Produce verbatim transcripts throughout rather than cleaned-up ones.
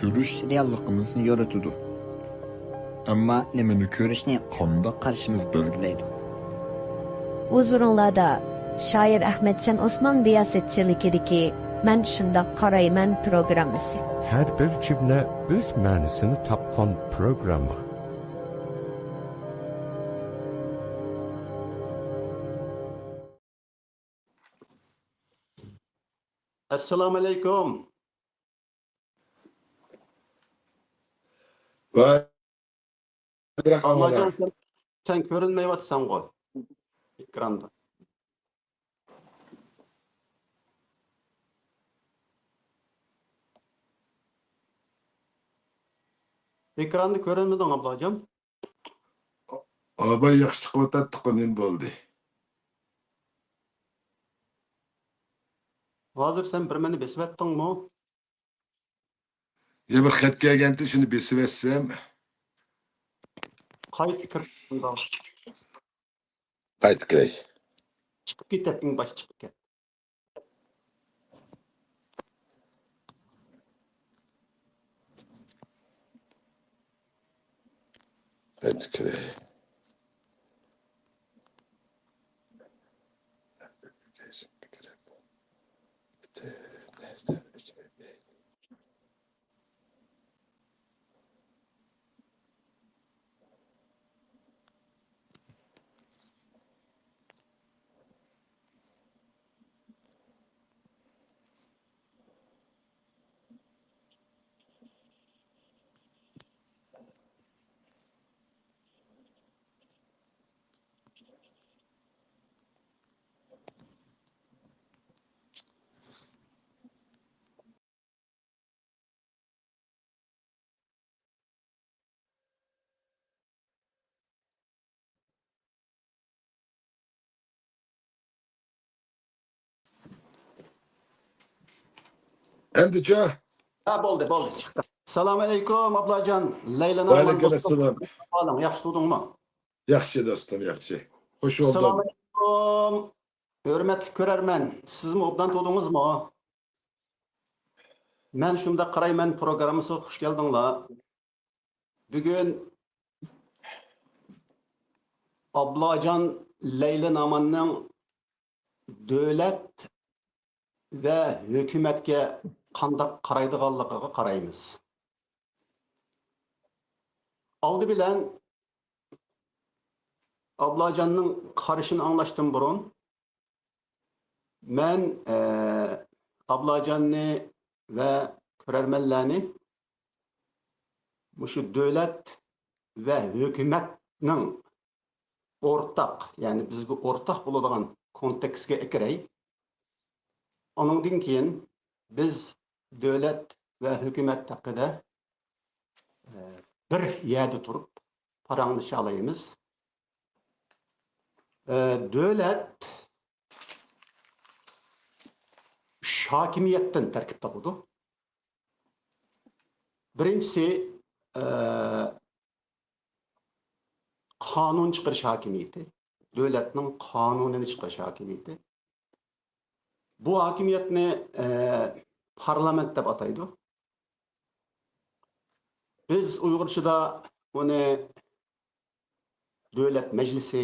كۆرۈش رېئاللىقىمىزنى يورۇتىدۇ. ئەمما نېمىنى كۆرۈشنى، قانداق قارىشىمىز بەلگىلەيدۇ. ھۇزۇرۇڭلاردا شائىر ئەخمەتجان ئوسمان رىياسەتچىلىكىدىكى مەن شۇنداق قارايمەن پروگراممىسى. ھەر بىر جۈملە ئۆز مەنىسىنى تاپقان پروگرامما. ئەسسالامۇئەلەيكۇم. ۋەئەلەيكۇم ئەسسالام. ئابلاجان، سەن، سەن كۆرۈنمەيۋاتىسەنغۇ ئېكراندا. ئېكراندا كۆرۈنمىدىڭ، ئابلاجان. ئاباي ياخشى چىقىۋاتاتتىقۇ، نېمە بولدى؟ ھازىر سەن بىر مەنە بېسىۋەتتىڭمۇ؟ يا بىر خەت كەلگەنتى، شۇنى بېسىۋەتسەم. قايتا كىر. قايتا كىرەي. چىقىپ كېتەت، ئەڭ باشتا چىقىپ كەت. قايتا كىرەي. ئەمدىچۇ؟ ھە، بولدى، بولدى، چىقتى. سالام ئەلەيكۇم، ئابلاجان. لەيلىنىڭ ۋەئەلەيكۇم ئەسسالام. ئەھۋالىڭ، ياخشى تۇردۇڭمۇ؟ ياخشى، دوستۇم، ياخشى. خوش بولدۇم. سالام ئەلەيكۇم، ھۆرمەتلىك كۆرەرمەن. سىزمۇ ئوبدان تۇردىڭىزمۇ؟ مەن شۇنداق قارايمەن پروگراممىسىغا خۇش كەلدىڭلار. بۈگۈن ئابلاجان لەيلى ناماننىڭ دۆلەت ۋە ھۆكۈمەتكە قانداق قارايدىغانلىقىغا قارايمىز. ئالدى بىلەن ئابلاجاننىڭ قارىشىنى ئاڭلاشتىن بۇرۇن، مەن، ئە، ئابلاجاننى ۋە كۆرەرمەنلەرنى مۇشۇ دۆلەت ۋە ھۆكۈمەتنىڭ ئورتاق، يەنى بىزگە ئورتاق بولىدىغان كونتېكستكە ئەكىرەي. ئۇنىڭدىن كېيىن بىز دۆلەت ۋە ھۆكۈمەت ھەققىدە، ئە، بىر يەردە تۇرۇپ پاراڭلىشالايمىز. ئە، دۆلەت ئۈچ ھاكىمىيەتتىن تەركىب تاپىدۇ. بىرىنچىسى، ئە، قانۇن چىقىرىش ھاكىمىيىتى، دۆلەتنىڭ قانۇنىنى چىقىرىش ھاكىمىيىتى. بۇ ھاكىمىيەتنى، ئە، پارلامېنت دەپ ئاتايدۇ. بىز ئۇيغۇرچىدا ئۇنى دۆلەت مەجلىسى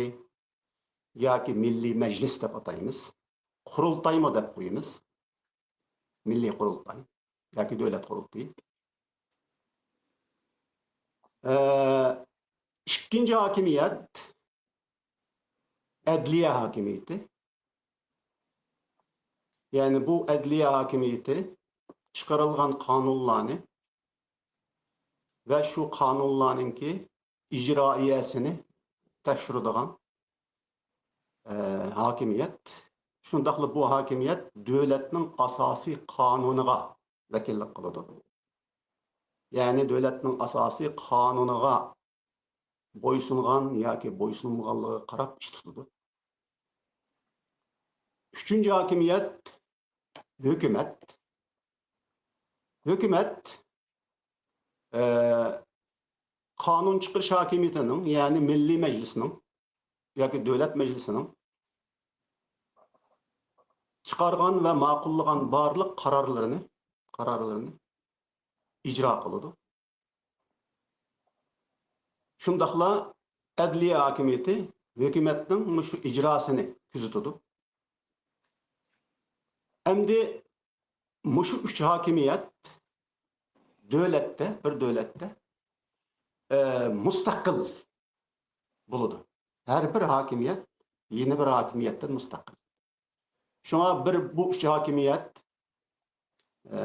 ياكى مىللىي مەجلىس دەپ ئاتايمىز. قۇرۇلتايمۇ دەپ قويىمىز. مىللىي قۇرۇلتاي ياكى دۆلەت قۇرۇلتىيى. ئە، ئىككىنچى ھاكىمىيەت ئەدلىيە ھاكىمىيىتى. يەنى بۇ ئەدلىيە ھاكىمىيىتى چىقىرىلغان قانۇنلارنى ۋە شۇ قانۇنلارنىڭكى ئىجرائىيەسىنى تەكشۈرىدىغان، ئە، ھاكىمىيەت. شۇنداقلا بۇ ھاكىمىيەت دۆلەتنىڭ ئاساسىي قانۇنىغا ۋەكىللىك قىلىدۇ. يەنى دۆلەتنىڭ ئاساسىي قانۇنىغا بويسۇنغان ياكى بويسۇنمىغانلىقىغا قاراپ ئىش تۇتىدۇ. ئۈچىنچى ھاكىمىيەت ھۆكۈمەت. ھۆكۈمەت، ئە، قانۇن چىقىرىش ھاكىمىيىتىنىڭ، يەنى مىللىي مەجلىسنىڭ ياكى دۆلەت مەجلىسىنىڭ چىقارغان ۋە ماقۇللىغان بارلىق قارارلىرىنى، قارارلىرىنى ئىجرا قىلىدۇ. شۇنداقلا ئەدلىيە ھاكىمىيىتى ھۆكۈمەتنىڭ مۇشۇ ئىجراسىنى كۆزىتىدۇ. ئەمدى مۇشۇ ئۈچ ھاكىمىيەت دۆلەتتە، بىر دۆلەتتە، ئە، مۇستەقىل بولىدۇ. ھەر بىر ھاكىمىيەت يەنە بىر ھاكىمىيەتتىن مۇستەقىل. شۇڭا بىر، بۇ ئۈچ ھاكىمىيەت، ئە،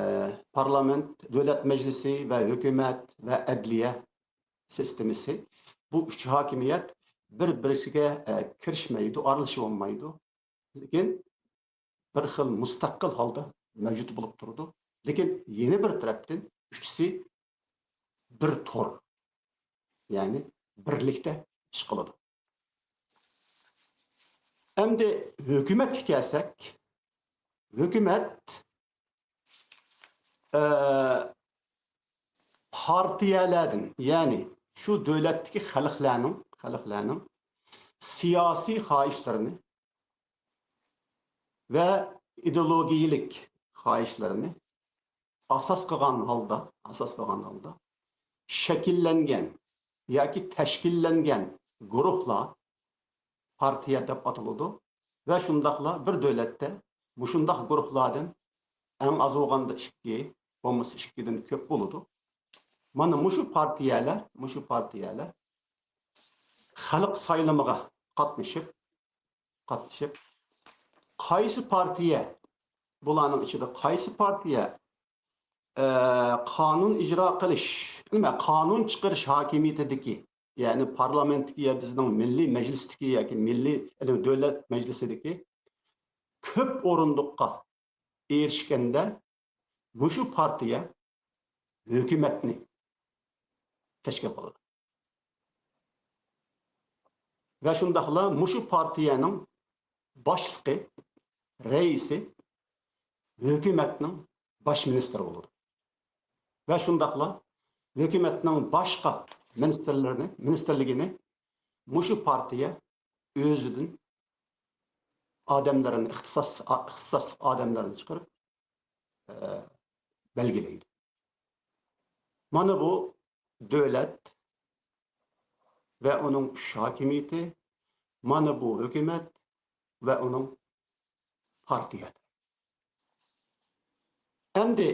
پارلامېنت، دۆلەت مەجلىسى ۋە ھۆكۈمەت ۋە ئەدلىيە سىستېمىسى، بۇ ئۈچ ھاكىمىيەت بىر-بىرسىگە، ئە، كىرىشمەيدۇ، ئارىلىشىۋالمايدۇ. لېكىن بىر خىل مۇستەقىل ھالدا مەۋجۇت بولۇپ تۇرىدۇ. لېكىن يەنە بىر تەرەپتىن ئۈچىسى بىر تور، يەنى بىرلىكتە ئىش قىلىدۇ. ئەمدى ھۆكۈمەتكە كەلسەك، ھۆكۈمەت، ئە، پارتىيەلەردىن، يەنى شۇ دۆلەتتىكى خەلقلەرنىڭ، خەلقلەرنىڭ سىياسىي خاھىشلىرىنى ۋە ئىدېئولوگىيەلىك خاھىشلىرىنى ئاساس قىلغان ھالدا، ئاساس قىلغان ھالدا شەكىللەنگەن ياكى تەشكىللەنگەن گۇرۇھلار پارتىيە دەپ ئاتىلىدۇ. ۋە شۇنداقلا بىر دۆلەتتە مۇشۇنداق گۇرۇھلاردىن ئەڭ ئاز بولغاندا ئىككى، بولمىسا ئىككىدىن كۆپ بولىدۇ. مانا مۇشۇ پارتىيەلەر، مۇشۇ پارتىيەلەر خەلق سايلىمىغا قاتنىشىپ، قاتنىشىپ، قايسى پارتىيە، بۇلارنىڭ ئىچىدە قايسى پارتىيە، ئە، قانۇن ئىجرا قىلىش، نېمە، قانۇن چىقىرىش ھاكىمىيىتىدىكى، يەنى پارلامېنتتىكى يا بىزنىڭ مىللىي مەجلىستىكى ياكى مىللىي، يەنى دۆلەت مەجلىسىدىكى كۆپ ئورۇندۇققا ئېرىشكەندە، مۇشۇ پارتىيە ھۆكۈمەتنى تەشكىل قىلىدۇ. ۋە شۇنداقلا مۇشۇ پارتىيەنىڭ باشلىقى، رەئىسى ھۆكۈمەتنىڭ باش مىنىستىرى بولىدۇ. ۋە شۇنداقلا ھۆكۈمەتنىڭ باشقا مىنىستىرلىرىنى، مىنىستىرلىكىنى مۇشۇ پارتىيە ئۆزىدىن ئادەملىرىنى، ئىختىساس-، ئىختىساسلىق ئادەملىرىنى چىقىرىپ، ئە، بەلگىلەيدۇ. مانا بۇ دۆلەت ۋە ئۇنىڭ ئۈچ ھاكىمىيىتى، مانا بۇ ھۆكۈمەت ۋە ئۇنىڭ پارتىيە. ئەمدى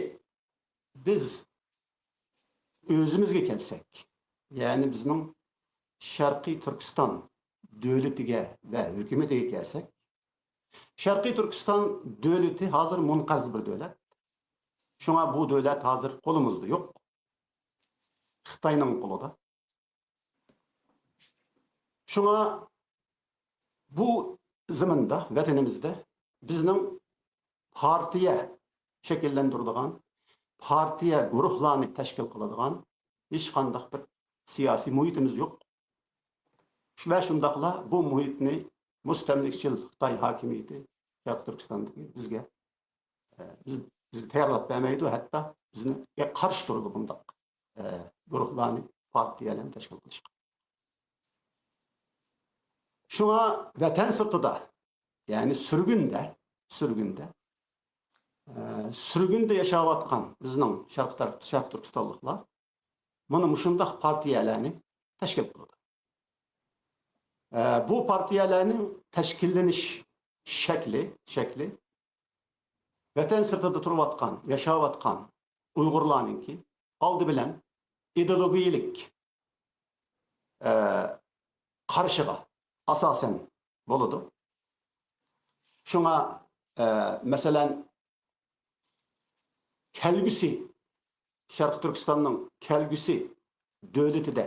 بىز ئۆزىمىزگە كەلسەك، يەنى بىزنىڭ شەرقىي تۈركىستان دۆلىتىگە ۋە ھۆكۈمىتىگە كەلسەك، شەرقىي تۈركىستان دۆلىتى ھازىر مۇنقەرز بىر دۆلەت. شۇڭا بۇ دۆلەت ھازىر قولىمىزدا يوق. خىتاينىڭ قولىدا. شۇڭا بۇ زېمىندا، ۋەتىنىمىزدە بىزنىڭ پارتىيە شەكىللەندۈرىدىغان، پارتىيە گۇرۇھلارنى تەشكىل قىلىدىغان ھېچقانداق بىر سىياسىي مۇھىتىمىز يوق. ۋە شۇنداقلا بۇ مۇھىتنى مۇستەملىكىچىل خىتاي ھاكىمىيىتى شەرقىي تۈركىستاندىكى بىزگە، ئە، بىز، بىزگە تەييارلاپ بەرمەيدۇ، ھەتتا بىزگە قارشى تۇرىدۇ بۇنداق، ئە، گۇرۇھلارنى، پارتىيەلەرنى تەشكىل قىلىشقا. شۇڭا ۋەتەن سىرتىدا، يەنى سۈرگۈندە، سۈرگۈندە، ئە، سۈرگۈندە ياشاۋاتقان بىزنىڭ شەرقىي تەرەپ، شەرقىي تۈركىستانلىقلار مانا مۇشۇنداق پارتىيەلەرنى تەشكىل قىلىدۇ. ئە، بۇ پارتىيەلەرنىڭ تەشكىللىنىش شەكلى، شەكلى ۋەتەن سىرتىدا تۇرۇۋاتقان، ياشاۋاتقان ئۇيغۇرلارنىڭكى ئالدى بىلەن ئىدېئولوگىيەلىك، ئە، قارىشىغا ئاساسەن بولىدۇ. شۇڭا، ئە، مەسىلەن، كەلگۈسى، شەرقىي تۈركىستاننىڭ كەلگۈسى دۆلىتىدە،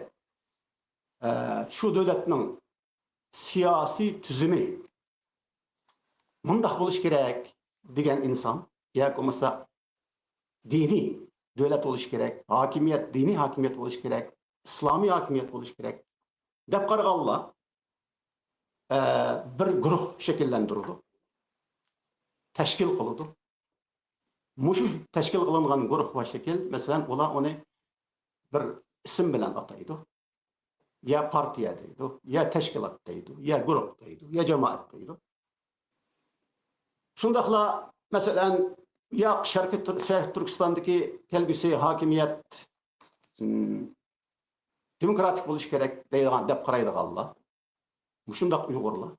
ئە، شۇ دۆلەتنىڭ سىياسىي تۈزۈمى مۇنداق بولۇشى كېرەك دېگەن ئىنسان، ياكى بولمىسا دىنىي دۆلەت بولۇشى كېرەك، ھاكىمىيەت، دىنىي ھاكىمىيەت بولۇشى كېرەك، ئىسلامىي ھاكىمىيەت بولۇشى كېرەك دەپ قارىغانلار، ئە، بىر گۇرۇھ شەكىللەندۈرىدۇ، تەشكىل قىلىدۇ. مۇشۇ تەشكىل قىلىنغان گۇرۇھ ۋە شەكىل، مەسىلەن، ئۇلار ئۇنى بىر ئىسىم بىلەن ئاتايدۇ. يا پارتىيە دەيدۇ، يا تەشكىلات دەيدۇ، يا گۇرۇھ دەيدۇ، يا جامائەت دەيدۇ. شۇنداقلا، مەسىلەن، ياق، شەرقىي تۈر-، شەرقىي تۈركىستاندىكى كەلگۈسى ھاكىمىيەت، م، دېموكراتىك بولۇشى كېرەك دەيدىغان، دەپ قارايدىغانلار، مۇشۇنداق ئۇيغۇرلار،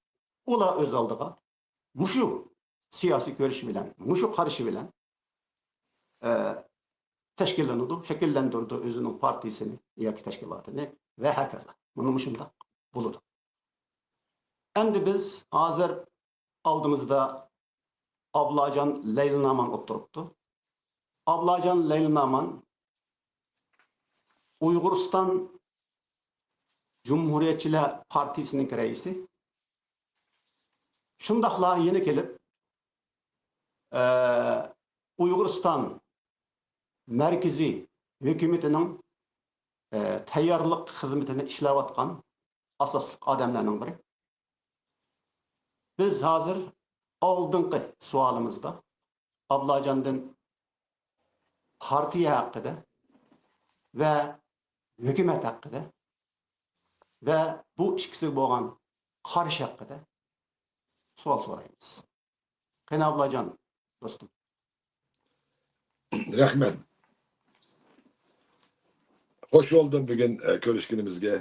ئۇلار ئۆز ئالدىغا مۇشۇ سىياسىي كۆرۈشى بىلەن، مۇشۇ قارىشى بىلەن، ئە، تەشكىللىنىدۇ، شەكىللەندۈرىدۇ ئۆزىنىڭ پارتىيىسىنى ياكى تەشكىلاتىنى ۋە ھەكازا. مانا مۇشۇنداق بولىدۇ. ئەمدى بىز ھازىر ئالدىمىزدا ئابلاجان لەيلىنامان ئولتۇرۇپتۇ. ئابلاجان لەيلىنامان ئۇيغۇرىستان جۇمھۇرىيەتچىلەر پارتىيىسىنىڭ رەئىسى. شۇنداقلا يەنە كېلىپ، ئە، ئۇيغۇرىستان مەركىزىي ھۆكۈمىتىنىڭ، ئە، تەييارلىق خىزمىتىنى ئىشلەۋاتقان ئاساسلىق ئادەملەرنىڭ بىرى. بىز ھازىر ئالدىنقى سوئالىمىزدا ئابلاجاندىن پارتىيە ھەققىدە ۋە ھۆكۈمەت ھەققىدە ۋە بۇ ئىككىسىگە بولغان قارىشى ھەققىدە سوئال سورايمىز. قېنى ئابلاجان، دوستۇم. رەھمەت. خوش بولدۇم بۈگۈن، ئە، كۆرۈشكىنىمىزگە.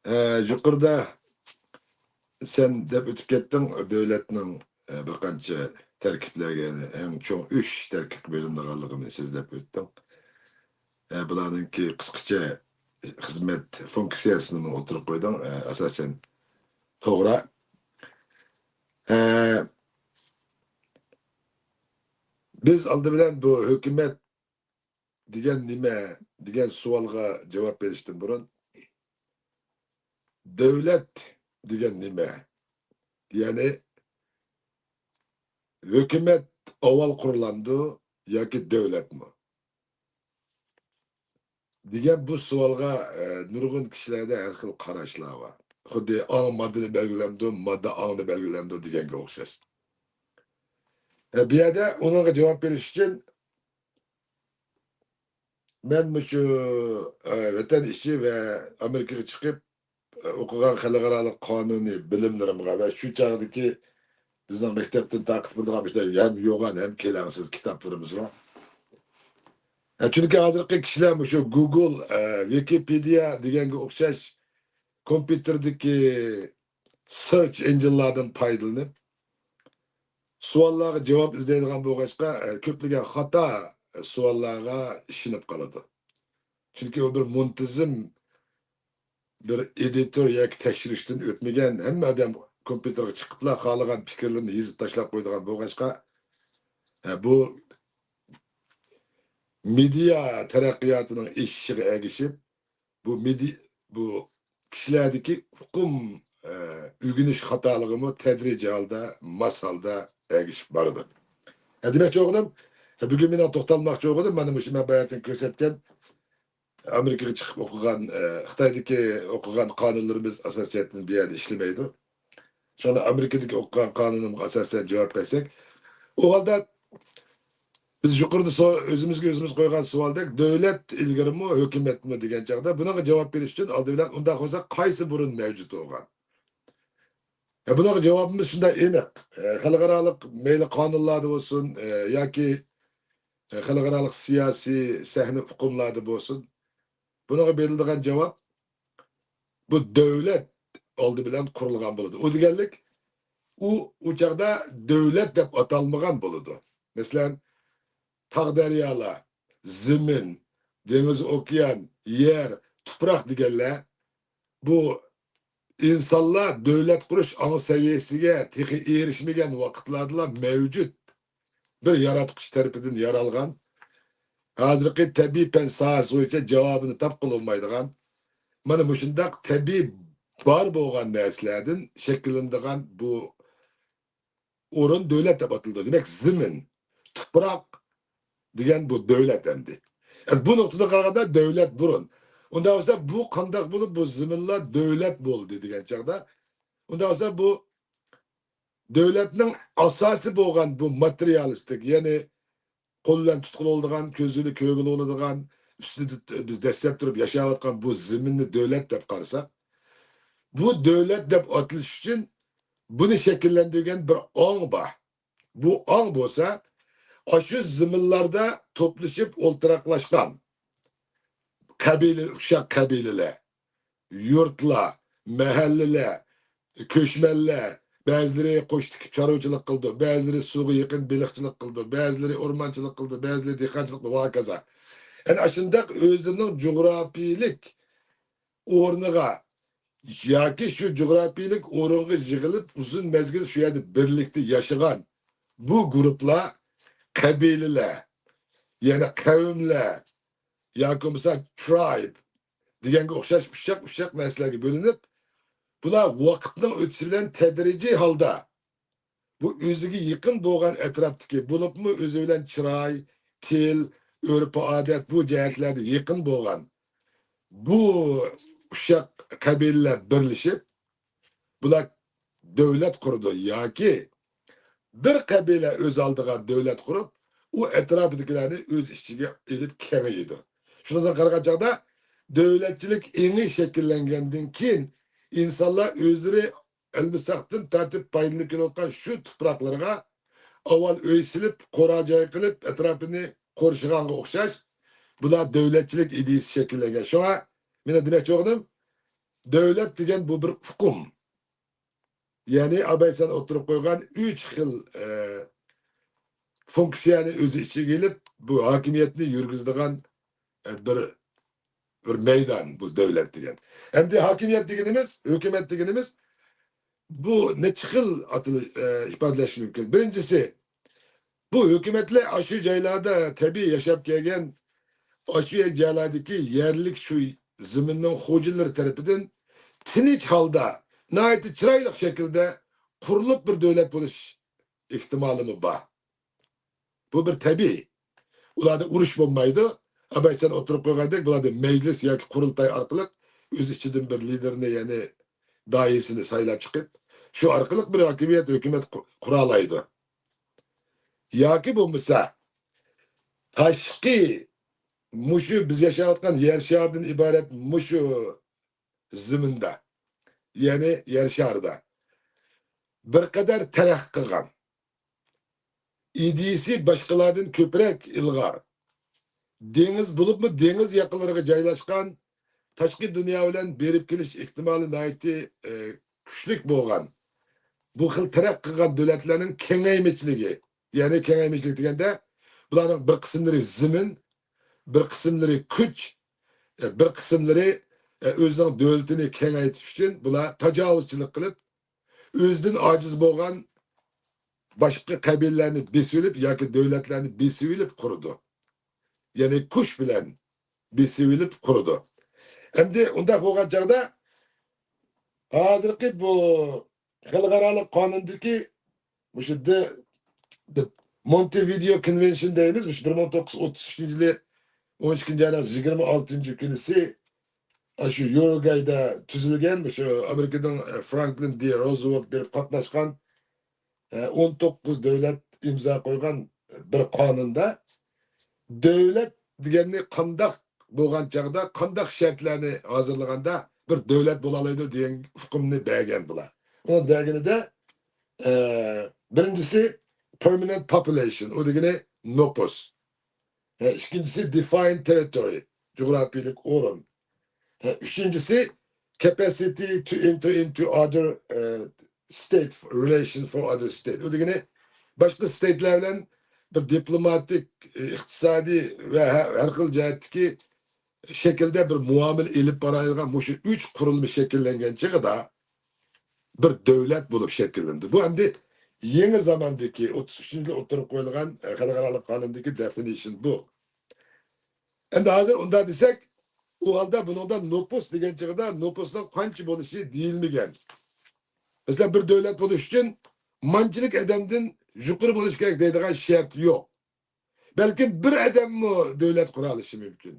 ئە، يۇقىرىدا سەن دەپ ئۆتۈپ كەتتىڭ، دۆلەتنىڭ، ئە، بىر قانچە تەركىبلەرگە، ئەڭ چوڭ ئۈچ تەركىبكە بۆلۈنىدىغانلىقىنى سۆزلەپ ئۆتتۈڭ. ئە، بۇلارنىڭكى قىسقىچە خىزمەت فۇنكسىيەسىنىمۇ ئوتتۇرىغا قويدۇڭ. ئە، ئاساسەن توغرا. ئە، بىز ئالدى بىلەن بۇ ھۆكۈمەت دېگەن نېمە دېگەن سوئالغا جاۋاب بېرىشتىن بۇرۇن، دۆلەت دېگەن نېمە؟ يەنى ھۆكۈمەت ئاۋۋال قۇرۇلامدۇ ياكى دۆلەتمۇ؟ دېگەن بۇ سوئالغا، ئە، نۇرغۇن كىشىلەردە ھەر خىل قاراشلار بار. خۇددى ئاڭ ماددىنى بەلگىلەمدۇ، ماددا ئاڭنى بەلگىلەمدۇ دېگەنگە ئوخشاش. ئە، بۇ يەردە ئۇنىڭغا جاۋاب بېرىش ئۈچۈن مەن مۇشۇ، ئە، ۋەتەن ئىچى ۋە ئامېرىكىغا چىقىپ، ئە، ئوقۇغان خەلقئارالىق قانۇنىي بىلىملىرىمغا ۋە شۇ چاغدىكى بىزنىڭ مەكتەپتىن تارقىتىپ بېرىدىغان مۇشۇنداق ھەم يوغان، ھەم كېلەڭسىز كىتابلىرىمىز بار. ئە، چۈنكى ھازىرقى كىشىلەر مۇشۇ گۇگل، ئە، ۋىكىپېدىيە دېگەنگە ئوخشاش كومپيۇتېردىكى سېرچ ئىنجىنلاردىن پايدىلىنىپ، سوئاللارغا جاۋاب ئىزدەيدىغان بولغاچقا، ئە، كۆپلىگەن خاتا سوئاللارغا ئىشىنىپ قالىدۇ. چۈنكى ئۇ بىر مۇنتىزىم بىر ئېدىتور ياكى تەكشۈرۈشتىن ئۆتمىگەن، ھەممە ئادەم كومپيۇتېرغا چىقىپلا خالىغان پىكىرلىرىنى يېزىپ تاشلاپ قويىدىغان بولغاچقا، ھە، بۇ مېدىيا تەرەققىياتىنىڭ ئېشىشىغا ئەگىشىپ، بۇ مېدى-، بۇ كىشىلەردىكى ئۇقۇم، ئە، ئۆگىنىش خاتالىقىمۇ تەدرىجىي ھالدا، ماس ھالدا ئەگىشىپ بارىدۇ. ھە، دېمەكچى بولغىنىم، بۈگۈن مېنىڭ توختالماقچى بولغىنىم، مانا مۇشۇ مەن باياتىن كۆرسەتكەن ئامېرىكىغا چىقىپ ئوقۇغان، ئە، خىتايدىكى ئوقۇغان قانۇنلىرىمىز ئاساسىي جەھەتتىن بۇ يەردە ئىشلىمەيدۇ. شۇڭا ئامېرىكىدىكى ئوقۇغان قانۇنۇمغا ئاساسەن جاۋاب بەرسەك، ئۇ ھالدا بىز يۇقىرىدا سو-، ئۆزىمىزگە ئۆزىمىز قويغان سوئالدەك، دۆلەت ئىلگىرىمۇ، ھۆكۈمەتمۇ دېگەن چاغدا، بۇنىڭغا جاۋاب بېرىش ئۈچۈن ئالدى بىلەن ئۇنداق بولسا قايسى بۇرۇن مەۋجۇت بولغان؟ ئە، بۇنىڭغا جاۋابىمىز شۇنداق ئېنىق. ئە، خەلقئارالىق مەيلى قانۇنلاردا بولسۇن، ئە، ياكى، ئە، خەلقئارالىق سىياسىي سەھنە ئۇقۇملاردا بولسۇن، بۇنىڭغا بېرىلىدىغان جاۋاب، بۇ دۆلەت ئالدى بىلەن قۇرۇلغان بولىدۇ. ئۇ دېگەنلىك، ئۇ، ئۇ چاغدا دۆلەت دەپ ئاتالمىغان بولىدۇ. مەسىلەن، تاغ-دەريالار، زېمىن، دېڭىز-ئوكيان، يەر، تۇپراق دېگەنلەر، بۇ ئىنسانلار دۆلەت قۇرۇش ئاڭ سەۋىيەسىگە تېخى ئېرىشمىگەن ۋاقىتلاردىلا مەۋجۇت بىر ياراتقۇچى تەرىپىدىن يارالغان، ھازىرقى تەبىئىي پەن ساھەسى بويىچە جاۋابىنى تاپقىلى بولمايدىغان، مانا مۇشۇنداق تەبىئىي بار بولغان نەرسىلەردىن شەكىللىنىدىغان بۇ ئورۇن دۆلەت دەپ ئاتىلىدۇ. دېمەك، زېمىن، تۇپراق دېگەن بۇ دۆلەت ئەمدى. ئەمدى بۇ نۇقتىدىن قارىغاندا دۆلەت بۇرۇن. ئۇنداق بولسا بۇ قانداق بولۇپ بۇ زېمىنلار دۆلەت بولدى دېگەن چاغدا، ئۇنداق بولسا بۇ دۆلەتنىڭ ئاساسى بولغان بۇ ماتېرىيالىستىك، يەنى قول بىلەن تۇتقىلى بولىدىغان، كۆز بىلەن كۆرگىلى بولىدىغان، ئۈستىدە بىز دەسسەپ تۇرۇپ ياشاۋاتقان بۇ زېمىننى دۆلەت دەپ قارىساق، بۇ دۆلەت دەپ ئاتىلىش ئۈچۈن بۇنى شەكىللەندۈرگەن بىر ئاڭ بار. بۇ ئاڭ بولسا، ئاشۇ زېمىنلاردا توپلىشىپ ئولتۇراقلاشقان قەبىلە، ئۇششاق قەبىلىلەر، يۇرتلار، مەھەللىلەر، كۆچمەنلەر، بەزىلىرى قوش تىكىپ چارۋىچىلىق قىلىدۇ، بەزىلىرى سۇغا يېقىن بېلىقچىلىق قىلىدۇ، بەزىلىرى ئورمانچىلىق قىلىدۇ، بەزىلىرى دېھقانچىلىق قىلىدۇ ۋە ھاكازا. يەنى ئاشۇنداق ئۆزىنىڭ جۇغراپىيىلىك ئورنىغا ياكى شۇ جۇغراپىيىلىك ئورۇنغا يىغىلىپ، ئۇزۇن مەزگىل شۇ يەردە بىرلىكتە ياشىغان بۇ گۇرۇپلار قەبىلىلەر، يەنى قەۋملەر ياكى بولمىسا ترايب دېگەنگە ئوخشاش ئۇششاق-ئۇششاق نەرسىلەرگە بۆلۈنۈپ، بۇلار ۋاقىتنىڭ ئۆتۈشى بىلەن تەدرىجىي ھالدا بۇ ئۆزىگە يېقىن بولغان ئەتراپتىكى، بولۇپمۇ ئۆزى بىلەن چىراي، تىل، ئۆرپ-ئادەت بۇ جەھەتلەردە يېقىن بولغان بۇ ئۇششاق قەبىلىلەر بىرلىشىپ، بۇلار دۆلەت قۇرىدۇ ياكى بىر قەبىلە ئۆز ئالدىغا دۆلەت قۇرۇپ، ئۇ ئەتراپىدىكىلەرنى ئۆز ئىچىگە ئېلىپ كېڭىيىدۇ. شۇنىڭدىن قارىغان چاغدا دۆلەتچىلىك ئېڭى شەكىللەنگەندىن كېيىن، ئىنسانلار ئۆزلىرى ئەلمىساقتىن تارتىپ پايدىلىنىپ كېلىۋاتقان شۇ تۇپراقلىرىغا ئاۋۋال ئۆي سېلىپ، قورا جاي قىلىپ، ئەتراپىنى قورشىغانغا ئوخشاش، بۇلار دۆلەتچىلىك ئىدىيىسى شەكىللەنگەن. شۇڭا مېنىڭ دېمەكچى بولغىنىم، دۆلەت دېگەن بۇ بىر ئۇقۇم. يەنى ئاباي سەن ئوتتۇرىغا قويغان ئۈچ خىل، ئە، فۇنكسىيەنى ئۆز ئىچىگە ئېلىپ، بۇ ھاكىمىيەتنى يۈرگۈزىدىغان، ئە، بىر، بىر مەيدان بۇ دۆلەت دېگەن. ئەمدى ھاكىمىيەت دېگىنىمىز، ھۆكۈمەت دېگىنىمىز بۇ نەچچە خىل ئاتىلى-، ئە، ئىپادىلەش مۇمكىن. بىرىنچىسى، بۇ ھۆكۈمەتلەر ئاشۇ جايلاردا تەبىئىي ياشاپ كەلگەن، ئاشۇ جايلاردىكى يەرلىك شۇ زېمىننىڭ خوجىلىرى تەرىپىدىن تىنچ ھالدا، ناھايىتى چىرايلىق شەكىلدە قۇرۇلۇپ بىر دۆلەت بولۇش ئېھتىمالىمۇ بار. بۇ بىر تەبىئىي. ئۇلاردا ئۇرۇش بولمايدۇ. ئاباي سەن ئوتتۇرىغا قويغاندەك، بۇلاردا مەجلىس ياكى قۇرۇلتاي ئارقىلىق ئۆز ئىچىدىن بىر لىدېرنى، يەنى داھىيسىنى سايلاپ چىقىپ، شۇ ئارقىلىق بىر ھاكىمىيەت، ھۆكۈمەت قۇ-، قۇرالايدۇ. ياكى بولمىسا، تاشقى، مۇشۇ بىز ياشاۋاتقان يەر شارىدىن ئىبارەت مۇشۇ زېمىندا، يەنى يەر شارىدا بىر قەدەر تەرەققىي قىلغان، ئىدىيىسى باشقىلاردىن كۆپرەك ئىلغار، دېڭىز بولۇپمۇ دېڭىز ياقىلىرىغا جايلاشقان، تاشقى دۇنيا بىلەن بېرىپ كېلىش ئېھتىمالى ناھايىتى، ئە، كۈچلۈك بولغان، بۇ خىل تەرەققىي قىلغان دۆلەتلەرنىڭ كېڭەيمىچىلىكى، يەنى كېڭەيمىچىلىك دېگەندە، بۇلارنىڭ بىر قىسىملىرى زېمىن، بىر قىسىملىرى كۈچ، ئە، بىر قىسىملىرى، ئە، ئۆزىنىڭ دۆلىتىنى كېڭەيتىش ئۈچۈن بۇلار تاجاۋۇزچىلىق قىلىپ، ئۆزىدىن ئاجىز بولغان باشقا قەبىلىلەرنى بېسىۋېلىپ ياكى دۆلەتلەرنى بېسىۋېلىپ قۇرىدۇ. يەنى كۈچ بىلەن بېسىۋېلىپ قۇرىدۇ. ئەمدى ئۇنداق بولغان چاغدا ھازىرقى بۇ خەلقئارالىق قانۇندىكى مۇشۇ دە-، دە-، مونتېۋىدېئو كونۋېنشن دەيمىز، مۇشۇ بىر مىڭ توققۇز يۈز ئوتتۇز ئۈچىنچى يىلى ئون ئىككىنچى ئاينىڭ يىگىرمە ئالتىنچى كۈنىسى ئاشۇ يۇرۇگۋايدا تۈزۈلگەن، مۇشۇ ئامېرىكىنىڭ، ئە، فرانكلىن دى روزۋېلت بېرىپ قاتناشقان، ئە، ئون توققۇز دۆلەت ئىمزا قويغان بىر قانۇندا دۆلەت دېگەننى قانداق بولغان چاغدا، قانداق شەرتلەرنى ھازىرلىغاندا بىر دۆلەت بولالايدۇ دېگەن ئۇقۇمنى بەرگەن بۇلار. ئۇنى بەرگىنىدە، ئە، بىرىنچىسى permanent population، ئۇ دېگىنى نوپۇس. ئە، ئىككىنچىسى defined territory، جۇغراپىيىلىك ئورۇن. ئە، ئۈچىنچىسى capacity to enter into other، ئە، state relation for other state. ئۇ دېگىنى باشقا ستېيتلار بىلەن بىر دىپلوماتىك، ئە، ئىقتىسادىي ۋە ھە-، ھەر خىل جەھەتتىكى شەكىلدە بىر مۇئامىلە ئېلىپ بارالايدىغان مۇشۇ ئۈچ قۇرۇلما شەكىللەنگەن چېغىدا بىر دۆلەت بولۇپ شەكىللىنىدۇ. بۇ ئەمدى يېڭى زاماندىكى ئوتتۇز ئۈچىنچى يىلى ئوتتۇرىغا قويۇلغان، ئە، خەلقئارالىق قانۇندىكى دېفىنىشن بۇ. ئەمدى ھازىر ئۇنداق دېسەك، ئۇ ھالدا بۇنىڭدا نوپۇس دېگەن چېغىدا نوپۇسنىڭ قانچە بولۇشى دېيىلمىگەن. مەسىلەن، بىر دۆلەت بولۇش ئۈچۈن مانچىلىك ئادەمدىن يۇقىرى بولۇش كېرەك دەيدىغان شەرت يوق. بەلكىم بىر ئادەممۇ دۆلەت قۇرالىشى مۇمكىن.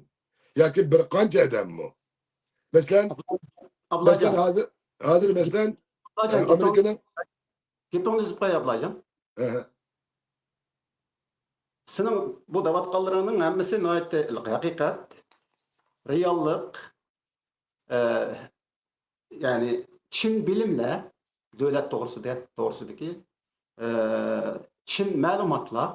ياكى بىر قانچە ئادەممۇ. مەسىلەن، مەسىلەن، ئابلاجان. ھازىر، ھازىر مەسىلەن، ئابلاجان، ئە، ئامېرىكىنىڭ گېپىڭنى ئۈزۈپ قوياي، ئابلاجان. ئەھە. سېنىڭ بۇ دەۋاتقانلىرىڭنىڭ ھەممىسى ناھايىتى ھەقىقەت، رېئاللىق، ئە، يەنى چىن بىلىملەر، دۆلەت توغرىسىدا، توغرىسىدىكى، ئە، چىن مەلۇماتلار.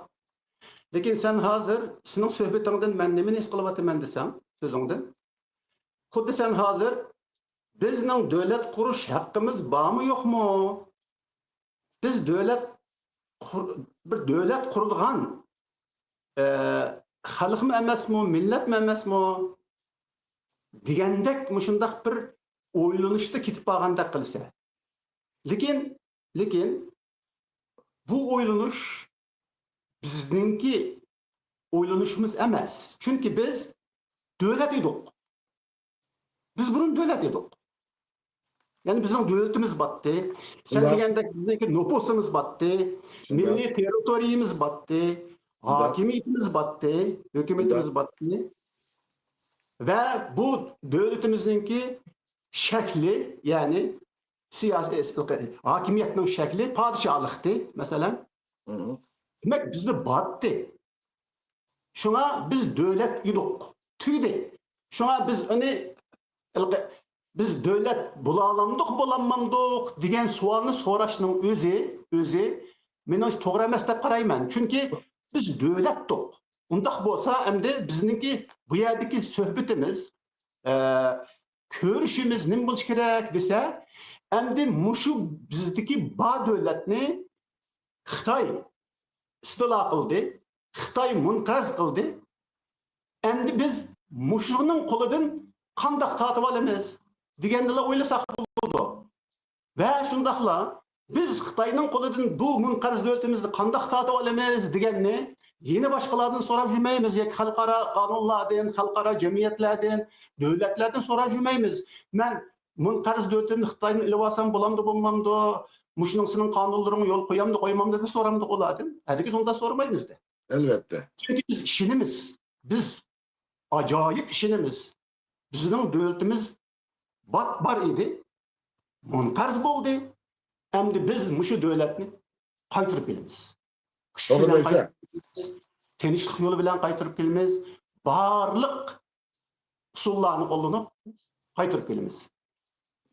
لېكىن سەن ھازىر، سېنىڭ سۆھبىتىڭدىن مەن نېمىنى ھېس قىلىۋاتىمەن دېسەڭ، سۆزۈڭدىن، خۇددى سەن ھازىر، بىزنىڭ دۆلەت قۇرۇش ھەققىمىز بارمۇ، يوقمۇ؟ بىز دۆلەت قۇر-، بىر دۆلەت قۇرىدىغان، ئە، خەلقمۇ ئەمەسمۇ، مىللەتمۇ ئەمەسمۇ؟ دېگەندەك مۇشۇنداق بىر ئويلىنىشتا كېتىپ بارغاندەك قىلىسەن. لېكىن، لېكىن بۇ ئويلىنىش بىزنىڭكى ئويلىنىشىمىز ئەمەس. چۈنكى بىز دۆلەت ئىدۇق. بىز بۇرۇن دۆلەت ئىدۇق. يەنى بىزنىڭ دۆلىتىمىز باتتى. سەن دېگەندەك بىزنىڭكى نوپۇسىمىز باتتى. مىللىي تېررىتورىيىمىز باتتى. ھاكىمىيىتىمىز باتتى. ھۆكۈمىتىمىز باتتى. ۋە بۇ دۆلىتىمىزنىڭكى شەكلى، يەنى سىياسىي، ھاكىمىيەتنىڭ شەكلى پادىشاھلىقتى، مەسىلەن. دېمەك، بىزدە باتتى. شۇڭا بىز دۆلەت ئىدۇق. تۈگىدى. شۇڭا بىز ئۇنى، ھېلىقى، بىز دۆلەت بولالامدۇق، بولالمامدۇق دېگەن سوئالنى سوراشنىڭ ئۆزى، ئۆزى مېنىڭچە توغرا ئەمەس دەپ قارايمەن. چۈنكى بىز دۆلەتتۇق. ئۇنداق بولسا، ئەمدى بىزنىڭكى بۇ يەردىكى سۆھبىتىمىز، ئە، كۆرۈشىمىز نېمە بولۇشى كېرەك دېسە، ئەمدى مۇشۇ بىزدىكى بار دۆلەتنى خىتاي ئىستىلا قىلدى، خىتاي مۇنقەرز قىلدى. ئەمدى بىز مۇشۇنىڭ قولىدىن قانداق تارتىۋالىمىز دېگەننىلا ئويلىساق بولىدۇ. ۋە شۇنداقلا بىز خىتاينىڭ قولىدىن بۇ مۇنقەرز دۆلىتىمىزنى قانداق تارتىۋالىمىز دېگەننى يەنە باشقىلاردىن سوراپ يۈرمەيمىز ياكى خەلقئارا قانۇنلاردىن، خەلقئارا جەمئىيەتلەردىن، دۆلەتلەردىن سوراپ يۈرمەيمىز. مەن مۇنقەرز دۆلىتىمنى خىتايدىن ئېلىۋالسام بولامدۇ، بولمامدۇ؟ مۇشۇنىڭ سېنىڭ قانۇنلىرىڭغا يول قويامدۇ، قويمامدۇ دەپ سورامدۇق ئۇلاردىن؟ ھەرگىز ئۇنداق سورىمايمىز-دە. ئەلۋەتتە. چۈنكى بىز ئىشىنىمىز. بىز ئاجايىپ ئىشىنىمىز. بىزنىڭ دۆلىتىمىز بات-، بار ئىدى. مۇنقەرز بولدى. ئەمدى بىز مۇشۇ دۆلەتنى قايتۇرۇپ كېلىمىز. كۈچ توغرا بىلەن دەيسەن. قايتۇرۇپ كېلىمىز. تىنچلىق يولى بىلەن قايتۇرۇپ كېلىمىز. بارلىق ئۇسۇللارنى قوللىنىپ قايتۇرۇپ كېلىمىز.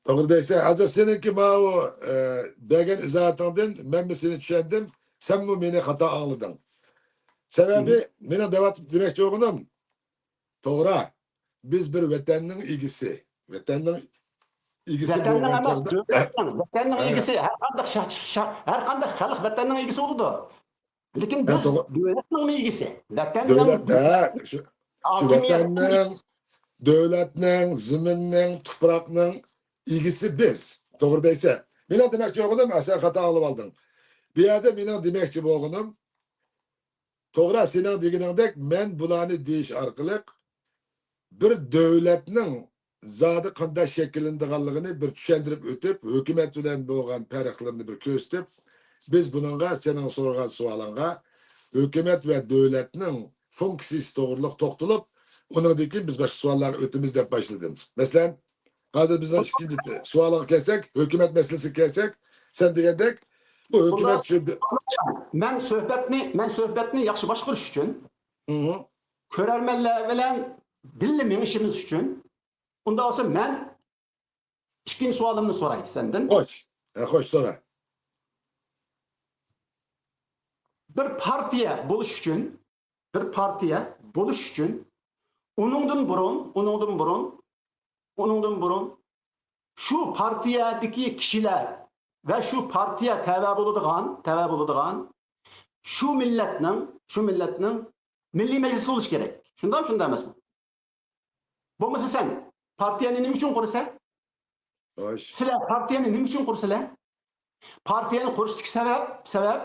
توغرا دەيسەن. ھازىر سېنىڭكى ماۋۇ، ئە، بەرگەن ئىزاھاتىڭدىن مەنمۇ سېنى چۈشەندىم، سەنمۇ مېنى خاتا ئاڭلىدىڭ. سەۋەبى، مېنىڭ دەۋاتىپ دېمەكچى بولغىنىم، توغرا، بىز بىر ۋەتەننىڭ ئىگىسى. ۋەتەننىڭ ئىگىسى ۋەتەننىڭ بولغان ئەمەس، چاغدا، دۆلەتنىڭ، ۋەتەننىڭ ھە. ئىگىسى، ھەر قانداق شا-، شا-، ھەر قانداق خەلق ۋەتەننىڭ ئىگىسى بولىدۇ. لېكىن ھە، بىز توغرا. دۆلەتنىڭمۇ ئىگىسى؟ ۋەتەننىڭ دۆلەت، ھە، شۇ، شۇ ھاكىمىيەتنىڭ ۋەتەننىڭ، ئىگىسى. دۆلەتنىڭ، زېمىننىڭ، تۇپراقنىڭ ئىگىسى بىز. توغرا دەيسەن. مېنىڭ دېمەكچى بولغىنىم، سەن خاتا ئاڭلىۋالدىڭ. بۇ يەردە مېنىڭ دېمەكچى بولغىنىم، توغرا، سېنىڭ دېگىنىڭدەك، مەن بۇلارنى دېيىش ئارقىلىق بىر دۆلەتنىڭ زادى قانداق شەكىللىنىدىغانلىقىنى بىر چۈشەندۈرۈپ ئۆتۈپ، ھۆكۈمەت بىلەن بولغان پەرقلىرىنى بىر كۆرسىتىپ، بىز بۇنىڭغا، سېنىڭ سورىغان سوئالىڭغا ھۆكۈمەت ۋە دۆلەتنىڭ فۇنكسىيىسى توغرۇلۇق توختىلىپ، ئۇنىڭدىن كېيىن بىز باشقا سوئاللارغا ئۆتىمىز دەپ باشلىدىم. مەسىلەن، ھازىر بىزنىڭ ئىككىنچى سوئالغا كەلسەك، ھۆكۈمەت مەسىلىسىگە كەلسەك، سەن دېگەندەك، بۇ ھۆكۈمەت شۇ مەن سۆھبەتنى، مەن سۆھبەتنى ياخشى باشقۇرۇش ئۈچۈن، مم. كۆرەرمەنلەر بىلەن بىللە مېڭىشىمىز ئۈچۈن، ئۇنداق بولسا مەن ئىككىنچى سوئالىمنى سوراي سەندىن. خوش. ھە، خوش، سورا. بىر پارتىيە بولۇش ئۈچۈن، بىر پارتىيە بولۇش ئۈچۈن، ئۇنىڭدىن بۇرۇن، ئۇنىڭدىن بۇرۇن، ئۇنىڭدىن بۇرۇن شۇ پارتىيەدىكى كىشىلەر ۋە شۇ پارتىيە تەۋە بولىدىغان، تەۋە بولىدىغان شۇ مىللەتنىڭ، شۇ مىللەتنىڭ مىللىي مەجلىسى بولۇشى كېرەك. شۇنداقمۇ، شۇنداق ئەمەسمۇ؟ بولمىسا سەن پارتىيەنى نېمە ئۈچۈن قۇرىسەن؟ خوش. سىلەر پارتىيەنى نېمە ئۈچۈن قۇرىسىلەر؟ پارتىيەنى قۇرۇشتىكى سەۋەب، سەۋەب،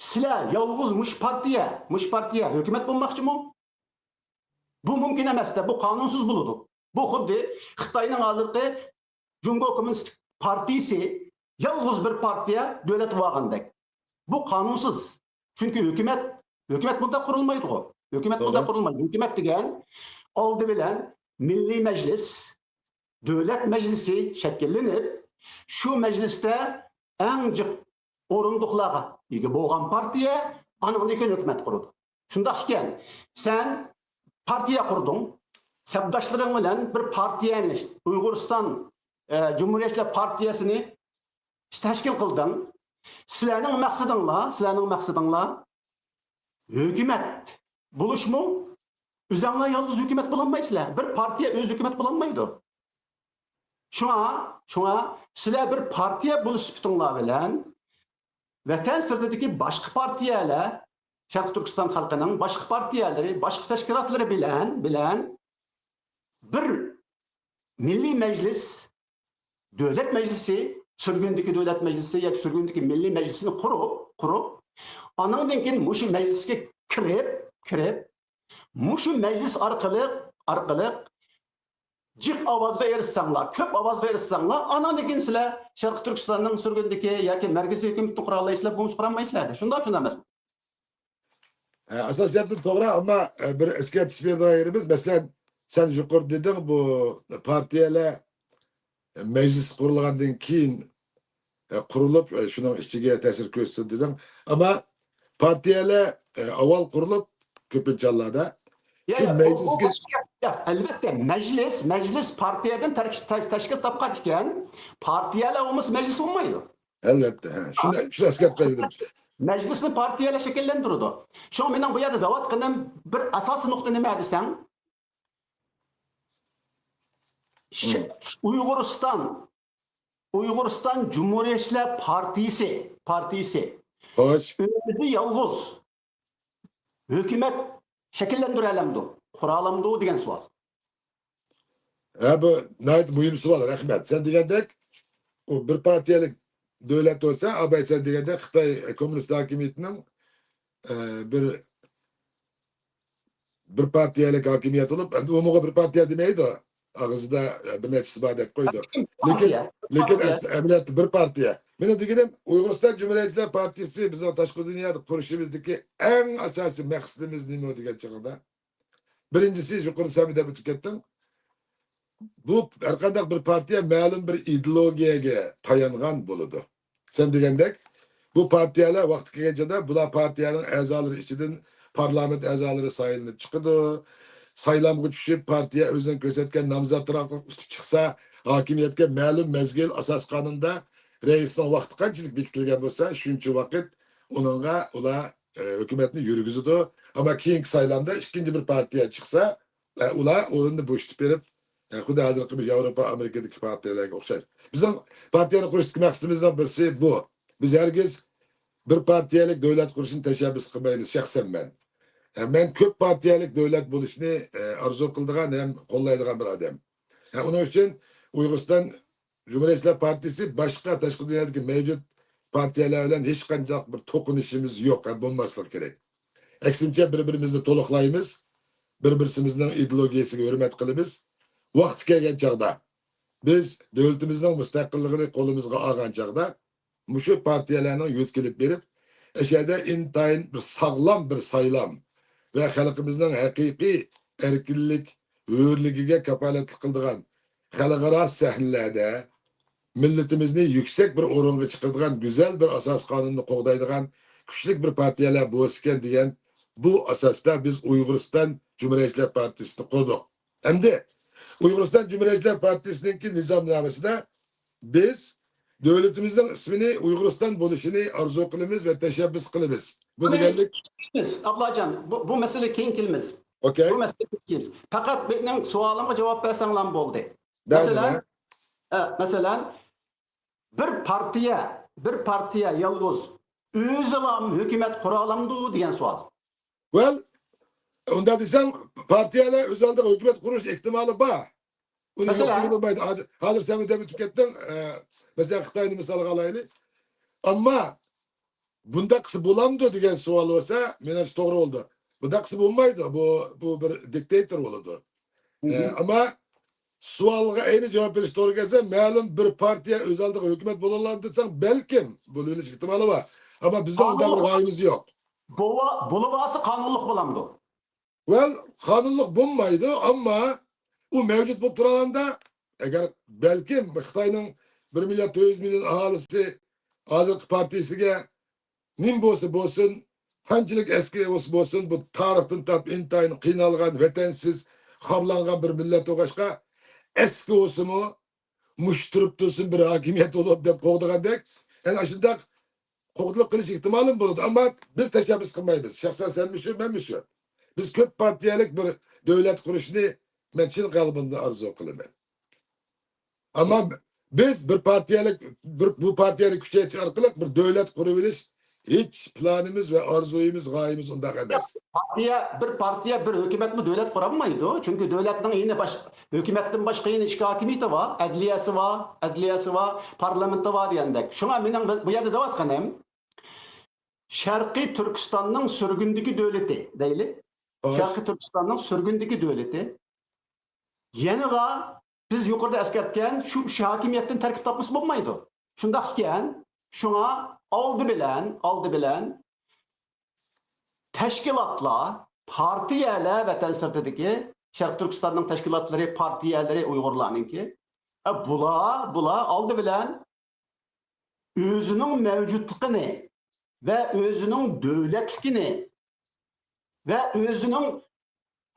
سىلەر يالغۇز مۇشۇ پارتىيە، مۇشۇ پارتىيە ھۆكۈمەت بولماقچىمۇ؟ بۇ مۇمكىن ئەمەس-دە، بۇ قانۇنسىز بولىدۇ. بۇ خۇددى خىتاينىڭ ھازىرقى جۇڭگو كوممۇنىستىك پارتىيىسى يالغۇز بىر پارتىيە دۆلەت بولغاندەك. بۇ قانۇنسىز. چۈنكى ھۆكۈمەت، ھۆكۈمەت بۇنداق قۇرۇلمايدىغۇ. ھۆكۈمەت بۇنداق قۇرۇلمايدۇ. ھۆكۈمەت دېگەن ئالدى بىلەن مىللىي مەجلىس، دۆلەت مەجلىسى شەكىللىنىپ، شۇ مەجلىستە ئەڭ جىق ئورۇندۇقلارغا ئىگە بولغان پارتىيە ئانىڭدىن كېيىن ھۆكۈمەت قۇرىدۇ. شۇنداق ئىكەن، سەن پارتىيە قۇردۇڭ، سەپداشلىرىڭ بىلەن بىر پارتىيەنى، ئۇيغۇرىستان، ئە، جۇمھۇرىيەتچىلەر پارتىيەسىنى تەشكىل قىلدىڭ. سىلەرنىڭ مەقسىتىڭلار، سىلەرنىڭ مەقسىتىڭلار ھۆكۈمەت بولۇشمۇ، ئۆزەڭلار يالغۇز ھۆكۈمەت بولالمايسىلەر. بىر پارتىيە ئۆزى ھۆكۈمەت بولالمايدۇ. شۇڭا، شۇڭا سىلەر بىر پارتىيە بولۇش سۈپىتىڭلار بىلەن ۋەتەن سىرتىدىكى باشقا پارتىيەلەر، شەرقىي تۈركىستان خەلقىنىڭ باشقا پارتىيەلىرى، باشقا تەشكىلاتلىرى بىلەن، بىلەن بىر مىللىي مەجلىس، دۆلەت مەجلىسى، سۈرگۈندىكى دۆلەت مەجلىسى ياكى سۈرگۈندىكى مىللىي مەجلىسىنى قۇرۇپ، قۇرۇپ، ئانىڭدىن كېيىن مۇشۇ مەجلىسكە كىرىپ، كىرىپ، مۇشۇ مەجلىس ئارقىلىق، ئارقىلىق جىق ئاۋازغا ئېرىشسەڭلار، كۆپ ئاۋازغا ئېرىشسەڭلار، ئانىڭدىن كېيىن سىلەر شەرقىي تۈركىستاننىڭ سۈرگۈندىكى ياكى مەركىزىي ھۆكۈمىتىنى قۇرالايسىلەر، بولمىسا قۇرالمايسىلەر دەيدۇ. شۇنداق، شۇنداق ئەمەسمۇ؟ ئە، ئاساسىيەتتىن توغرا، ئەمما، ئە، بىر ئەسكەرتىش بېرىدىغان يېرىمىز، مەسىلەن، سەن يۇقىرىدا دېدىڭ، بۇ پارتىيەلەر مەجلىس قۇرۇلغاندىن كېيىن، ئە، قۇرۇلۇپ، ئە، شۇنىڭ ئىچىگە تەسىر كۆرسىتىدۇ دېدىڭ. ئەمما پارتىيەلەر، ئە، ئاۋۋال قۇرۇلۇپ، كۆپىنچە ھاللاردا يا، شۇ يا، ئۇ، ئۇ مەجلىسكە باشقا گەپ. يا، ئەلۋەتتە، مەجلىس، مەجلىس پارتىيەدىن تەرك-، تەش-، تەشكىل تاپقان ئىكەن، پارتىيەلەر بولمىسا مەجلىس بولمايدۇ. ئەلۋەتتە، ھە. شۇنى، شۇنى ئەسكەرتىپ بەرگىلى. مەجلىسنى پارتىيەلەر شەكىللەندۈرىدۇ. شۇڭا مېنىڭ بۇ يەردە دەۋاتقىنىم بىر ئاساسىي نۇقتا نېمە دېسەڭ، ش-، مم. ئۇيغۇرىستان، ئۇيغۇرىستان جۇمھۇرىيەتچىلەر پارتىيىسى، پارتىيىسى خوش. ئۆزى يالغۇز ھۆكۈمەت شەكىللەندۈرەلەمدۇ، قۇرالامدۇ دېگەن سوئال. ھە، بۇ ناھايىتى مۇھىم سوئال، رەھمەت. سەن دېگەندەك، ئۇ بىر پارتىيەلىك دۆلەت بولسا، ئاباي سەن دېگەندەك خىتاي كوممۇنىست ھاكىمىيىتىنىڭ، ئە، بىر، بىر پارتىيەلىك ھاكىمىيەت بولۇپ، ئەمدى ئۇمۇغا بىر پارتىيە دېمەيدۇ. ئاغزىدا، ئە، بىر نەچچىسى بار دەپ قويىدۇ. لېكىن، پارتىيە، لېكىن پارتىيە. ئەس-، ئەمەلىيەتتە بىر پارتىيە. مېنىڭ دېگىنىم، ئۇيغۇرىستان جۇمھۇرىيەتچىلەر پارتىيىسى بىزنىڭ تاشقى دۇنيادا قۇرۇشىمىزدىكى ئەڭ ئاساسىي مەقسىتىمىز نېمە دېگەن چېغىڭدا، بىرىنچىسى، يۇقىرىدا سەن دەپ ئۆتۈپ كەتتىڭ. بۇ ھەرقانداق بىر پارتىيە مەلۇم بىر ئىدېئولوگىيەگە تايانغان بولىدۇ. سەن دېگەندەك، بۇ پارتىيەلەر ۋاقتى كەلگەن چاغدا بۇلار پارتىيەنىڭ ئەزالىرى ئىچىدىن پارلامېنت ئەزالىرى سايلىنىپ چىقىدۇ. سايلامغا چۈشۈپ، پارتىيە ئۆزىنىڭ كۆرسەتكەن نامزاتلىرى ئارقىلىق ئۇتۇپ چىقسا، ھاكىمىيەتكە مەلۇم مەزگىل ئاساس قانۇندا رەئىسنىڭ ۋاقتى قانچىلىك بېكىتىلگەن بولسا، شۇنچە ۋاقىت ئۇنىڭغا ئۇلار، ئە، ھۆكۈمەتنى يۈرگۈزىدۇ. ئەمما كېيىنكى سايلامدا ئىككىنچى بىر پارتىيە چىقسا، ئە، ئۇلار ئورنىنى بوشىتىپ بېرىپ، ئە، خۇددى ھازىرقى بىز ياۋروپا، ئامېرىكىدىكى پارتىيەلەرگە ئوخشاش. بىزنىڭ پارتىيەنى قۇرۇشتىكى مەقسىتىمىزنىڭ بىرسى بۇ. بىز ھەرگىز بىر پارتىيەلىك دۆلەت قۇرۇشنى تەشەببۇس قىلمايمىز، شەخسەن مەن. ئە، مەن كۆپ پارتىيەلىك دۆلەت بولۇشنى، ئە، ئارزۇ قىلىدىغان ھەم قوللايدىغان بىر ئادەم. ئە، ئۇنىڭ ئۈچۈن ئۇيغۇرىستان جۇمھۇرىيەتچىلەر پارتىيىسى باشقا تاشقى دۇنيادىكى مەۋجۇت پارتىيەلەر بىلەن ھېچقانداق بىر توقۇنۇشىمىز يوق ھەم بولماسلىقى كېرەك. ئەكسىنچە، بىر-بىرىمىزنى تولۇقلايمىز، بىر-بىرسىمىزنىڭ ئىدېئولوگىيەسىگە ھۆرمەت قىلىمىز. ۋاقتى كەلگەن چاغدا، بىز دۆلىتىمىزنىڭ مۇستەقىللىقىنى قولىمىزغا ئالغان چاغدا، مۇشۇ پارتىيەلەرنىڭ يۆتكىلىپ بېرىپ، ئەشەدە ئىنتايىن بىر ساغلام بىر سايلام ۋە خەلقىمىزنىڭ ھەقىقىي ئەركىنلىك، ھۆرلۈكىگە كاپالەتلىك قىلىدىغان، خەلقئارا سەھنىلەردە مىللىتىمىزنى يۈكسەك بىر ئورۇنغا چىقىرىدىغان گۈزەل بىر ئاساسىي قانۇننى قوغدايدىغان كۈچلۈك بىر پارتىيەلەر بولسىكەن دېگەن بۇ ئاساستا بىز ئۇيغۇرىستان جۇمھۇرىيەتچىلەر پارتىيىسىنى قۇردۇق. ئەمدى ئۇيغۇرىستان جۇمھۇرىيەتچىلەر پارتىيىسىنىڭكى نىزامنامىسىدا بىز دۆلىتىمىزنىڭ ئىسمىنى ئۇيغۇرىستان بولۇشىنى ئارزۇ قىلىمىز ۋە تەشەببۇس قىلىمىز. بۇ بۇنى دېگەنلىك كېيىن كېلىمىز، ئابلاجان. بۇ، بۇ مەسىلىگە كېيىن كېلىمىز. ئوكەي. بۇ مەسىلىگە كېيىن كېلىمىز. پەقەت مېنىڭ سوئالىمغا جاۋاب بەرسەڭلارمۇ بولدى. بەردىم، مەسىلەن، ھە؟ ئە، مەسىلەن، بىر پارتىيە، بىر پارتىيە يالغۇز ئۆزىلا ھۆكۈمەت قۇرالامدۇ دېگەن سوئال. ۋەل، ئۇنداق دېسەڭ، پارتىيەلەر ئۆز ئالدىغا ھۆكۈمەت قۇرۇش ئېھتىمالى بار. ئۇنى مەسىلەن؟ يوق دېگىلى بولمايدۇ. ھازىر، ھازىر سەن دەپ ئۆتۈپ كەتتىڭ. ئە، مەسىلەن، خىتاينى مىسالغا ئالايلى. ئەمما بۇنداق قىلسا بولامدۇ دېگەن سوئال بولسا، مېنىڭچە توغرا بولىدۇ. بۇنداق قىلسا بولمايدۇ. بۇ، بۇ بىر دىكتاتور بولىدۇ. ئە، مم. ئەمما سوئالغا ئەينى جاۋاب بېرىش توغرا كەلسە، مەلۇم بىر پارتىيە ئۆز ئالدىغا ھۆكۈمەت بولالامدۇ دېسەڭ، بەلكىم بولۇۋېلىش ئېھتىمالى بار. ئەمما بىزنىڭ ئۇنداق بىر غايىمىز يوق. بولۇۋا-، بولۇۋالسا قانۇنلۇق بولامدۇ؟ ۋەل، قانۇنلۇق بولمايدۇ، ئەمما ئۇ مەۋجۇت بولۇپ تۇرغاندا، ئەگەر بەلكىم خىتاينىڭ بىر مىليارد تۆت يۈز مىليون ئاھالىسى ھازىرقى پارتىيىسىگە نېمە بولسا بولسۇن، قانچىلىك ئەسكى بولسا بولسۇن، بۇ تارىختىن تارتىپ ئىنتايىن قىينالغان، ۋەتەنسىز، خارلانغان بىر مىللەت بولغاچقا، ئەسكى بولسىمۇ، مۇشت تۇرۇپ تۇرسۇن بىر ھاكىمىيەت بولۇپ دەپ قوغدىغاندەك، ئەنە ئاشۇنداق قوغدىلىپ قېلىش ئېھتىمالىمۇ بولىدۇ. ئەمما بىز تەشەببۇس قىلمايمىز. شەخسەن سەنمۇ شۇ، مەنمۇ شۇ. بىز كۆپ پارتىيەلىك بىر دۆلەت قۇرۇشنى مەن چىن قەلبىمدىن ئارزۇ قىلىمەن. ئەمما بىز بىر پارتىيەلىك، بىر، بۇ پارتىيەنى كۈچەيتىش ئارقىلىق بىر دۆلەت قۇرۇۋېلىش ھېچ پىلانىمىز ۋە ئارزۇيىمىز، غايىمىز ئۇنداق ئەمەس. پارتىيە، بىر پارتىيە، بىر ھۆكۈمەتمۇ دۆلەت قۇرالمايدۇ. چۈنكى دۆلەتنىڭ يەنە باش-، ھۆكۈمەتتىن باشقا يەنە ئىچكى ھاكىمىيىتى بار، ئەدلىيەسى بار، ئەدلىيەسى بار، پارلامېنتى بار دېگەندەك. شۇڭا مېنىڭ بۇ يەردە دەۋاتقىنىم، شەرقىي تۈركىستاننىڭ سۈرگۈندىكى دۆلىتى دەيلى. شەرقىي تۈركىستاننىڭ سۈرگۈندىكى دۆلىتى. يەنىلا بىز يۇقىرىدا ئەسكەرتكەن شۇ ئۈچ ھاكىمىيەتتىن تەركىب تاپمىسا بولمايدۇ. شۇنداق ئىكەن، شۇڭا ئالدى بىلەن، ئالدى بىلەن تەشكىلاتلار، پارتىيەلەر، ۋەتەن سىرتىدىكى شەرقىي تۈركىستاننىڭ تەشكىلاتلىرى، پارتىيەلىرى ئۇيغۇرلارنىڭكى، ئە، بۇلار، بۇلار ئالدى بىلەن ئۆزىنىڭ مەۋجۇتلۇقىنى ۋە ئۆزىنىڭ دۆلەتلىكىنى ۋە ئۆزىنىڭ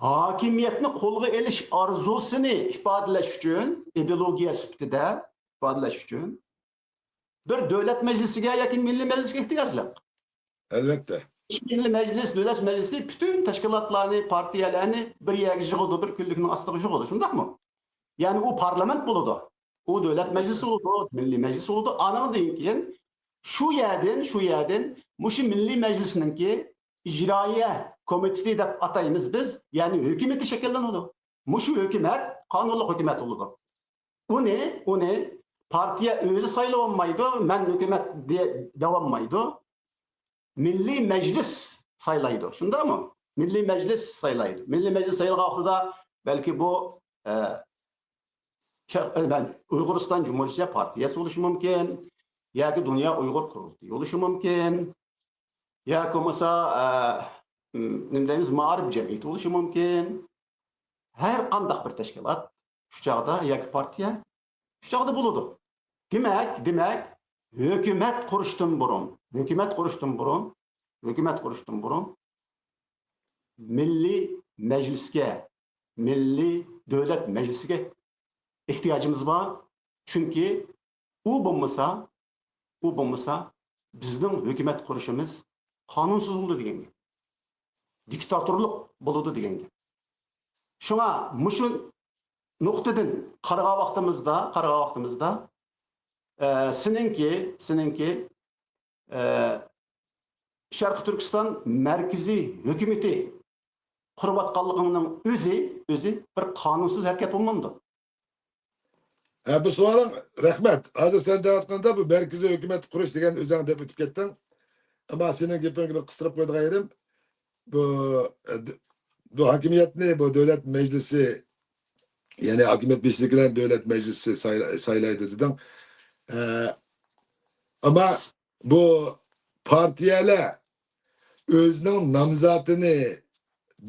ھاكىمىيەتنى قولغا ئېلىش ئارزۇسىنى ئىپادىلەش ئۈچۈن، ئىدېئولوگىيە سۈپىتىدە ئىپادىلەش ئۈچۈن بىر دۆلەت مەجلىسىگە ياكى مىللىي مەجلىسكە ئېھتىياجلىق. ئەلۋەتتە. مىللىي مەجلىس، دۆلەت مەجلىسى پۈتۈن تەشكىلاتلارنى، پارتىيەلەرنى بىر يەرگە يىغىدۇ، بىر كۈنلۈكنىڭ ئاستىغا يىغىدۇ، شۇنداقمۇ؟ يەنى ئۇ پارلامېنت بولىدۇ. ئۇ دۆلەت مەجلىسى بولىدۇ، مىللىي مەجلىس بولىدۇ. ئانىڭدىن كېيىن شۇ يەردىن، شۇ يەردىن مۇشۇ مىللىي مەجلىسنىڭكى ئىجرائىيە كومىتېتى دەپ ئاتايمىز بىز، يەنى ھۆكۈمىتى شەكىللىنىدۇ. مۇشۇ ھۆكۈمەت قانۇنلۇق ھۆكۈمەت بولىدۇ. ئۇنى، ئۇنى پارتىيە ئۆزى سايلىۋالمايدۇ، مەن ھۆكۈمەت دە-، دەۋالمايدۇ. مىللىي مەجلىس سايلايدۇ، شۇنداقمۇ؟ مىللىي مەجلىس سايلايدۇ. مىللىي مەجلىس سايلىغان ۋاقتىدا بەلكى بۇ، ئە، شەر-، ئە، مەن ئۇيغۇرىستان جۇمھۇرىيىتى پارتىيەسى بولۇشى مۇمكىن، ياكى دۇنيا ئۇيغۇر قۇرۇلتىيى بولۇشى مۇمكىن، ياكى بولمىسا، ئە، م، نېمە دەيمىز، مائارىپ جەمئىيىتى بولۇشى مۇمكىن. ھەر قانداق بىر تەشكىلات شۇ چاغدا ياكى پارتىيە شۇ چاغدا بولىدۇ. دېمەك، دېمەك، ھۆكۈمەت قۇرۇشتىن بۇرۇن، ھۆكۈمەت قۇرۇشتىن بۇرۇن، ھۆكۈمەت قۇرۇشتىن بۇرۇن مىللىي مەجلىسكە، مىللىي دۆلەت مەجلىسىگە ئېھتىياجىمىز بار. چۈنكى ئۇ بولمىسا، ئۇ بولمىسا، بىزنىڭ ھۆكۈمەت قۇرۇشىمىز قانۇنسىز بولىدۇ دېگەن گەپ. دىكتاتورلۇق بولىدۇ دېگەن گەپ. شۇڭا مۇشۇ نۇقتىدىن قارىغان ۋاقتىمىزدا، قارىغان ۋاقتىمىزدا، ئە، سېنىڭكى، سېنىڭكى، ئە، شەرقىي تۈركىستان مەركىزىي ھۆكۈمىتى قۇرۇۋاتقانلىقىڭنىڭ ئۆزى، ئۆزى بىر قانۇنسىز ھەرىكەت بولمامدۇ؟ ھە، بۇ سوئالىڭ، رەھمەت. ھازىر سەن دەۋاتقاندا بۇ مەركىزىي ھۆكۈمەت قۇرۇش دېگەن ئۆزۈڭ دەپ ئۆتۈپ كەتتىڭ. ئەمما سېنىڭ گېپىڭگە بىر قىستۇرۇپ قويىدىغان يېرىم، بۇ، ئە، د-، بۇ ھاكىمىيەتنى بۇ دۆلەت مەجلىسى، يەنى ھاكىمىيەت بېشىدىكىلەر دۆلەت مەجلىسى سايلا-، سايلايدۇ دېدىڭ. ئە، ئەمما بۇ پارتىيەلەر ئۆزىنىڭ نامزاتىنى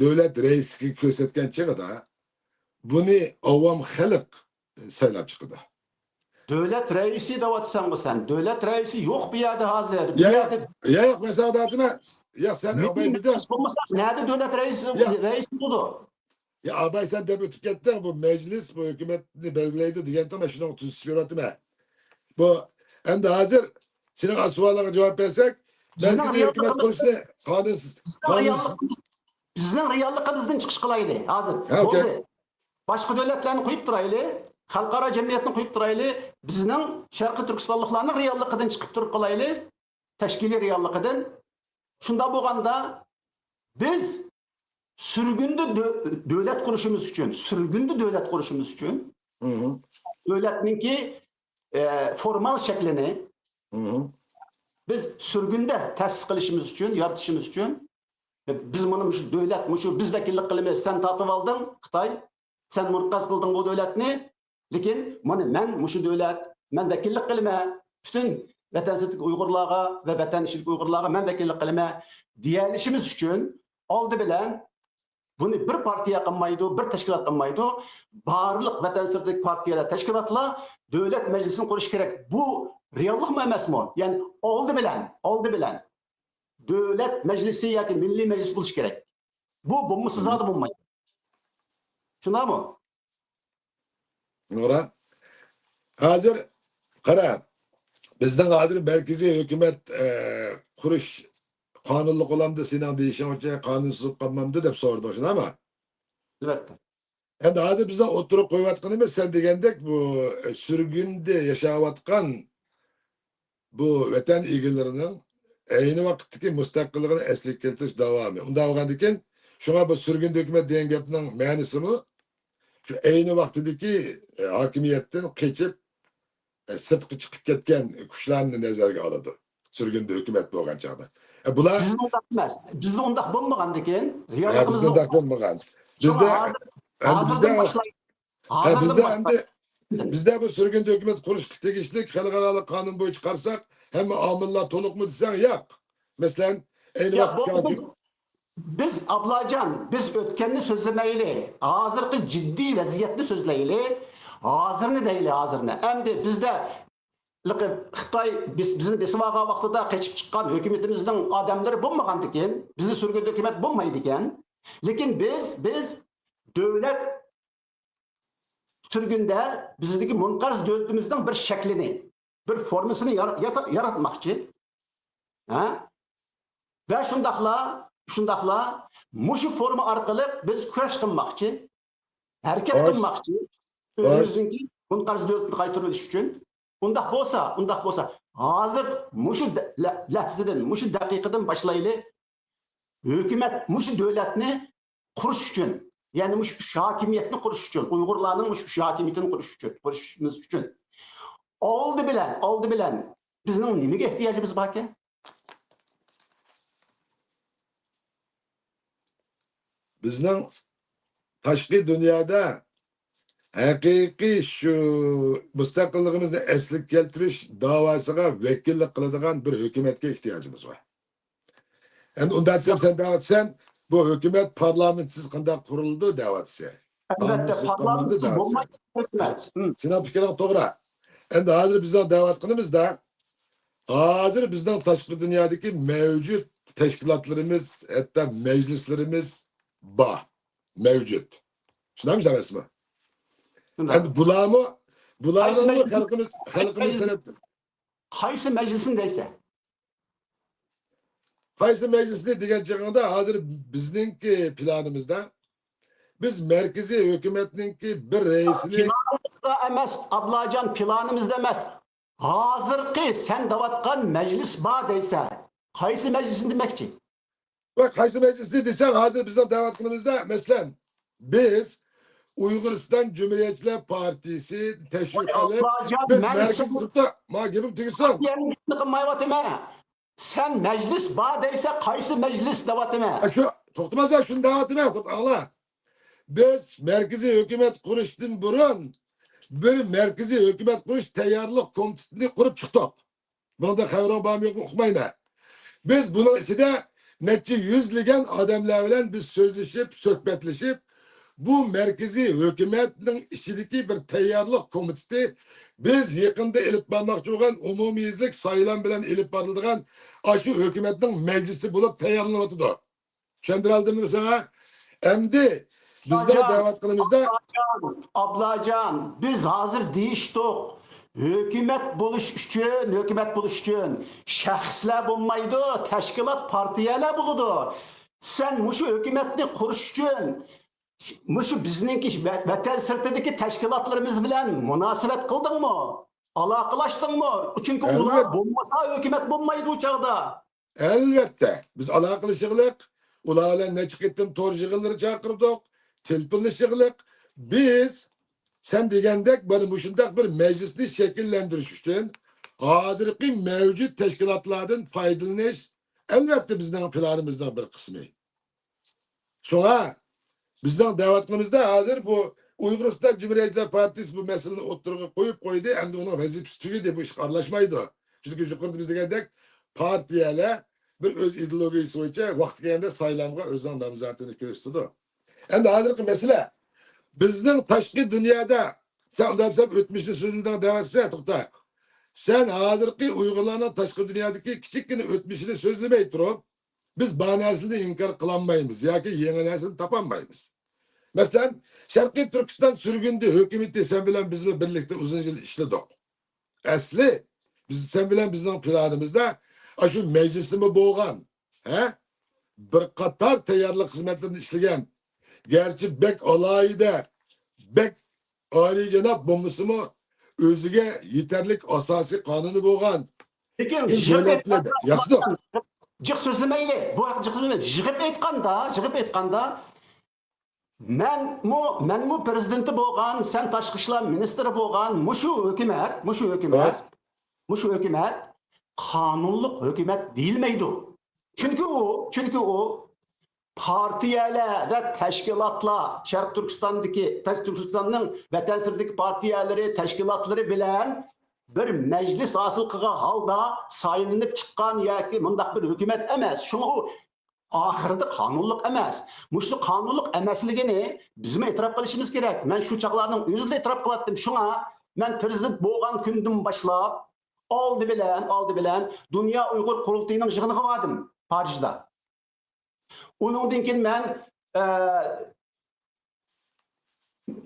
دۆلەت رەئىسىگە كۆرسەتكەن چېغىدا، بۇنى ئاۋام خەلق سايلاپ چىقىدۇ. دۆلەت رەئىسى دەۋاتىسەنغۇ سەن. دۆلەت رەئىسى يوق بۇ يەردە ھازىر. بۇ يا، يەردە يا، يوق، مەن ساڭا دەۋاتىمەن. يا، سەن مىللىي ئاباي دېدىڭ. مەجلىس بولمىسا، نەدە دۆلەت رەئىسى، يا. رەئىسى بولىدۇ؟ يا، ئاباي، سەن دەپ ئۆتۈپ كەتتىڭ، بۇ مەجلىس، بۇ ھۆكۈمەتنى بەلگىلەيدۇ دېگەنتىڭ، مەن شۇنىڭغا تۈزىتىش بېرىۋاتىمەن. بۇ، ئەمدى ھازىر سېنىڭ ئاشۇ سوئالىڭغا جاۋاب بەرسەك، بىزنىڭ مەركىزىي ھۆكۈمەت رېئاللىقىمىز، قۇرۇشنى قانۇنسىز، بىزنىڭ قانۇنسىز. رېئاللىقىمىز، بىزنىڭ رېئاللىقىمىزدىن چىقىش قىلايلى ھازىر. ھە، ئوكەي. بولدى. باشقا دۆلەتلەرنى قويۇپ تۇرايلى، خەلقئارا جەمئىيەتنى قويۇپ تۇرايلى، بىزنىڭ شەرقىي تۈركىستانلىقلارنىڭ رېئاللىقىدىن چىقىپ تۇرۇپ قالايلى، تەشكىلىي رېئاللىقىدىن. شۇنداق بولغاندا، بىز سۈرگۈندە دۆ-، دۆلەت قۇرۇشىمىز ئۈچۈن، سۈرگۈندە دۆلەت قۇرۇشىمىز ئۈچۈن، مم. دۆلەتنىڭكى، ئە، فورمال شەكلىنى مم. بىز سۈرگۈندە تەسىس قىلىشىمىز ئۈچۈن، يارىتىشىمىز ئۈچۈن، بىز مانا مۇشۇ دۆلەت، مۇشۇ بىز ۋەكىللىك قىلىمىز، سەن تارتىۋالدىڭ، خىتاي، سەن مۇنقەز قىلدىڭ بۇ دۆلەتنى، لېكىن مانا مەن مۇشۇ دۆلەت، مەن ۋەكىللىك قىلىمەن، پۈتۈن ۋەتەن سىرتىدىكى ئۇيغۇرلارغا ۋە ۋەتەن ئىچىدىكى ئۇيغۇرلارغا مەن ۋەكىللىك قىلىمەن دېيەلىشىمىز ئۈچۈن، ئالدى بىلەن بۇنى بىر پارتىيە قىلمايدۇ، بىر تەشكىلات قىلمايدۇ، بارلىق ۋەتەن سىرتىدىكى پارتىيەلەر، تەشكىلاتلار دۆلەت مەجلىسىنى قۇرۇشى كېرەك. بۇ رېئاللىقمۇ ئەمەسمۇ؟ يەنى ئالدى بىلەن، ئالدى بىلەن دۆلەت مەجلىسى ياكى مىللىي مەجلىس بولۇشى كېرەك. بۇ بولمىسا زادى بولمايدۇ. شۇنداقمۇ؟ توغرا. ھازىر قارا، بىزنىڭ ھازىر مەركىزىي ھۆكۈمەت، ئە، قۇرۇش قانۇنلۇق بولامدۇ؟ سېنىڭ دېيىشىڭچە قانۇنسىز بولۇپ قالمامدۇ دەپ سورىدىڭ، شۇنداقمۇ؟ ئەلۋەتتە. ئەمدى ھازىر بىزنىڭ ئوتتۇرىغا قويۇۋاتقىنىمىز، سەن دېگەندەك، بۇ، ئە، سۈرگۈندە ياشاۋاتقان بۇ ۋەتەن ئىگىلىرىنىڭ ئەينى ۋاقىتتىكى مۇستەقىللىقىنى ئەسلىگە كەلتۈرۈش داۋامى. ئۇنداق بولغاندىكىن، شۇڭا بۇ سۈرگۈندە ھۆكۈمەت دېگەن گەپنىڭ مەنىسىمۇ شۇ ئەينى ۋاقتىدىكى، ئە، ھاكىمىيەتتىن قېچىپ، ئە، سىرتقا چىقىپ كەتكەن كۈچلەرنى نەزەرگە ئالىدۇ. سۈرگۈندە ھۆكۈمەت بولغان چاغدا. ئە، بۇلار بىزدە ئۇنداق ئەمەس. بىزدە ئۇنداق بولمىغاندىكىن، ھە، بىزدە رېئاللىقىمىزدا ئۇنداق بولمىغان. شۇڭا بىزدە، ھازىر، ھە، بىزدە ھازىردىن باشلاي-، ھە، ھازىردىن بىزدە باشلاي-، ئەمدى، بىزدە بۇ سۈرگۈندە ھۆكۈمەت قۇرۇشقا تېگىشلىك خەلقئارالىق قانۇن بويىچە قارىساق، ھەممە ئامىللار تولۇقمۇ دېسەڭ، ياق. مەسىلەن، ئەينى ياق، ۋاقىتتا بولدى. بىز، ئابلاجان، بىز ئۆتكەننى سۆزلىمەيلى، ھازىرقى جىددىي ۋەزىيەتنى سۆزلەيلى، ھازىرنى دەيلى، ھازىرنى. ئەمدى بىزدە خىتاي بىز، بىزنى بېسىۋالغان ۋاقتىدا قېچىپ چىققان ھۆكۈمىتىمىزنىڭ ئادەملىرى بولمىغاندىكىن، بىزنى سۈرگۈندە ھۆكۈمەت بولمايدىكەن. لېكىن بىز، بىز دۆلەت سۈرگۈندە بىزدىكى مۇنقەرز دۆلىتىمىزنىڭ بىر شەكلىنى، بىر فورمىسىنى يار-، ياتا-، ياراتماقچى. ھە؟ ۋە شۇنداقلا، شۇنداقلا مۇشۇ فورما ئارقىلىق بىز كۈرەش قىلماقچى، ھەرىكەت قىلماقچى. ئۆزىمىزنىڭكى مۇنقەرز دۆلىتىنى قايتۇرۇۋېلىش ئۈچۈن. ئۇنداق بولسا، ئۇنداق بولسا، ھازىر مۇشۇ دە-، لە-، لەھزىدىن، مۇشۇ دەقىقىدىن باشلايلى. ھۆكۈمەت مۇشۇ دۆلەتنى قۇرۇش ئۈچۈن، يەنى مۇشۇ ئۈچ ھاكىمىيەتنى قۇرۇش ئۈچۈن، ئۇيغۇرلارنىڭ مۇشۇ ئۈچ ھاكىمىيىتىنى قۇرۇش ئۈچۈن، قۇرۇشىمىز ئۈچۈن ئالدى بىلەن، ئالدى بىلەن بىزنىڭ نېمىگە ئېھتىياجىمىز باركەن؟ بىزنىڭ تاشقى دۇنيادا ھەقىقىي شۇ مۇستەقىللىقىمىزنى ئەسلىگە كەلتۈرۈش داۋاسىغا ۋەكىللىك قىلىدىغان بىر ھۆكۈمەتكە ئېھتىياجىمىز بار. ئەمدى ئۇنداق دېسەم، سەن دەۋاتىسەن، بۇ ھۆكۈمەت پارلامېنتسىز قانداق قۇرۇلىدۇ دەۋاتىسەن. ئەلۋەتتە، پارلامېنتسىز بولمايدۇ ھۆكۈمەت. سېنىڭ پىكرىڭ توغرا. ئەمدى ھازىر بىزنىڭ دەۋاتقىنىمىزدا، ھازىر بىزنىڭ تاشقى دۇنيادىكى مەۋجۇت تەشكىلاتلىرىمىز، ھەتتا مەجلىسلىرىمىز بار، مەۋجۇت. شۇنداقمۇ ئەمەسمۇ؟ شۇنداق. ئەمدى بۇلارمۇ، بۇلارنىڭمۇ خەلقىمىز، خەلقىمىز تەرەپ-، قايسى مەجلىسنى دەيسەن؟ قايسى مەجلىسنى دېگەن چېغىڭدا، ھازىر بىزنىڭكى پىلانىمىزدا، بىز مەركىزىي ھۆكۈمەتنىڭكى بىر رەئىسىنى پىلانىمىزدا ئەمەس، ئابلاجان، پىلانىمىزدا ئەمەس. ھازىرقى سەن دەۋاتقان مەجلىس بار دەيسەن، قايسى مەجلىسنى دېمەكچى؟ ۋە قايسى مەجلىسنى دېسەڭ، ھازىر بىزنىڭ دەۋاتقىنىمىزدا، مەسىلەن، بىز ئۇيغۇرىستان جۇمھۇرىيەتچىلەر پارتىيىسى تەشۋىق قىلىپ، بىز مەركىزىي، توختا، ما گېپىم تۈگىسۇن. قىلمايۋاتىمەن. سەن مەجلىس بار دەيسە، قايسى مەجلىس دەۋاتىمەن؟ ئە، شۇ، توختىماس، شۇنى دەۋاتىمەن، توختاڭلار. بىز مەركىزىي ھۆكۈمەت قۇرۇشتىن بۇرۇن بىر مەركىزىي ھۆكۈمەت قۇرۇش تەييارلىق كومىتېتىنى قۇرۇپ چىقتۇق. بۇنىڭدا خەۋىرىڭ بارمۇ يوقمۇ ئۇقمايمەن. بىز بۇنىڭ ئىچىدە نەچچە يۈزلىگەن ئادەملەر بىلەن بىز سۆزلىشىپ، سۆھبەتلىشىپ، بۇ مەركىزىي ھۆكۈمەتنىڭ ئىچىدىكى بىر تەييارلىق كومىتېتى، بىز يېقىندا ئېلىپ بارماقچى بولغان ئومۇميۈزلۈك سايلام بىلەن ئېلىپ بارىلىدىغان ئاشۇ ھۆكۈمەتنىڭ مەجلىسى بولۇپ تەييارلىنىۋاتىدۇ. چۈشەندۈرەلدىممۇ ساڭا؟ ئەمدى بىزنىڭ دەۋاتقىنىمىزدا، ئابلاجان، ئابلاجان، بىز ھازىر دېيىشتۇق. ھۆكۈمەت بولۇش ئۈچۈن، ھۆكۈمەت بولۇش ئۈچۈن شەخسلەر بولمايدۇ، تەشكىلات، پارتىيەلەر بولىدۇ. سەن مۇشۇ ھۆكۈمەتنى قۇرۇش ئۈچۈن مۇشۇ بىزنىڭكى ۋە-، ۋەتەن سىرتىدىكى تەشكىلاتلىرىمىز بىلەن مۇناسىۋەت قىلدىڭمۇ؟ ئالاقىلاشتىڭمۇ؟ چۈنكى ئۇلار بولمىسا، ھۆكۈمەت بولمايدۇ ئۇ چاغدا. ئەلۋەتتە، بىز ئالاقىلىشىغلىق، ئۇلار بىلەن نەچچە قېتىم تور يىغىنلىرى چاقىردۇق، تېلېفونلىشىغلىق. بىز سەن دېگەندەك مانا مۇشۇنداق بىر مەجلىسنى شەكىللەندۈرۈش ئۈچۈن ھازىرقى مەۋجۇت تەشكىلاتلاردىن پايدىلىنىش، ئەلۋەتتە، بىزنىڭ پىلانىمىزنىڭ بىر قىسمى. شۇڭا بىزنىڭ دەۋاتقىنىمىزدا ھازىر بۇ ئۇيغۇرىستان جۇمھۇرىيەتچىلەر پارتىيىسى بۇ مەسىلىنى ئوتتۇرىغا قويۇپ قويدى، ئەمدى ئۇنىڭ ۋەزىپىسى تۈگىدى، بۇ ئىشقا ئارىلاشمايدۇ. چۈنكى يۇقىرىدا بىز دېگەندەك پارتىيەلەر بىر ئۆز ئىدېئولوگىيىسى بويىچە ۋاقتى كەلگەندە سايلامغا ئۆزىنىڭ نامزاتىنى كۆرسىتىدۇ. ئەمدى ھازىرقى مەسىلە، بىزنىڭ تاشقى دۇنيادا، سەن ئۇنداق دېسەم ئۆتمۈشنى سۆزلىدىڭ دەۋاتىسەن، توختا. سەن ھازىرقى ئۇيغۇرلارنىڭ تاشقى دۇنيادىكى كىچىككىنە ئۆتمۈشىنى سۆزلىمەي تۇرۇپ، بىز بار نەرسىنى ئىنكار قىلالمايمىز ياكى يېڭى نەرسىنى تاپالمايمىز. مەسىلەن، شەرقىي تۈركىستان سۈرگۈندە ھۆكۈمىتى سەن بىلەن بىزمۇ بىرلىكتە ئۇزۇن يىل ئىشلىدۇق. ئەسلى بىز، سەن بىلەن بىزنىڭ پىلانىمىزدا ئاشۇ مەجلىسىمۇ بولغان، ھە؟ بىر قاتار تەييارلىق خىزمەتلىرىنى ئىشلىگەن. گەرچە بەك ئالاھىدە، بەك ئالىيجاناب بولمىسىمۇ، ئۆزىگە يېتەرلىك ئاساسىي قانۇنى بولغان. لېكىن جىق دۆلەتلەردە ئېيتقاندا، ياسىدۇق. جىق سۆزلىمەيلى. بۇ ھەقتە جىق سۆزلىمەيلى. يىغىپ ئېيتقاندا، يىغىپ ئېيتقاندا، مەنمۇ، مەنمۇ پىرېزىدېنتى بولغان، سەن تاشقى ئىشلار مىنىستىرى بولغان، مۇشۇ ھۆكۈمەت، مۇشۇ ھۆكۈمەت، مۇشۇ ھۆكۈمەت قانۇنلۇق ھۆكۈمەت دېيىلمەيدۇ. چۈنكى ئۇ، چۈنكى ئۇ پارتىيەلەر ۋە تەشكىلاتلار، شەرقىي تۈركىستاندىكى، تەشقىي تۈركىستاننىڭ ۋەتەن سىرتىدىكى پارتىيەلىرى، تەشكىلاتلىرى بىلەن بىر مەجلىس ھاسىل قىلغان ھالدا سايلىنىپ چىققان ياكى مۇنداق بىر ھۆكۈمەت ئەمەس. شۇڭا ئۇ ئاخىرىدا قانۇنلۇق ئەمەس. مۇشۇ قانۇنلۇق ئەمەسلىكىنى بىزمۇ ئېتىراپ قىلىشىمىز كېرەك. مەن شۇ چاغلارنىڭ ئۆزىدە ئېتىراپ قىلاتتىم. شۇڭا مەن پىرېزىدېنت بولغان كۈندىن باشلاپ ئالدى بىلەن، ئالدى بىلەن دۇنيا ئۇيغۇر قۇرۇلتىيىنىڭ يىغىنىغا باردىم، پارىژدا. ئۇنىڭدىن كېيىن مەن، ئە،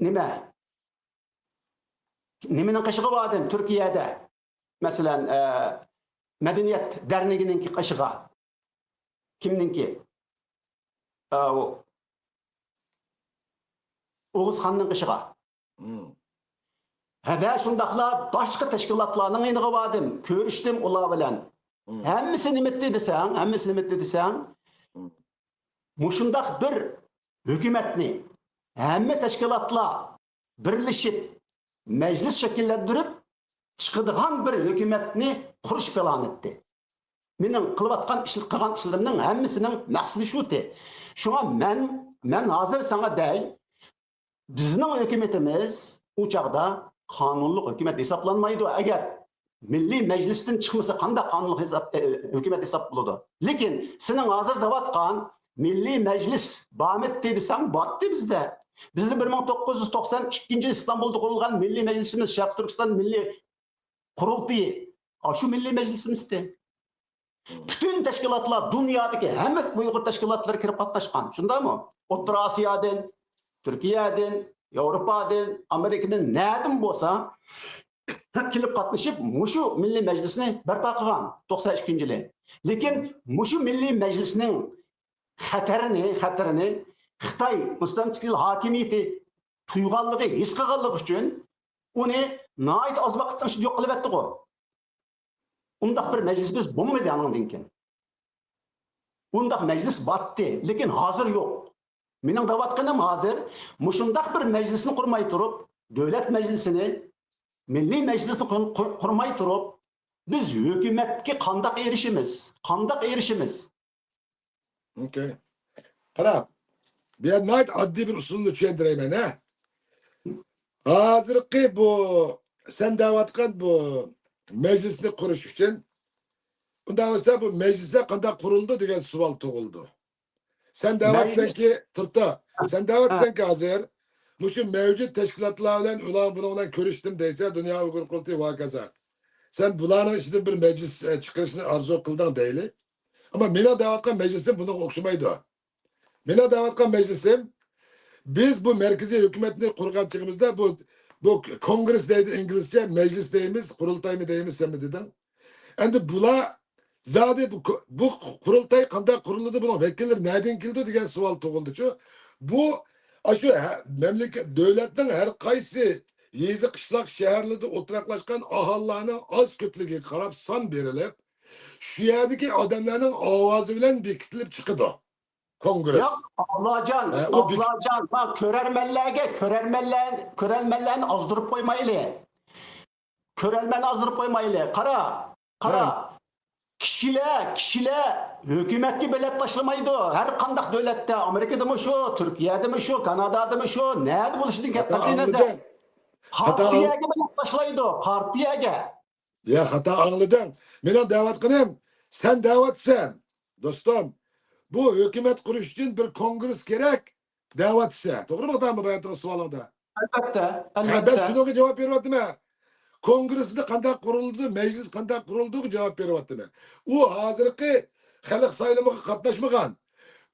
نېمە، نېمىنىڭ قېشىغا باردىم؟ تۈركىيەدە، مەسىلەن، ئە، مەدەنىيەت دەرنىكىنىڭكى قېشىغا. كىمنىڭكى؟ ئە، ئۇ ئوغۇزخاننىڭ قېشىغا. مم. ھە، ۋە شۇنداقلا باشقا تەشكىلاتلارنىڭ يېنىغا باردىم، كۆرۈشتۈم ئۇلار بىلەن. مم. ھەممىسى نېمە دېدى دېسەڭ، ھەممىسى نېمە دېدى دېسەڭ، مم. مۇشۇنداق بىر ھۆكۈمەتنى، ھەممە تەشكىلاتلار بىرلىشىپ، مەجلىس شەكىللەندۈرۈپ چىقىدىغان بىر ھۆكۈمەتنى قۇرۇش پىلانى ئىدى. مېنىڭ قىلىۋاتقان ئىش، قىلغان ئىشلىرىمنىڭ ھەممىسىنىڭ مەقسىتى شۇ ئىدى. شۇڭا مەن، مەن ھازىر ساڭا دەي، بىزنىڭ ھۆكۈمىتىمىز ئۇ چاغدا قانۇنلۇق ھۆكۈمەت ھېسابلانمايدۇ. ئەگەر مىللىي مەجلىستىن چىقمىسا، قانداق قانۇنلۇق ھېساب، ئە، ھۆكۈمەت ھېساب بولىدۇ؟ لېكىن سېنىڭ ھازىر دەۋاتقان مىللىي مەجلىس بارمىدى دېسەڭ، بارتتى بىزدە. بىزدە بىر مىڭ توققۇز يۈز توقسان ئىككىنچى يىل ئىستانبۇلدا قۇرۇلغان مىللىي مەجلىسىمىز، شەرقىي تۈركىستان مىللىي قۇرۇلتىيى، ئاشۇ مىللىي مەجلىسىمىزدى. پۈتۈن تەشكىلاتلار، دۇنيادىكى ھەممە ئۇيغۇر تەشكىلاتلىرى كىرىپ قاتناشقان، شۇنداقمۇ؟ ئوتتۇرا ئاسىيادىن، تۈركىيەدىن، ياۋروپادىن، ئامېرىكىدىن، نەدىن بولسا كېلىپ قاتنىشىپ، مۇشۇ مىللىي مەجلىسنى بەرپا قىلغان توقسان ئىككىنچى يىلى. لېكىن مۇشۇ مىللىي مەجلىسنىڭ خەتىرىنى، خەتىرىنى خىتاي مۇستەملىكىچىلىك ھاكىمىيىتى تۇيغانلىقى، ھېس قىلغانلىقى ئۈچۈن ئۇنى ناھايىتى ئاز ۋاقىتنىڭ ئىچىدە يوق قىلىۋەتتىغۇ. ئۇنداق بىر مەجلىسىمىز بولمىدى ئانىڭدىن كېيىن. ئۇنداق مەجلىس بارتتى، لېكىن ھازىر يوق. مېنىڭ دەۋاتقىنىم ھازىر مۇشۇنداق بىر مەجلىسنى قۇرماي تۇرۇپ، دۆلەت مەجلىسىنى، مىللىي مەجلىسنى قۇر-، قۇر-، قۇرماي تۇرۇپ، بىز ھۆكۈمەتكە قانداق ئېرىشىمىز؟ قانداق ئېرىشىمىز؟ ئوكەي. قارا، بۇ يەردە ناھايىتى ئاددىي بىر ئۇسۇلنى چۈشەندۈرەيمەن، ھە. ھازىرقى بۇ سەن دەۋاتقان بۇ مەجلىسنى قۇرۇش ئۈچۈن، ئۇنداق بولسا بۇ مەجلىسلەر قانداق قۇرۇلىدۇ دېگەن سوئال تۇغۇلىدۇ. سەن دەۋاتىسەنكى، تۇرتا، سەن دەۋاتىسەنكى ھازىر مۇشۇ مەۋجۇت تەشكىلاتلار بىلەن ئۇلار بۇنىڭ بىلەن كۆرۈشتۈم دەيسەن، دۇنيا ئۇيغۇر قۇرۇلتىيى ۋە ھاكازا. سەن بۇلارنىڭ ئىچىدىن بىر مەجلىس، ئە، چىقىرىشنى ئارزۇ قىلدىڭ دەيلى. ئەمما مېنىڭ دەۋاتقان مەجلىسىم بۇنىڭغا ئوخشىمايدۇ. مېنىڭ دەۋاتقان مەجلىسىم، بىز بۇ مەركىزىي ھۆكۈمەتنى قۇرغان چېغىمىزدا بۇ، بۇ كونگرېس دەيدۇ ئىنگلىزچە، مەجلىس دەيمىز، قۇرۇلتايمۇ دەيمىز، سەنمۇ دېدىڭ. ئەمدى بۇلار زادى بۇ، بۇ قۇرۇلتاي قانداق قۇرۇلىدۇ، بۇنىڭ ۋەكىللىرى نەدىن كېلىدۇ دېگەن سوئال تۇغۇلدىچۇ. بۇ، ئاشۇ ھە-، مەملىكەت، دۆلەتنىڭ ھەر قايسى يېزا، قىشلاق، شەھەرلىردە ئولتۇراقلاشقان ئاھالىلەرنىڭ ئاز كۆپلۈكىگە قاراپ سان بېرىلىپ، شۇ يەردىكى ئادەملەرنىڭ ئاۋازى بىلەن بېكىتىلىپ چىقىدۇ كونگرېس. ياق، ئابلاجان، ھە، ئۇ بېكىت- ئابلاجان، ما كۆرەرمەنلەرگە، كۆرەرمەنلەر، كۆرەرمەنلەرنى ئازدۇرۇپ قويمايلى. كۆرەرمەننى ئازدۇرۇپ قويمايلى. قارا، قارا. ھە. كىشىلەر، كىشىلەر ھۆكۈمەتكە بېلەت تاشلىمايدۇ. ھەر قانداق دۆلەتتە، ئامېرىكىدىمۇ شۇ، تۈركىيەدىمۇ شۇ، كانادادىمۇ شۇ، نەدە بولۇشىدىن قەتئىينەزەر. پارتىيەگە بېلەت تاشلايدۇ، پارتىيەگە. يا، خاتا ئاڭلىدىڭ. مېنىڭ دەۋاتقىنىم، سەن دەۋاتىسەن، دوستۇم. بۇ ھۆكۈمەت قۇرۇش ئۈچۈن بىر كونگرېس كېرەك دەۋاتىسەن. توغرىمۇ خاتامۇ باياتىنقى سوئالىڭدا؟ ئەلۋەتتە، ھە، مەن ئەلۋەتتە. شۇنىڭغا جاۋاب بېرىۋاتىمەن. كونگرېسنى قانداق قۇرۇلىدۇ، مەجلىس قانداق قۇرۇلىدۇغا جاۋاب بېرىۋاتىمەن. ئۇ ھازىرقى خەلق سايلىمىغا قاتناشمىغان،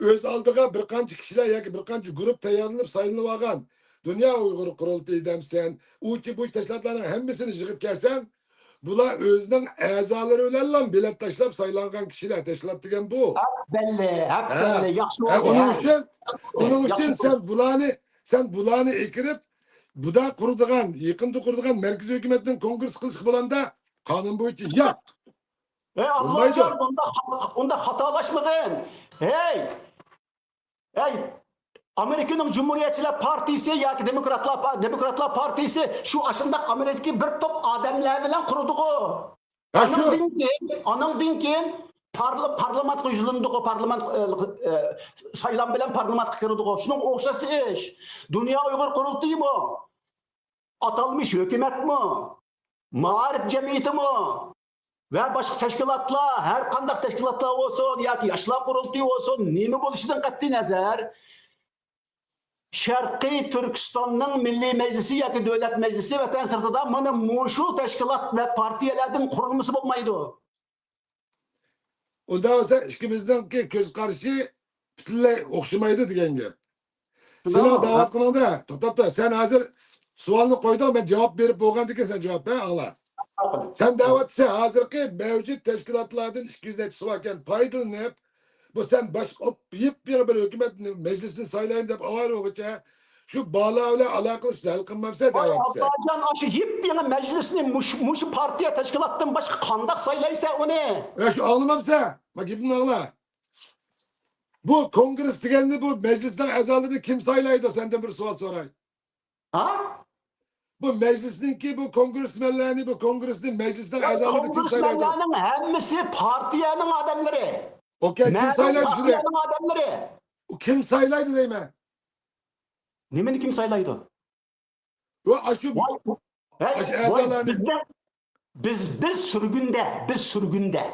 ئۆز ئالدىغا بىر قانچە كىشىلەر ياكى بىر قانچە گۇرۇپ تەييارلىنىپ سايلىنىۋالغان دۇنيا ئۇيغۇر قۇرۇلتىيى دەمسەن، ئۇچى بۇچى تەشكىلاتلارنىڭ ھەممىسىنى يىغىپ كەلسەڭ، بۇلار ئۆزىنىڭ ئەزالىرى بىلەنلا بېلەت تاشلاپ سايلانغان كىشىلەر، تەشكىلات دېگەن بۇ. ھەپبەللى، ھەپبەللى، ياخشى ھە، بولدى. ئۇنىڭ ھە. ئۈچۈن، ئۇنىڭ ياخشى ئۈچۈن بولدى. سەن بۇلارنى، سەن بۇلارنى ئەكىرىپ، بۇدا قۇرىدىغان، يېقىندا قۇرىدىغان مەركىزىي ھۆكۈمەتنىڭ كونگرېسس قىلىشقا بولامدا قانۇن بويىچە ياق. ئەي بولمايدۇ. ئاللاجان، ئۇنداق، ئۇنداق خاتالاشمىغىن. ھەي! ھەي! ئامېرىكىنىڭ جۇمھۇرىيەتچىلەر پارتىيىسى ياكى دېموكراتلار پا-، دېموكراتلار پارتىيىسى شۇ ئاشۇنداق ئامېرىكىدىكى بىر توپ ئادەملەر بىلەن قۇرىدىغۇ. ھە، شۇ. ئانىڭدىن كېيىن، ئانىڭدىن كېيىن پارل-، پارلامېنتقا يۈزلىنىدىغۇ، پارلامېنت، ئە، ئە، سايلام بىلەن پارلامېنتقا كىرىدىغۇ. شۇنىڭغا ئوخشاش ئىش. دۇنيا ئۇيغۇر قۇرۇلتىيىمۇ، ئاتالمىش ھۆكۈمەتمۇ، مائارىپ جەمئىيىتىمۇ ۋە باشقا تەشكىلاتلار، ھەر قانداق تەشكىلاتلار بولسۇن ياكى ياشلار قۇرۇلتىيى بولسۇن، نېمە بولۇشىدىن قەتئىينەزەر، شەرقىي تۈركىستاننىڭ مىللىي مەجلىسى ياكى دۆلەت مەجلىسى ۋەتەن سىرتىدا مانا مۇشۇ تەشكىلات ۋە پارتىيەلەردىن قۇرۇلمىسى بولمايدۇ. ئۇنداق بولسا ئىككىمىزنىڭكى كۆز قارىشى پۈتۈنلەي ئوخشىمايدۇ دېگەن گەپ. سېنىڭ شۇنداقمۇ؟ دەۋاتقىنىڭدا، توختاپ تۇر، سەن ھازىر سوئالنى قويدۇڭ، مەن جاۋاب بېرىپ بولغاندىن كېيىن سەن جاۋاب بەر، ئاڭلا. سەن دەۋاتىسەن، ھازىرقى مەۋجۇت تەشكىلاتلاردىن ئىككى يۈز نەچچە سوئالكەن پايدىلىنىپ، بۇ سەن باشقا يېپيېڭى بىر ھۆكۈمەت مەجلىسىنى سايلايمەن دەپ ئاۋارە بولغۇچە، شۇ بالىلار بىلەن ئالاقىلىشىپ ھەل قىلمامسەن دەۋاتىسەن. ئابدۇلجان، ئاشۇ يېپيېڭى مەجلىسنى مۇشۇ، مۇشۇ پارتىيە تەشكىلاتتىن باشقا قانداق سايلايسەن ئۇنى؟ يا شۇ ئاڭلىمامسەن؟ ما گېپىمنى ئاڭلا. بۇ كونگرېس دېگەننى، بۇ مەجلىسنىڭ ئەزالىرىنى كىم سايلايدۇ؟ سەندىن بىر سوئال سوراي. ھا؟ بۇ مەجلىسنىڭكى، بۇ كونگرېسمەنلەرنى، بۇ كونگرېسنى مەجلىسنىڭ ئەزالىرىنى كىم سايلايدۇ؟ كونگرېسمەنلەرنىڭ ھەممىسى پارتىيەنىڭ ئادەملىرى. ئوكەي، كىم سايلايدۇ شۇنى؟ پارتىيەنىڭ ئادەملىرى. ئۇ كىم سايلايدۇ دەيمەن. نېمىنى كىم سايلايدۇ؟ ۋە ئاشۇ ۋاي، ۋاي، ئاشۇ ۋاي، ئەزالارنى. بىزنىڭ، بىز، بىز سۈرگۈندە، بىز سۈرگۈندە.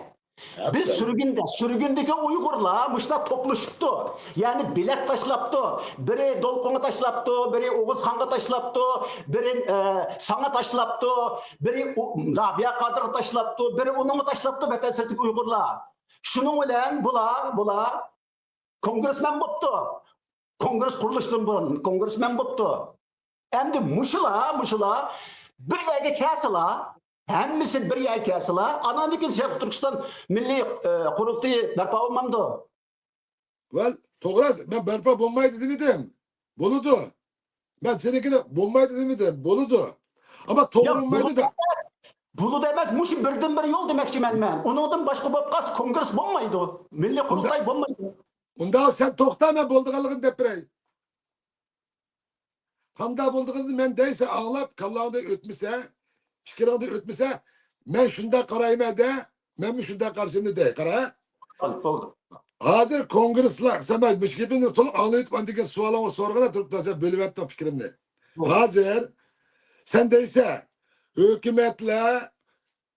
بىز سۈرگۈندە، سۈرگۈندىكى ئۇيغۇرلار مۇشۇنداق توپلىشىپتۇ. يەنى بېلەت تاشلاپتۇ. بىرى دولقۇنغا تاشلاپتۇ، بىرى ئوغۇزخانغا تاشلاپتۇ، بىرى، ئە، ساڭا تاشلاپتۇ، بىرى ئۇ، رابىيە قادىرغا تاشلاپتۇ، بىرى ئۇنىڭغا تاشلاپتۇ، ۋەتەن سىرتىدىكى ئۇيغۇرلار. شۇنىڭ بىلەن بۇلار، بۇلار كونگرېسمەن بوپتۇ. كونگرېس قۇرۇلۇشىدىن بۇرۇن كونگرېسمەن بوپتۇ. ئەمدى مۇشۇلار، مۇشۇلار بىر يەرگە كەلسىلا، ھەممىسى بىر يەرگە كەلسىلا، ئاناندىن كېيىن شەرقىي تۈركىستان مىللىي، ئە، قۇرۇلتىيى بەرپا بولمامدۇ؟ ۋەل، توغرا، مەن بەرپا بولمايدۇ دېمىدىم. بولىدۇ. مەن سېنىڭكىنى بولمايدۇ دېمىدىم. بولىدۇ. ئەمما توغرا ياق، بولمايدۇ بولىدۇ دە. ئەمەس. بولىدۇ ئەمەس، مۇشۇ بىردىنبىر يول دېمەكچىمەن مەن. ئۇنىڭدىن باشقا بولۇپ قالسا كونگرېس بولمايدۇ. مىللىي قۇرۇلتاي بولمايدۇ. ئۇنداق سەن توختا، مەن بولىدىغانلىقىنى دەپ بېرەي. قانداق بولىدىغىنىنى مەن دەي، سەن ئاڭلاپ، كاللاڭدىن ئۆتمىسە، پىكرىڭدىن ئۆتمىسە، مەن شۇنداق قارايمەن دە، مەنمۇ شۇنداق قارىشىمنى دەي، قارا. بولدى. ھازىر كونگرېسلار، سەن مانا مۇشۇ گېپىمنى تولۇق ئاڭلىۋېتىپ، ئاندىن كېيىن سوئالىڭغا سورىغىنا تۇرۇپ، سەن بۆلۈۋەتتىڭ پىكرىمنى. ھازىر سەن دەيسەن، ھۆكۈمەتلەر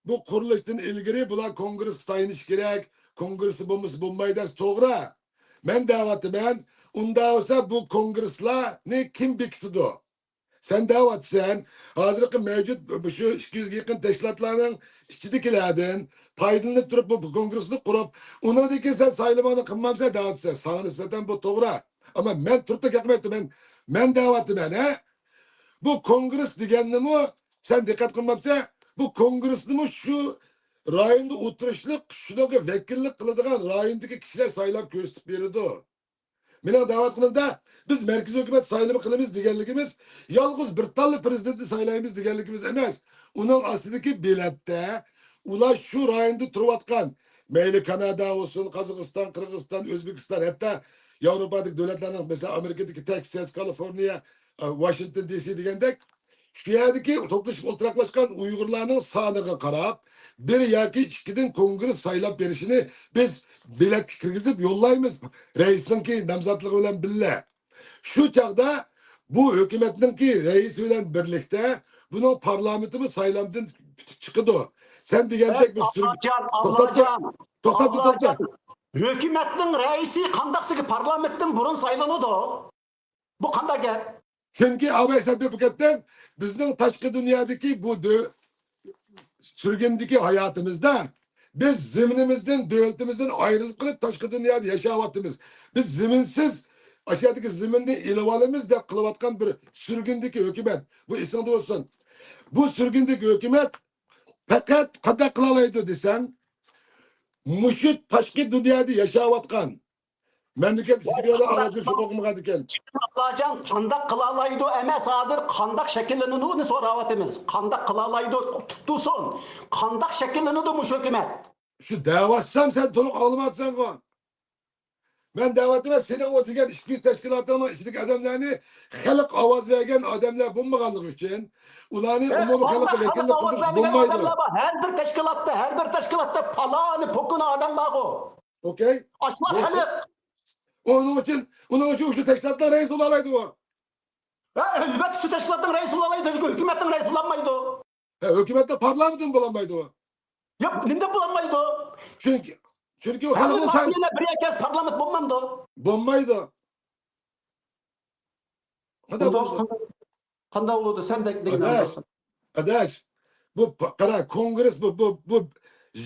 بۇ قۇرۇلۇشتىن ئىلگىرى بۇلار كونگرېسقا تايىنىشى كېرەك، كونگرېستا بولمىسا بولمايدۇ دەيسىز، توغرا. مەن دەۋاتىمەن، ئۇنداق بولسا بۇ كونگرېسلارنى كىم بېكىتىدۇ؟ سەن دەۋاتىسەن، ھازىرقى مەۋجۇت مۇشۇ ئىككى يۈزگە يېقىن تەشكىلاتلارنىڭ ئىچىدىكىلەردىن پايدىلىنىپ تۇرۇپ بۇ كونگرېسنى قۇرۇپ، ئۇنىڭدىن كېيىن سەن سايلىماڭنى قىلمامسەن دەۋاتىسەن. ساڭا نىسبەتەن بۇ توغرا. ئەمما مەن تۇرۇپ تەكەتمەيتتىمەن. مەن دەۋاتىمەن، ھە؟ بۇ كونگرېس دېگەننىمۇ سەن دىققەت قىلماپسەن، بۇ كونگرېسنىمۇ شۇ رايوندا ئولتۇرۇشلۇق، شۇنىڭغا ۋەكىللىك قىلىدىغان رايوندىكى كىشىلەر سايلاپ كۆرسىتىپ بېرىدۇ. مېنىڭ دەۋاتقىنىمدا، بىز مەركىزىي ھۆكۈمەت سايلىمى قىلىمىز دېگەنلىكىمىز، يالغۇز بىر تاللا پىرېزىدېنتنى سايلايمىز دېگەنلىكىمىز ئەمەس. ئۇنىڭ ئاستىدىكى بېلەتتە ئۇلار شۇ رايوندا تۇرۇۋاتقان، مەيلى كانادا بولسۇن، قازاقىستان، قىرغىزىستان، ئۆزبېكىستان، ھەتتا ياۋروپادىكى دۆلەتلەرنىڭ، مەسىلەن، ئامېرىكىدىكى تېكساس، كالىفورنىيە، ئە، ۋاشىنگتون دى سى دېگەندەك، شۇ يەردىكى توپلىشىپ ئولتۇراقلاشقان ئۇيغۇرلارنىڭ سانىغا قاراپ، بىر ياكى ئىككىدىن كونگرېس سايلاپ بېرىشىنى بىز بېلەتكە كىرگۈزۈپ يوللايمىز، رەئىسنىڭكى نامزاتلىقى بىلەن بىللە. شۇ چاغدا بۇ ھۆكۈمەتنىڭكى رەئىسى بىلەن بىرلىكتە بۇنىڭ پارلامېنتىمۇ سايلامدىن پۈتۈپ چىقىدۇ. سەن دېگەندەك بىر سۈرگۈن. ئاللاجان، توختاپ تۇر. ئاللاجان، توختاپ تۇر، ئاللاجان. توختاپ. ھۆكۈمەتنىڭ رەئىسى قانداقسىكى پارلامېنتتىن بۇرۇن سايلىنىدۇ؟ بۇ قانداق گەپ؟ چۈنكى ئاباي سەن دەپ كەتتىڭ، بىزنىڭ تاشقى دۇنيادىكى بۇ دۆ-، سۈرگۈندىكى ھاياتىمىزدا بىز زېمىنىمىزدىن، دۆلىتىمىزدىن ئايرىلىپ قېلىپ، تاشقى دۇنيادا ياشاۋاتىمىز. بىز زېمىنسىز، ئاشۇ يەردىكى زېمىننى ئېلىۋالىمىز دەپ قىلىۋاتقان بىر سۈرگۈندىكى ھۆكۈمەت. بۇ ئېسىڭدە بولسۇن. بۇ سۈرگۈندىكى ھۆكۈمەت پەقەت قانداق قىلالايدۇ دېسەڭ، مۇشۇ تاشقى دۇنيادا ياشاۋاتقان مەملىكەت ئىچىدىكىلەر ئاۋاز بېرىش ھوقۇقى بولغاندىكەن. ئابلاجان، قانداق قىلالايدۇ ئەمەس، ھازىر قانداق شەكىللىنىدۇنى سوراۋاتىمىز. قانداق قىلالايدۇ، تۇتۇسۇن. قانداق شەكىللىنىدۇ مۇشۇ ھۆكۈمەت؟ شۇ دەۋاتسام، سەن تولۇق ئاڭلىمايسەنغۇ. مەن دەۋاتىمەن، سېنىڭ ئۆتۈگەن ئىككى يۈز تەشكىلاتىڭنىڭ ئىچىدىكى ئادەملەرنى خەلق ئاۋاز بەرگەن ئادەملەر بولمىغانلىقى ئۈچۈن، ئۇلارنى ئومۇمىي خەلققە ۋەكىللىك قىلدۇرۇش بولمايدۇ. ھەر بىر تەشكىلاتتا، ھەر بىر تەشكىلاتتا پالانى، پوكۇنى ئادەم بارغۇ. ئوكەي. ئاشۇلار خەلق. ئۇنىڭ ئۈچۈن، ئۇنىڭ ئۈچۈن شۇ تەشكىلاتنىڭ رەئىسى بولالايدىغۇ. ھە، ئەلۋەتتە، شۇ تەشكىلاتنىڭ رەئىسى بولالايدۇ، ھۆكۈمەتنىڭ رەئىسى بولالمايدۇ. ھە، ھۆكۈمەتنىڭ پارلامېنتىمۇ بولالمايدۇ. ياق، نېمە دەپ بولالمايدۇ؟ چۈنكى، چۈنكى ئۇ خەلقنىڭ سان-، پارتىيەلەر بىر يەككە پارلامېنت بولمامدۇ؟ بولمايدۇ. قانداق بولىدۇ؟ قانداق بولىدۇ؟ سەن دەگەن ئاداش، ئاداش، بۇ پا-، قارا، كونگرېس بۇ، بۇ، بۇ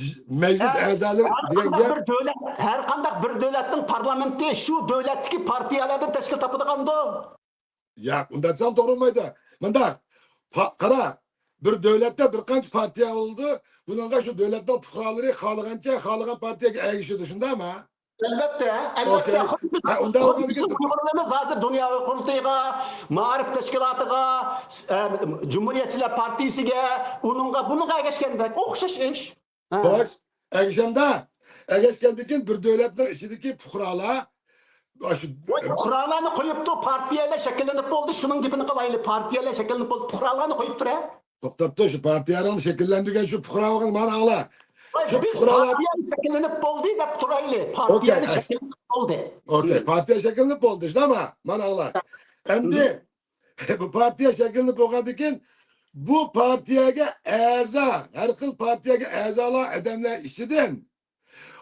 ژ-، مەجلىس ئەزالىرى دېگەن گەپ. بىر دۆلەت، ھەر قانداق بىر دۆلەتنىڭ پارلامېنتى شۇ دۆلەتتىكى پارتىيەلەردىن تەشكىل تاپىدىغاندۇ؟ ياق، ئۇنداق دېسەڭ توغرا بولمايدۇ. مۇنداق، پا-، قارا، بىر دۆلەتتە بىر قانچە پارتىيە بولىدۇ، بۇنىڭغا شۇ دۆلەتنىڭ پۇقرالىرى خالىغانچە، خالىغان پارتىيەگە ئەگىشىدۇ، شۇنداقمۇ؟ ئەلۋەتتە، ئەلۋەتتە. ئوكەي. خۇددى بىز، ھە، ئۇنداق خۇددى بىزنىڭ ئۇيغۇرلىرىمىز ھازىر دۇنيا قۇرۇلتىيىغا، مائارىپ تەشكىلاتىغا، ئە، جۇمھۇرىيەتچىلەر پارتىيىسىگە، ئۇنىڭغا، بۇنىڭغا ئەگەشكەندەك ئوخشاش ئىش. ھە. خوش، ئەگىشەمدە، ئەگەشكەندىن كېيىن بىر دۆلەتنىڭ ئىچىدىكى پۇقرالار، ئاشۇ پۇقرالارنى قويۇپتۇ، پارتىيەلەر شەكىللىنىپ بولدى، شۇنىڭ گېپىنى قىلايلى، پارتىيەلەر شەكىللىنىپ بولدى، پۇقرالارنى قويۇپ تۇرە. توختاپ تۇر، شۇ پارتىيەنى شەكىللەندۈرگەن شۇ پۇقرالارنى مانا ئاڭلا. ۋاي، شۇ بىز پۇقرالار پارتىيەنى شەكىللىنىپ بولدى دەپ تۇرايلى، پارتىيەنى ئوكەي، شەكىللىنىپ بولدى. ئوكەي، پارتىيە شەكىللىنىپ بولدى، شۇنداقمۇ؟ مانا ئاڭلا. ئەمدى بۇ پارتىيە شەكىللىنىپ بولغاندىن كېيىن، بۇ پارتىيەگە ئەزا، ھەر خىل پارتىيەگە ئەزالار ئادەملەر ئىچىدىن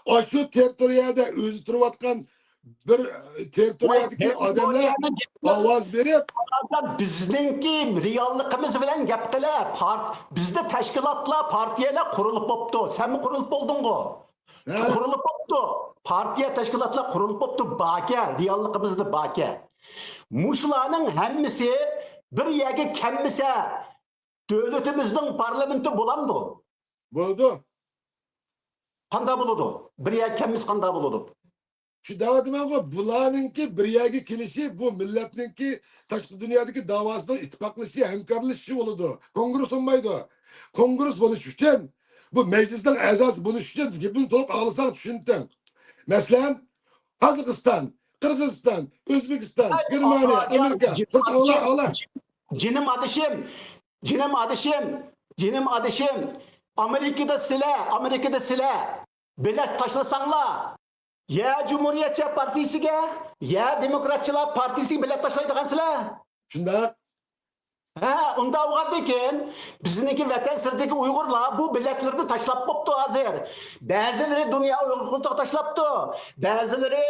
ئاشۇ تېررىتورىيەدە ئۆزى تۇرۇۋاتقان بىر، ئە، تېررىتورىيەدىكى ئادەملەر ئاۋاز بېرىپ، بىزنىڭكى رېئاللىقىمىز بىلەن گەپ قىلە. پارت-، بىزدە تەشكىلاتلار، پارتىيەلەر قۇرۇلۇپ بوپتۇ. سەنمۇ قۇرۇلۇپ بولدۇڭغۇ؟ ھە؟ قۇرۇلۇپ بوپتۇ. پارتىيە، تەشكىلاتلار قۇرۇلۇپ بوپتۇ. باركەن، رېئاللىقىمىزدا باركەن. مۇشۇلارنىڭ ھەممىسى بىر يەرگە كەلمىسە، دۆلىتىمىزنىڭ پارلامېنتى بولامدۇ؟ بولىدۇ. قانداق بولىدۇ؟ بىر يەرگە كەلمىسە قانداق بولىدۇ؟ شۇ دەۋاتىمەنغۇ، بۇلارنىڭكى بىر يەرگە كېلىشى، بۇ مىللەتنىڭكى تاشقى دۇنيادىكى داۋاسىنىڭ ئىتتىپاقلىشىشى، ھەمكارلىشىشى بولىدۇ. كونگرېس بولمايدۇ. كونگرېس بولۇش ئۈچۈن، بۇ مەجلىسنىڭ ئەزاسى بولۇش ئۈچۈن گېپىمنى تولۇق ئاڭلىساڭ چۈشىنىتىڭ. مەسىلەن، قازاقىستان، قىرغىزىستان، ئۆزبېكىستان، گېرمانىيە، ئامېرىكا، تۈركىيە، ئاڭلا، ئاڭلا. جېنىم ئادىشىم، جېنىم ئادىشىم، جېنىم ئادىشىم، ئامېرىكىدا سىلەر، ئامېرىكىدا سىلەر بېلەت تاشلىساڭلار، يا جۇمھۇرىيەتچى پارتىيىسىگە، يا دېموكراتچىلار پارتىيىسىگە بېلەت تاشلايدىغانسىلەر. شۇنداق. ھە، ئۇنداق بولغاندىكىن، بىزنىڭكى ۋەتەن سىرتىدىكى ئۇيغۇرلار بۇ بېلەتلىرىنى تاشلاپ بوپتۇ ھازىر. بەزىلىرى دۇنيا ئۇيغۇر قۇرۇلتىيىغا تاشلاپتۇ، بەزىلىرى،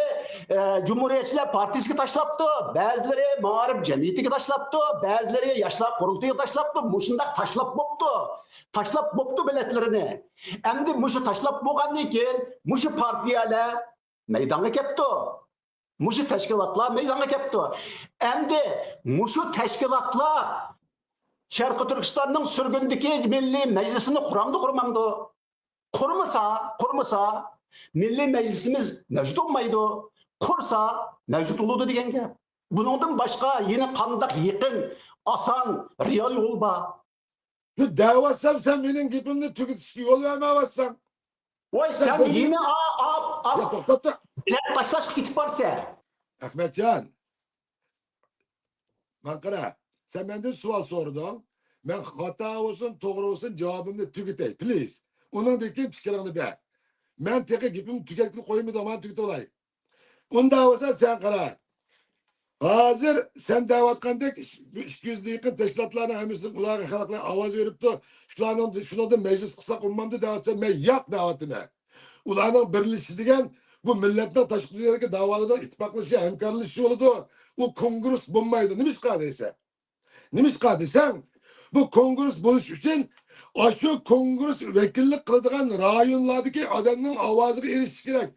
ئە، جۇمھۇرىيەتچىلەر پارتىيىسىگە تاشلاپتۇ، بەزىلىرى مائارىپ جەمئىيىتىگە تاشلاپتۇ، بەزىلىرى ياشلار قۇرۇلتىيىغا تاشلاپتۇ. مۇشۇنداق تاشلاپ بوپتۇ. تاشلاپ بوپتۇ بېلەتلىرىنى. ئەمدى مۇشۇ تاشلاپ بولغاندىن كېيىن، مۇشۇ پارتىيەلەر مەيدانغا كەپتۇ. مۇشۇ تەشكىلاتلار مەيدانغا كەپتۇ. ئەمدى مۇشۇ تەشكىلاتلار شەرقىي تۈركىستاننىڭ سۈرگۈندىكى مىللىي مەجلىسىنى قۇرامدۇ، قۇرمامدۇ؟ قۇرمىسا، قۇرمىسا، مىللىي مەجلىسىمىز مەۋجۇت بولمايدۇ. قۇرسا، مەۋجۇت بولىدۇ دېگەن گەپ. بۇنىڭدىن باشقا يەنە قانداق يېقىن، ئاسان، رېئال يول بار؟ شۇ دەۋاتسام، سەن مېنىڭ گېپىمنى تۈگىتىشكە يول بەرمەيۋاتساڭ. ۋاي، سەن سەن بىر يەنە ئا-، ئا-، ئا-، يا، توختاپ تۇر. بىلەت تاشلاشقا كېتىپ بارسەن. ئەخمەتجان، ماڭا قارا. سەن مەندىن سوئال سورىدىڭ. مەن خاتا بولسۇن، توغرا بولسۇن، جاۋابىمنى تۈگىتەي، پلىز. ئۇنىڭدىن كېيىن پىكرىڭنى بەر. مەن تېخى گېپىمنى تۈگەتكىلى قويمىدىم، مانا تۈگىتىۋالاي. ئۇنداق بولسا سەن قارا. ھازىر سەن دەۋاتقاندەك، بۇ ئىككى يۈزگە يېقىن تەشكىلاتلارنىڭ ھەممىسى ئۇلارغا خەلقلەر ئاۋاز بېرىپتۇ. شۇلارنىڭ، شۇنىڭدىن مەجلىس قىلساق بولمامدۇ دەۋاتسا، مەن ياق دەۋاتىمەن. ئۇلارنىڭ بىرلىشىشى دېگەن بۇ مىللەتنىڭ تاشقى دۇنيادىكى داۋالىرىنىڭ ئىتتىپاقلىشىشى، ھەمكارلىشىشى بولىدۇ. ئۇ كونگرېس بولمايدۇ. نېمىشقا دېسە؟ نېمىشقا دېسەڭ، بۇ كونگرېس بولۇش ئۈچۈن ئاشۇ كونگرېس ۋەكىللىك قىلىدىغان رايونلاردىكى ئادەمنىڭ ئاۋازىغا ئېرىشىش كېرەك.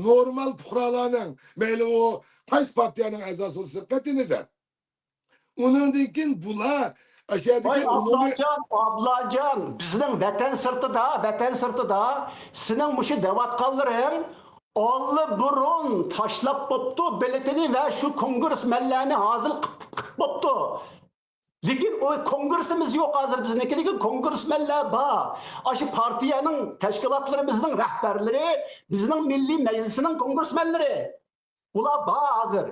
نورمال پۇقرالارنىڭ، مەيلى ئۇ قايسى پارتىيەنىڭ ئەزاسى بولسۇن، قەتئىينەزەر. ئۇنىڭدىن كېيىن بۇلار ئاشۇ يەردىكى ۋاي ئومۇمىي ئابلاجان، ئابلاجان، بىزنىڭ ۋەتەن سىرتىدا، ۋەتەن سىرتىدا سېنىڭ مۇشۇ دەۋاتقانلىرىڭ ئاللىبۇرۇن تاشلاپ بوپتۇ بېلىتىنى ۋە شۇ كونگرېسمەنلەرنى ھازىر قىپ، قىپ بوپتۇ. لېكىن ئۇ كونگرېسىمىز يوق ھازىر بىزنىڭكى، لېكىن كونگرېسمەنلەر بار. ئاشۇ پارتىيەنىڭ تەشكىلاتلىرىمىزنىڭ رەھبەرلىرى، بىزنىڭ مىللىي مەجلىسىنىڭ كونگرېسمەنلىرى. ئۇلار بار ھازىر.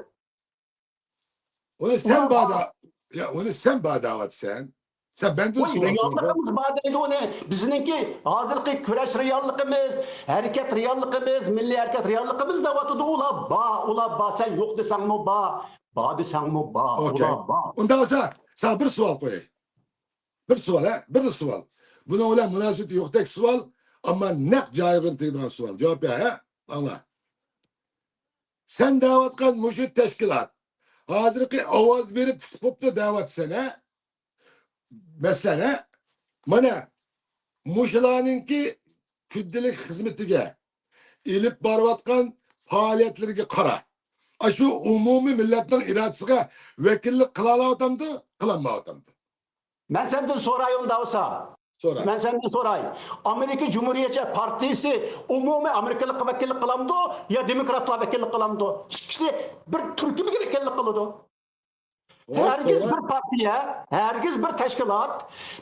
ئۇنى سەن ئۇلار بار بار. دە-، يا، ئۇنى سەن بار دەۋاتىسەن. سەن مەندىن ۋاي، سوراپ رېئاللىقىمىز بار دەيدۇ ئۇنى. بىزنىڭكى ھازىرقى كۈرەش رېئاللىقىمىز، ھەرىكەت رېئاللىقىمىز، مىللىي ھەرىكەت رېئاللىقىمىز دەۋاتىدۇ. ئۇلار بار، ئۇلار بار. سەن يوق دېسەڭمۇ بار، بار دېسەڭمۇ بار. ئوكەي. ئۇلار بار. ئۇنداق بولسا، ساڭا بىر سوئال قوياي. بىر سوئال، ھە؟ بىر سوئال. بۇنىڭ بىلەن مۇناسىۋىتى يوقتەك سوئال، ئەمما نەق جايىغا تېگىدىغان سوئال. جاۋاب بەر، ھە؟ ئاڭلا. سەن دەۋاتقان مۇشۇ تەشكىلات ھازىرقى ئاۋاز بېرىپ پۈتۈپ بوپتۇ دەۋاتىسەن، ھە؟ مەسىلەن، ھە؟ مانا مۇشۇلارنىڭكى كۈندىلىك خىزمىتىگە، ئېلىپ بارىۋاتقان پائالىيەتلىرىگە قارا. ئاشۇ ئومۇمىي مىللەتنىڭ ئىرادىسىغا ۋەكىللىك قىلالاۋاتامدۇ، قىلالمايۋاتامدۇ؟ مەن سەندىن سوراي ئۇنداق بولسا. سورا. مەن سەندىن سوراي. ئامېرىكا جۇمھۇرىيەتچى پارتىيىسى ئومۇمىي ئامېرىكىلىققا ۋەكىللىك قىلامدۇ يا دېموكراتلار ۋەكىللىك قىلامدۇ؟ ئىككىسى بىر تۈركۈمگە ۋەكىللىك قىلىدۇ. ھەرگىز بىر پارتىيە، ھەرگىز بىر تەشكىلات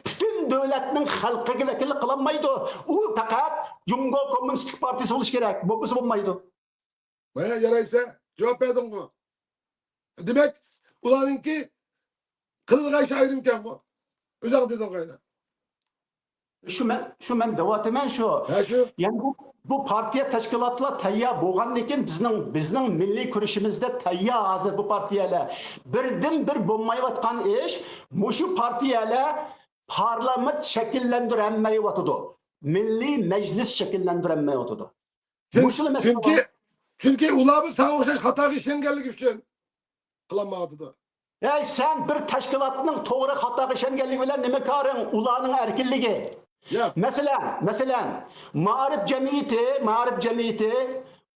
پۈتۈن دۆلەتنىڭ خەلقىگە ۋەكىللىك قىلالمايدۇ. ئۇ پەقەت جۇڭگو كوممۇنىستىك پارتىيىسى بولۇشى كېرەك. بولمىسا بولمايدۇ. مانا يارايسەن، جاۋاب بەردىڭغۇ. دېمەك، ئۇلارنىڭكى قىلىدىغان ئىشى ئايرىمكەنغۇ. ئۆزۈڭ دېدىڭغۇ يەنە. شۇ مەن، شۇ مەن دەۋاتىمەن شۇ. ھە، شۇ. يەنى بۇ، بۇ پارتىيە تەشكىلاتلار تەييار بولغاندىن كېيىن بىزنىڭ، بىزنىڭ مىللىي كۈرىشىمىزدە تەييار ھازىر بۇ پارتىيەلەر. بىردىنبىر بولمايۋاتقان ئىش، مۇشۇ پارتىيەلەر پارلامېنت شەكىللەندۈرەلمەيۋاتىدۇ. مىللىي مەجلىس شەكىللەندۈرەلمەيۋاتىدۇ. چۈن-، مۇشۇلا مەسىلە چۈنكى، بار. چۈنكى ئۇلار بۇ ساڭا ئوخشاش خاتاغا ئىشەنگەنلىكى ئۈچۈن قىلالمايۋاتىدۇ. ھەي، سەن بىر تەشكىلاتنىڭ توغرا خاتاغا ئىشەنگەنلىكى بىلەن نېمە كارىڭ؟ ئۇلارنىڭ ئەركىنلىكى. ياق. مەسىلەن، مەسىلەن، مائارىپ جەمئىيىتى، مائارىپ جەمئىيىتى،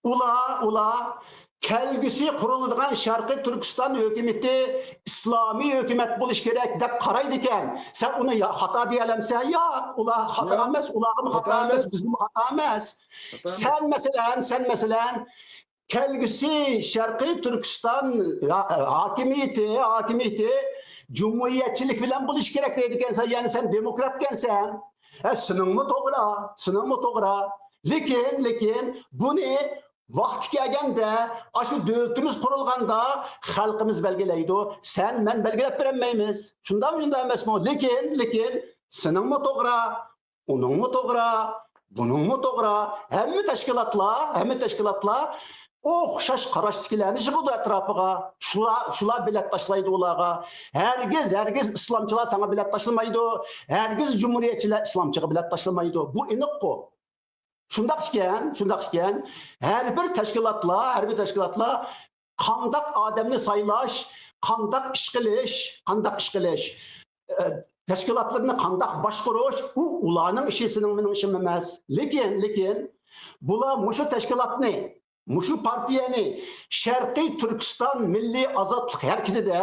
ئۇلار، ئۇلار كەلگۈسى قۇرۇلىدىغان شەرقىي تۈركىستان ھۆكۈمىتى ئىسلامىي ھۆكۈمەت بولۇشى كېرەك دەپ قارايدىكەن. سەن ئۇنى يا-، خاتا دېيەلەمسەن؟ ياق، ئۇلار خاتا ياق. ئەمەس، ئۇلارغىمۇ خاتا خاتا ئەمەس، ئەمەس. بىزگىمۇ خاتا ئەمەس. خاتا ئەمەس. سەن مەسىلەن، سەن مەسىلەن، كەلگۈسى شەرقىي تۈركىستان ھا-، ھاكىمىيىتى، ھاكىمىيىتى جۇمھۇرىيەتچىلىك بىلەن بولۇشى كېرەك دەيدىكەنسەن، يەنى سەن دېموكراتكەنسەن. ھە، سېنىڭمۇ توغرا، سېنىڭمۇ توغرا. لېكىن، لېكىن بۇنى ۋاقتى كەلگەندە، ئاشۇ دۆلىتىمىز قۇرۇلغاندا خەلقىمىز بەلگىلەيدۇ. سەن، مەن بەلگىلەپ بېرەلمەيمىز. شۇنداقمۇ، شۇنداق ئەمەسمۇ؟ لېكىن، لېكىن سېنىڭمۇ توغرا، ئۇنىڭمۇ توغرا، بۇنىڭمۇ توغرا. ھەممە تەشكىلاتلار، ھەممە تەشكىلاتلار ئوخشاش قاراشتىكىلەرنى يىغىدۇ ئەتراپىغا. شۇلار، شۇلار بېلەت تاشلايدۇ ئۇلارغا. ھەرگىز، ھەرگىز ئىسلامچىلار ساڭا بېلەت تاشلىمايدۇ. ھەرگىز جۇمھۇرىيەتچىلەر ئىسلامچىغا بېلەت تاشلىمايدۇ. بۇ ئېنىققۇ. شۇنداق ئىكەن، شۇنداق ئىكەن. ھەر بىر تەشكىلاتلار، ھەر بىر تەشكىلاتلار قانداق ئادەمنى سايلاش، قانداق ئىش قىلىش، قانداق ئىش قىلىش، ئە، تەشكىلاتلىرىنى قانداق باشقۇرۇش، ئۇ ئۇلارنىڭ ئىشى، سېنىڭ مېنىڭ ئىشىم ئەمەس. لېكىن، لېكىن بۇلار مۇشۇ تەشكىلاتنى، مۇشۇ پارتىيەنى شەرقىي تۈركىستان مىللىي ئازادلىق ھەرىكىتىدە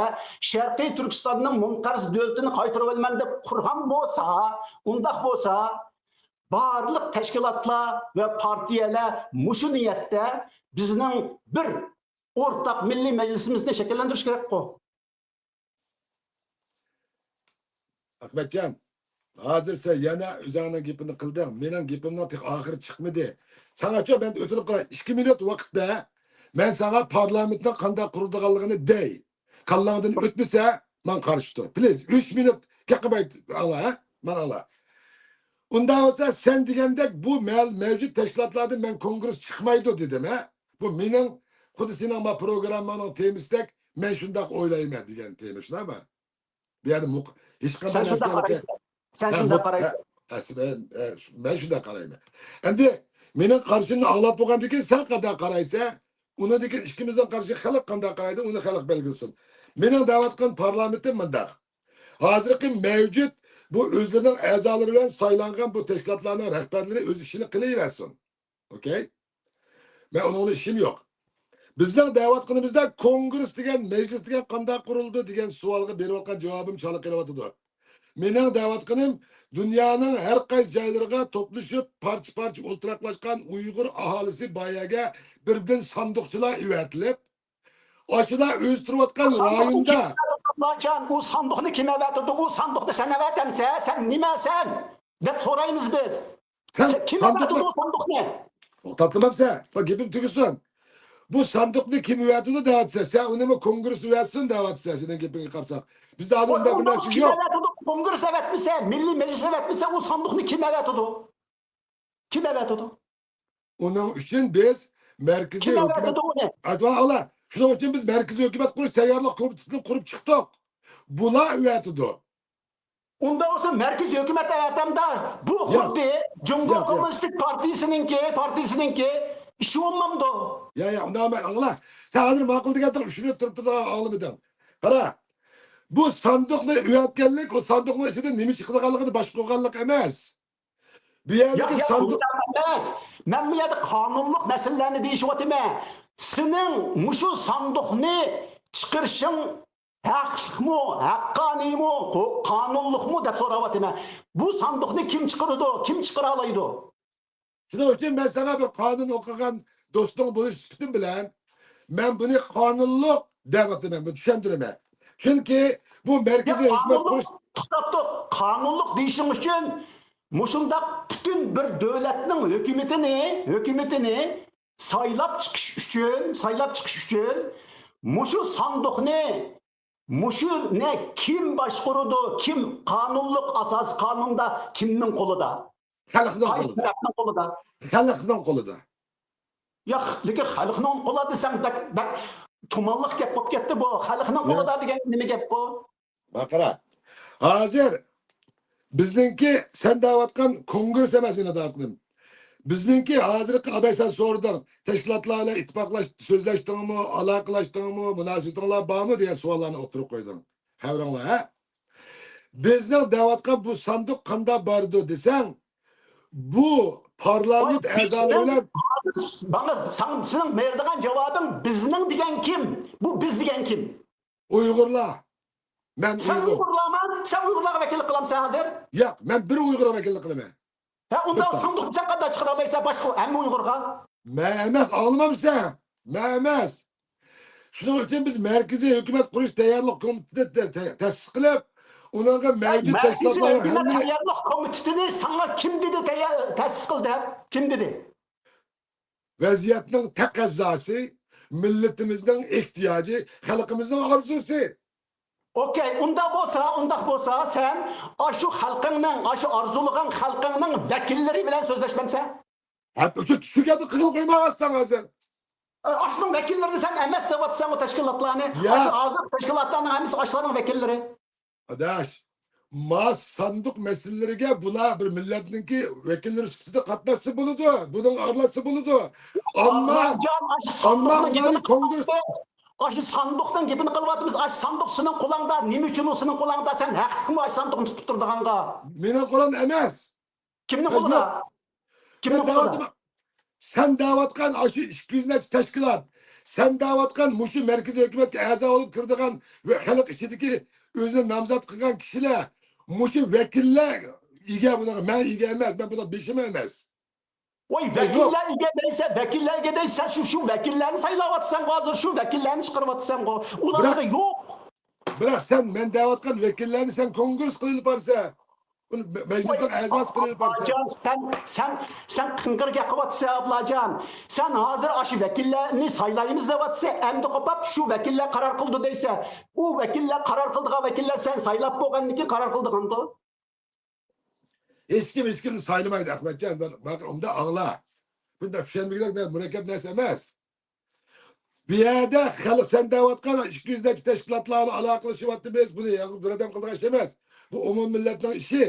شەرقىي تۈركىستاننىڭ مۇنقەرز دۆلىتىنى قايتۇرۇۋالىمەن دەپ قۇرغان بولسا، ئۇنداق بولسا، بارلىق تەشكىلاتلار ۋە پارتىيەلەر مۇشۇ نىيەتتە بىزنىڭ بىر ئورتاق مىللىي مەجلىسىمىزنى شەكىللەندۈرۈش كېرەكقۇ. ئەخمەتجان، ھازىر سەن يەنە ئۆزۈڭنىڭ گېپىنى قىلدىڭ. مېنىڭ گېپىمنىڭ تېخى ئاخىرى چىقمىدى. ساڭاچۇ مەن ئۆتۈنۈپ قالاي، ئىككى مىنۇت ۋاقىت بەر. مەن ساڭا پارلامېنتنىڭ قانداق قۇرۇلىدىغانلىقىنى دەي. كاللاڭدىن ئۆتمىسە، ماڭا قارشى تۇر. پلىز، ئۈچ مىنۇت گەپ قىلماي ئاڭلا، ھە؟ مانا ئاڭلا. ئۇنداق بولسا، سەن دېگەندەك بۇ مەل-، مەۋجۇت تەشكىلاتلاردىن مەن كونگرېس چىقمايدۇ دېدىم، ھە؟ بۇ مېنىڭ خۇددى سېنىڭ ما پروگرامماڭنىڭ تېمىسىدەك، مەن شۇنداق ئويلايمەن دېگەن تېما، شۇنداقمۇ؟ بۇ يەردە مۇق-، ھېچقانداق سەن شۇنداق نەرسىلەرگە قارايسەن. سەن ھە، شۇنداق مۇق-، قارايسەن. ھە، ھە، مەن، ھە، مەن شۇنداق قارايمەن. ئەمدى مېنىڭ قارىشىمنى ئاڭلاپ بولغاندىن كېيىن سەن قانداق قارايسەن؟ ئۇنىڭدىن كېيىن ئىككىمىزنىڭ قارىشى خەلق قانداق قارايدۇ، ئۇنى خەلق بەلگىلىسۇن. مېنىڭ دەۋاتقان پارلامېنتىم مۇنداق. ھازىرقى مەۋجۇت بۇ ئۆزلىرىنىڭ ئەزالىرى بىلەن سايلانغان بۇ تەشكىلاتلارنىڭ رەھبەرلىرى ئۆز ئىشىنى قىلىۋەرسۇن. ئوكەي؟ مەن ئۇنىڭ بىلەن ئىشىم يوق. بىزنىڭ دەۋاتقىنىمىزدا كونگرېس دېگەن، مەجلىس دېگەن قانداق قۇرۇلىدۇ دېگەن سوئالغا بېرىۋاتقان جاۋابىم چالا قېلىۋاتىدۇ. مېنىڭ دەۋاتقىنىم، دۇنيانىڭ ھەر قايسى جايلىرىغا توپلىشىپ، پارچە-پارچە ئولتۇراقلاشقان ئۇيغۇر ئاھالىسى بار يەرگە بىردىن ساندۇقچىلار ئەۋەتىلىپ، ئاشۇلار ئۆزى تۇرۇۋاتقان ئۇ ساندۇقنى رايوندا كىم ئەۋەتىدۇ، ئابلاجان؟ ئۇ ساندۇقنى كىم ئەۋەتىدۇ؟ ئۇ ساندۇقنى سەن ئەۋەتەمسەن؟ سەن نېمەسەن؟ دەپ سورايمىز بىز. سەن سەن كىم ساندۇقنى ئەۋەتىدۇ ئۇ ساندۇقنى؟ توختاتمامسەن؟ بۇ گېپىم تۈگىسۇن. بۇ ساندۇقنى كىم ئەۋەتىدۇ دەۋاتىسەن. سەن ئۇنىمۇ كونگرېس ئەۋەتسۇن دەۋاتىسەن. سېنىڭ گېپىڭگە قارىساق. بىزدە ھازىر ئۇنداق بىر نەرسە يوق. كىم ئەۋەتىدۇ؟ كونگرېس ئەۋەتمىسە، مىللىي مەجلىس ئەۋەتمىسە، ئۇ ساندۇقنى كىم ئەۋەتىدۇ؟ كىم ئەۋەتىدۇ؟ ئۇنىڭ ئۈچۈن بىز مەركىزىي كىم ھۆكۈمەت ئەۋەتىدۇ ئۇنى؟ ئەتىۋا ئالا. شۇنىڭ ئۈچۈن بىز مەركىزىي ھۆكۈمەت قۇرۇش تەييارلىق كومىتېتىنى قۇرۇپ چىقتۇق. بۇلار ئەۋەتىدۇ. ئۇنداق بولسا مەركىزىي ھۆكۈمەت ئەۋەتەمدۇ؟ بۇ ياق. خۇددى جۇڭگو ياق، ياق. كوممۇنىستىك پارتىيىسىنىڭكى، پارتىيىسىنىڭكى ئىشى بولمامدۇ؟ يا، يا، ئۇنداق ئەمەس، ئاڭلا. سەن ھازىر ماقۇل دېگەن ئۈچ مىنۇت تۇرۇپتۇ، ئاڭلىمىدىڭ. قارا. بۇ ساندۇقنى ئەۋەتكەنلىك، ئۇ ساندۇقنىڭ ئىچىدە نېمە چىقىدىغانلىقىنى باشقۇرغانلىق ئەمەس. بۇ يەردىكى ياق، ياق، ساندۇق ئۇنداق ئەمەس. مەن بۇ يەردە قانۇنلۇق مەسىلىلەرنى دېيىشىۋاتىمەن. سېنىڭ مۇشۇ ساندۇقنى چىقىرىشىڭ ھەقلىقمۇ، ھەققانىيمۇ، قو-، قانۇنلۇقمۇ دەپ سوراۋاتىمەن. بۇ ساندۇقنى كىم چىقىرىدۇ، كىم چىقىرالايدۇ؟ شۇنىڭ ئۈچۈن مەن ساڭا بىر قانۇن ئوقۇغان دوستۇڭ بولۇش سۈپىتىم بىلەن، مەن بۇنى قانۇنلۇق دەۋاتىمەن، بۇنى چۈشەندۈرىمەن. چۈنكى بۇ يا مەركىزىي ھۆكۈمەت قانۇنلۇق، قۇرۇش توختاپ تۇر. قانۇنلۇق دېيىشىڭ ئۈچۈن مۇشۇنداق پۈتۈن بىر دۆلەتنىڭ ھۆكۈمىتىنى، ھۆكۈمىتىنى سايلاپ چىقىش ئۈچۈن، سايلاپ چىقىش ئۈچۈن مۇشۇ ساندۇقنى، مۇشۇنى كىم باشقۇرىدۇ؟ كىم قانۇنلۇق، ئاساسىي قانۇندا كىمنىڭ قولىدا؟ خەلقنىڭ قايسى قولىدا. تەرەپنىڭ قولىدا؟ خەلقنىڭ قولىدا. ياق، لېكىن خەلقنىڭ قولىدا دېسەڭ بەك، بەك تۇمانلىق گەپ بولۇپ كەتتى بۇ. خەلقنىڭ ياق. قولىدا دېگەن نېمە گەپ بۇ؟ ماقارا. ھازىر بىزنىڭكى سەن دەۋاتقان كونگرېس ئەمەس، مېنىڭ دەۋاتقىنىم. بىزنىڭكى ھازىرقى ئاباي سەن سورىدىڭ. تەشكىلاتلار بىلەن ئىتتىپاقلاش، سۆزلەشتىڭمۇ، ئالاقىلەشتىڭمۇ، مۇناسىۋىتىڭلار بارمۇ دېگەن سوئاللارنى ئوتتۇرىغا قويدۇڭ. خەۋىرىڭلار، ھە؟ بىزنىڭ دەۋاتقان بۇ ساندۇق قانداق بارىدۇ دېسەڭ، بۇ پارلامېنت ئەزالىرى بىزنىڭ بىلەن ھازىر ماڭا ساڭ-، سېنىڭ بېرىدىغان جاۋابىڭ بىزنىڭ دېگەن كىم؟ بۇ بىز دېگەن كىم؟ ئۇيغۇرلار. مەن سەن ئۇيغۇر. ئۇيغۇرلارمۇ؟ سەن ئۇيغۇرلارغا ۋەكىللىك قىلامسەن ھازىر؟ ياق، مەن بىر ئۇيغۇرغا ۋەكىللىك قىلىمەن. ھە، ئۇندا بىر ساندۇق سەن قانداق چىقىرالايسەن باشقا ھەممە ئۇيغۇرغا؟ مەن ئەمەس، ئاڭلىمامسەن؟ مەن ئەمەس. شۇنىڭ ئۈچۈن بىز مەركىزىي ھۆكۈمەت قۇرۇش تەييارلىق كومىتېتى تە-، تە-، تەسىس قىلىپ، ئۇنىڭغا مەۋجۇت مەركىزىي تەشكىلاتلارنىڭ ھۆكۈمەت ھەممىنى تەييارلىق كومىتېتىنى ساڭا كىم دېدى تەييار-، تەسىس قىل دەپ؟ كىم دېدى؟ ۋەزىيەتنىڭ تەقەززاسى، مىللىتىمىزنىڭ ئېھتىياجى، خەلقىمىزنىڭ ئارزۇسى. ئوكەي، ئۇنداق بولسا، ئۇنداق بولسا، سەن ئاشۇ خەلقىڭنىڭ، ئاشۇ ئارزۇلىغان خەلقىڭنىڭ ۋەكىللىرى بىلەن سۆزلەشمەمسەن؟ ھە، شۇ، شۇ گەپنى قىزىل قويمايۋاتساڭ ھازىر. ئاشۇنىڭ ۋەكىللىرىنى سەن ئەمەس دەۋاتىسەن بۇ تەشكىلاتلارنى. يا. ئاشۇ ھازىر تەشكىلاتلارنىڭ ھەممىسى ئاشۇلارنىڭ ۋەكىللىرى. ئاداش، ما ساندۇق مەسىلىلىرىگە بۇلار بىر مىللەتنىڭكى ۋەكىللىرى سۈپىتىدە قاتناشسا بولىدۇ، بۇنىڭغا ئارىلاشسا بولىدۇ. ئەمما، ئابلاجان، ئاشۇ ئەمما ساندۇقنىڭ ئۇلارنى گېپىنى كونگرېس قىلىۋاتىمىز. ئاشۇ ساندۇقنىڭ گېپىنى قىلىۋاتىمىز. ئاشۇ ساندۇق سېنىڭ قولۇڭدا، نېمە ئۈچۈن ئۇ سېنىڭ قولۇڭدا؟ سەن ھەقلىقمۇ ئاشۇ ساندۇقنى تۇتۇپ تۇرىدىغانغا؟ مېنىڭ قولۇمدا ئەمەس. كىمنىڭ قولىدا؟ كىمنىڭ قولىدا؟ سەن دەۋاتقان ئاشۇ ئىككى يۈز نەچچە تەشكىلات، سەن دەۋاتقان مۇشۇ مەركىزىي ھۆكۈمەتكە ئەزا بولۇپ كىرىدىغان ۋە خەلق ئىچىدىكى ئۆزىنى نامزات قىلغان كىشىلەر، مۇشۇ ۋەكىللەر ئىگە بۇنىڭغا. مەن ئىگە ئەمەس، مەن بۇنىڭ بېشىم ئەمەس. ۋاي، ۋەكىللەر ئىگە دەيسەن، ۋەكىللەر ئىگە دەيسەن، شۇ، شۇ ۋەكىللەرنى سايلاۋاتىسەنغۇ ھازىر، شۇ ۋەكىللەرنى چىقىرىۋاتىسەنغۇ. ئۇلارغا يوق. بىراق سەن مەن دەۋاتقان ۋەكىللەرنى سەن كونگرېسقا ئېلىپ بارىسەن. ئۇنى مە-، مەجلىسنىڭ ئەزاسى قىلىپ ئابلاجان، سەن، سەن، سەن قىڭغىر گەپ قىلىۋاتىسەن، ئابلاجان. سەن ھازىر ئاشۇ ۋەكىللەرنى سايلايمىز دەۋاتىسەن، ئەمدى قوپاپ شۇ ۋەكىللەر قارار قىلىدۇ دەيسەن. ئۇ ۋەكىللەر قارار قىلىدىغان ۋەكىللەر سەن سايلاپ بولغاندىن كېيىن قارار قىلىدىغاندۇ؟ ھېچكىم ھېچكىمنى سايلىمايدۇ، ئەخمەتجان. بىر، بىر ئۇنداق ئاڭلا. بۇنداق چۈشەنمىگۈدەك مۇرەككەپ نەرسە ئەمەس. بۇ يەردە خەلق سەن دەۋاتقان ئىككى يۈز نەچچە تەشكىلاتلار بىلەن ئالاقىلىشىۋاتىمىز. بۇنى يالغۇز بىر ئادەم قىلىدىغان ئىش ئەمەس. بۇ ئومۇمىي مىللەتنىڭ ئىشى.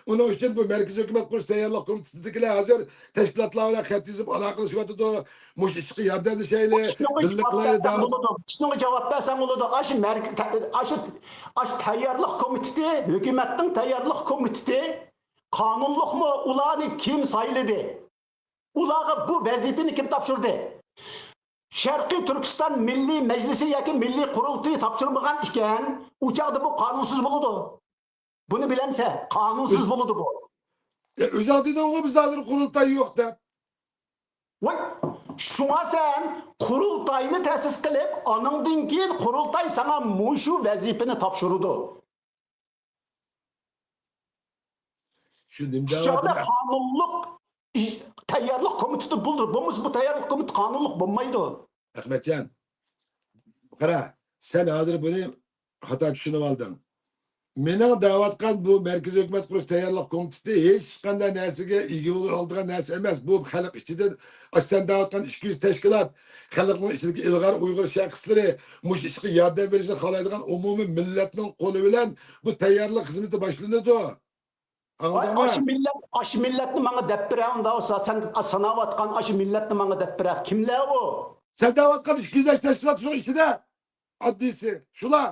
ئۇنىڭ ئۈچۈن بۇ مەركىزىي ھۆكۈمەت قۇرۇش تەييارلىق كومىتېتىدىكىلەر ھازىر تەشكىلاتلار بىلەن خەت يېزىپ ئالاقىلىشىۋاتىدۇ. مۇشۇ ئىشقا ياردەملىشەيلى، بىللە قىلايلى دەۋاتىدۇ. شۇنىڭغا جاۋاب بەرسەڭ بولىدۇ. ئاشۇ مەرك-، تە-، ئاشۇ، ئاشۇ تەييارلىق كومىتېتى، ھۆكۈمەتنىڭ تەييارلىق كومىتېتى قانۇنلۇقمۇ؟ ئۇلارنى كىم سايلىدى؟ ئۇلارغا بۇ ۋەزىپىنى كىم تاپشۇردى؟ شەرقىي تۈركىستان مىللىي مەجلىسى ياكى مىللىي قۇرۇلتىيى تاپشۇرمىغان ئىكەن، ئۇ چاغدا بۇ قانۇنسىز بولىدۇ. بۇنى بىلەمسەن؟ قانۇنسىز بولىدۇ بۇ. ئۆزۈڭ دېدىڭغۇ، بىز ھازىر قۇرۇلتاي يوق دەپ. ۋاي، شۇڭا سەن قۇرۇلتاينى تەسىس قىلىپ، ئانىڭدىن كېيىن قۇرۇلتاي ساڭا مۇشۇ ۋەزىپىنى تاپشۇرىدۇ. شۇ نېمە شۇ چاغدا دەۋاتىدۇ؟ قانۇنلۇق ئىش- تەييارلىق كومىتېتى بولدى. بولمىسا بۇ تەييارلىق كومىتېتى قانۇنلۇق بولمايدۇ. ئەخمەتجان، قارا، سەن ھازىر بۇنى خاتا چۈشىنىۋالدىڭ. مېنىڭ دەۋاتقان بۇ مەركىزىي ھۆكۈمەت قۇرۇش تەييارلىق كومىتېتى ھېچقانداق نەرسىگە ئىگە بولالىدىغان نەرسە ئەمەس. بۇ خەلق ئىچىدىن، ئاشۇ سەن دەۋاتقان ئىككى يۈز تەشكىلات، خەلقنىڭ ئىچىدىكى ئىلغار ئۇيغۇر شەخسلىرى مۇشۇ ئىشقا ياردەم بېرىشنى خالايدىغان ئومۇمىي مىللەتنىڭ قولى بىلەن بۇ تەييارلىق خىزمىتى باشلىنىدۇ. ۋاي، ئاڭلىدىڭمۇ؟ ئاشۇ مىللەت، ئاشۇ مىللەتنى ماڭا دەپ بېرە، ئۇنداق بولسا، سەن ساناۋاتقان ئاشۇ مىللەتنى ماڭا دەپ بېرە. كىملەر ئۇ؟ سەن دەۋاتقان ئىككى يۈز تەشكىلات شۇنىڭ ئىچىدە. ئاددىيسى شۇلا.